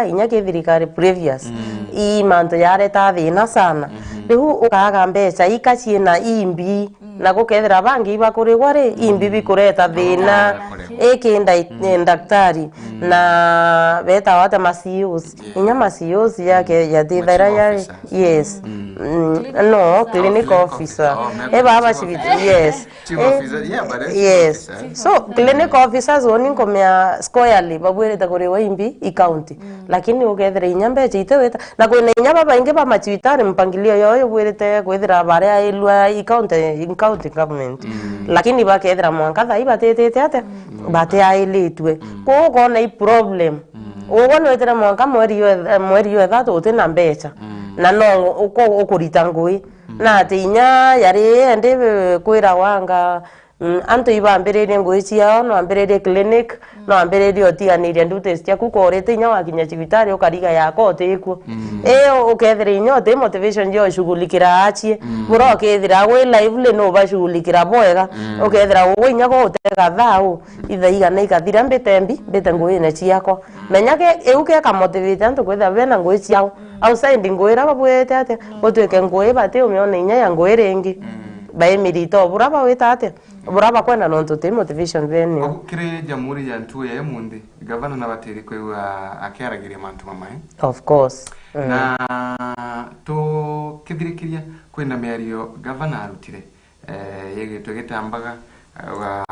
inya ki thirikari previous. Mm. Ii mantu yareta thina sana. Mhm. Riu ukaga mbeca ika ciina imbi. Mm. Na gukethira bangi ibakurigwa ri, imbi bikureta thina. Bakurigwa. Iki nda-, Mm. ndaktari. Mm. Na betawa ata ma C Os. Yeah. Inya ma C Os yake, yatithaira Chief ya, officer. Yes. Mm. Mm, no, clinic officer. Oh, e baba chief, yes. Chief officer, yeah, but that's yes. Officer. So, clinic officers oni nkomea squarely babwirite kurigwa imbi i county. Mm. Lakini ukethira inya mbeca itiwita, na kwina inya babaingi ba macibitari, mpangilio yao yubwirite kwithira baria ailwa i county, i county government. Mm. Lakini bakethira mwanka thai batitite atia, mm, batiailitue. Mm. Kwou ukona i problem. Mm. Ugwe nwitire mwanka mweri jwe-, mweri jwa ithatu utina mbeca. Mm. Na no uko-, ukurita ngui. Mm. Na ati inya yari endi, eh, kwira wanga, mm, antu ibambiririe ngui ciao, no ambiririe clinic, mm, no ambiririe utiganiria duties ciaku, korite inya wakinya cibitari ukariga yako utikuo. Mm. Ii ukethira inya uti motivation ya ushughulikira achie. Mm. Bura ukethira wi lively no ubashughulikira bwega. Mm. Ukethira ugwe inya go utega thau, itha igana ikathira mbite mbi, mbite nguine ciakwa. Mm. Menya ke, iu ke ka motivate antu kwithira bena ngui ciao. Mm. Outside ngui ira babwirite atia, mm, gutwike ngui bati umione inya ya ngui ringi. Mm. Baimirite o bura bawita atia? Bura bakwenda nontu ti motivation bene. Ogu kiri jamhuri ya ntuo ya imunthi, gavana nabatiri kwigua akiaragiria mantu mamae. Of course. Mm. Na tukithirikiria, kwina miario gavana arutire, eh, yegitwe gitambaga, eh, wa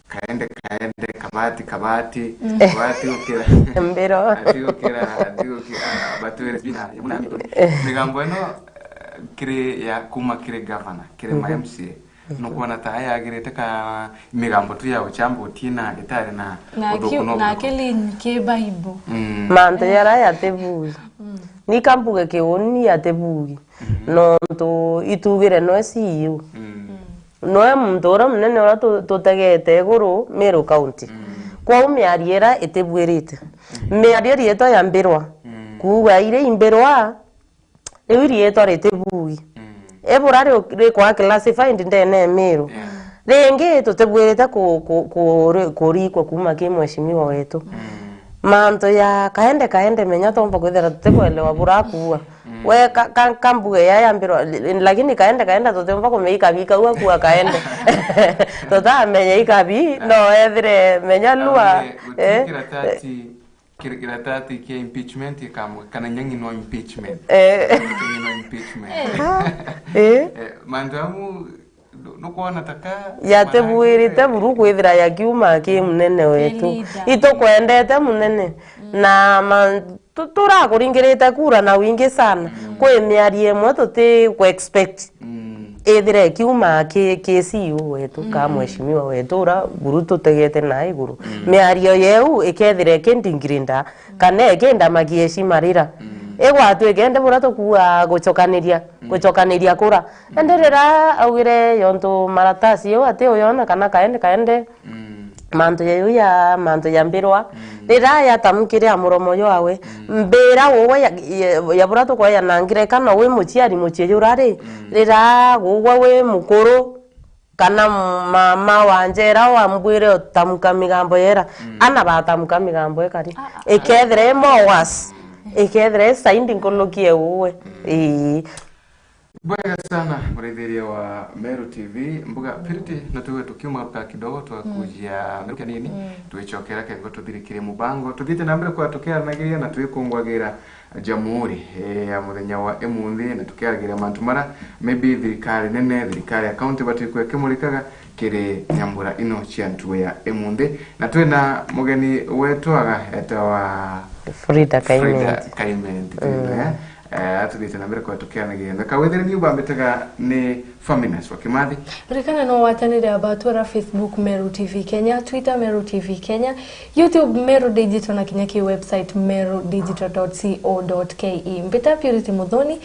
kaende, kaende, kabati, kabati, mm, kabati ukira. Mbiro. Ati ukira, ati ukira, batwere bina, ya muna migambo ino, eh, kiri ya kuma kiri gavana, kiri ma, mhm, M C A. Nukwona ta yagirite ka migambo tu ya uchambutie na itari na, na uthuku kiu-, no na uthuku. Kili ki Bible. Mm. Mantu, eh, jara yatibugi. Mm. Ni kambuge kiuni yatibugi. Mhm. Nontu itugire noe C E O. Mm. Noe muntu uria munene uria tu-, tutegete iguru Meru County. Mm. Kwou miario ira itibuirite. Mhm. Miario rietwa ya mbirwa. Mm. Kuuga iri imbirwa, riu riitwa ritibugi. Mm. Ibura ri-, rikwa classified ndene ya Meru. Yeah. Ringi tutibwirite ku-, ku-, ku-, kurikwa kuuma ki mheshimiwa wetu. Mm. Mantu ya kaende kaende menya tomba kwithira tutikwelewa bura kuua. Mm. We ka-, ka-, kambuge ya yambirwa, lakini kaende kaende tutiumba kumeika bika ua kuua kaende. Tutamenya ikabi, no ethire menya lua, eh? Kiri kiratati kia impeachment ikamwe, kana nyang'i no impeachment. Eh. Nyang'i no impeachment. Eh. Eh, mantu amu, nu-, nukwona taka yatibuirite buru kwithira yakiuma ki munene wetu. Ki leader. Itukwendete munene. Mm. Na ma-, tu-, turakuringirite kura na wingi sana. Mm. Kwi miario imwe tuti ku expect. Mm. Ithire ikiuma ki, ki C E O wetu, ka, mm, mheshimiwa wetu, ura buru tutegete na iguru. Mm. Miario yeu ikethira ikindingirinda, kana ikindamagia ecimarira. Mm. Igwatwika indi bura tukuua gucokaniria, mm, gucokaniria kura. Mm. Indi rira augire yontu maratasi yeu ati uyona kana kaende, kaende, mm, mantu ya yu ya, mantu ya mbirwa. Mm. Rira yatamukire a muromo jwawe, mm, mbira ugwe ya, ya, ya bura tukwaya na ngireka no wi muciari mucii jura ri, mm, rira ugwe wi mukuru, kana mama wa njera wambwire utamuka migambo yera, mm, ana batamuka migambo ikari. Ah, ah, ah. Ikethira i more worse. Ikethira i saindi nkulukie ugwe. Mm. Ii. Bwega sana, muraithiria wa Meru T V. Mbuga Purity, na tuwe tukiuma ruka kidogo, twakujia, mm, Meru kanini, mm, twicokera kengo tuthirikirie mubango. Tuthiite na mbere kwa tukiaranagiria na twikungwagira jamhuri, eh, ya muthenya wa imunthi, na tukiaragiria mantu mara maybe thirikari nene, thirikari ya county bati kwekimurikaga kiri nyambura ino cia ntuo ya imunthi. Na twina mugeni wetu aga etawa Frida Kaimenti. Frida Kaimenti, mm, eh? Eh, atuthiite na mbere kwa tukianagiria. Ndakawithire ni ubambitaga ni Faminas wa Kimathi. Ririkana no watanire abatwara Facebook Meru T V Kenya, Twitter Meru T V Kenya, YouTube Meru Digital na kinya ki website meru digital dot co dot ke. Mbita Purity Muthoni,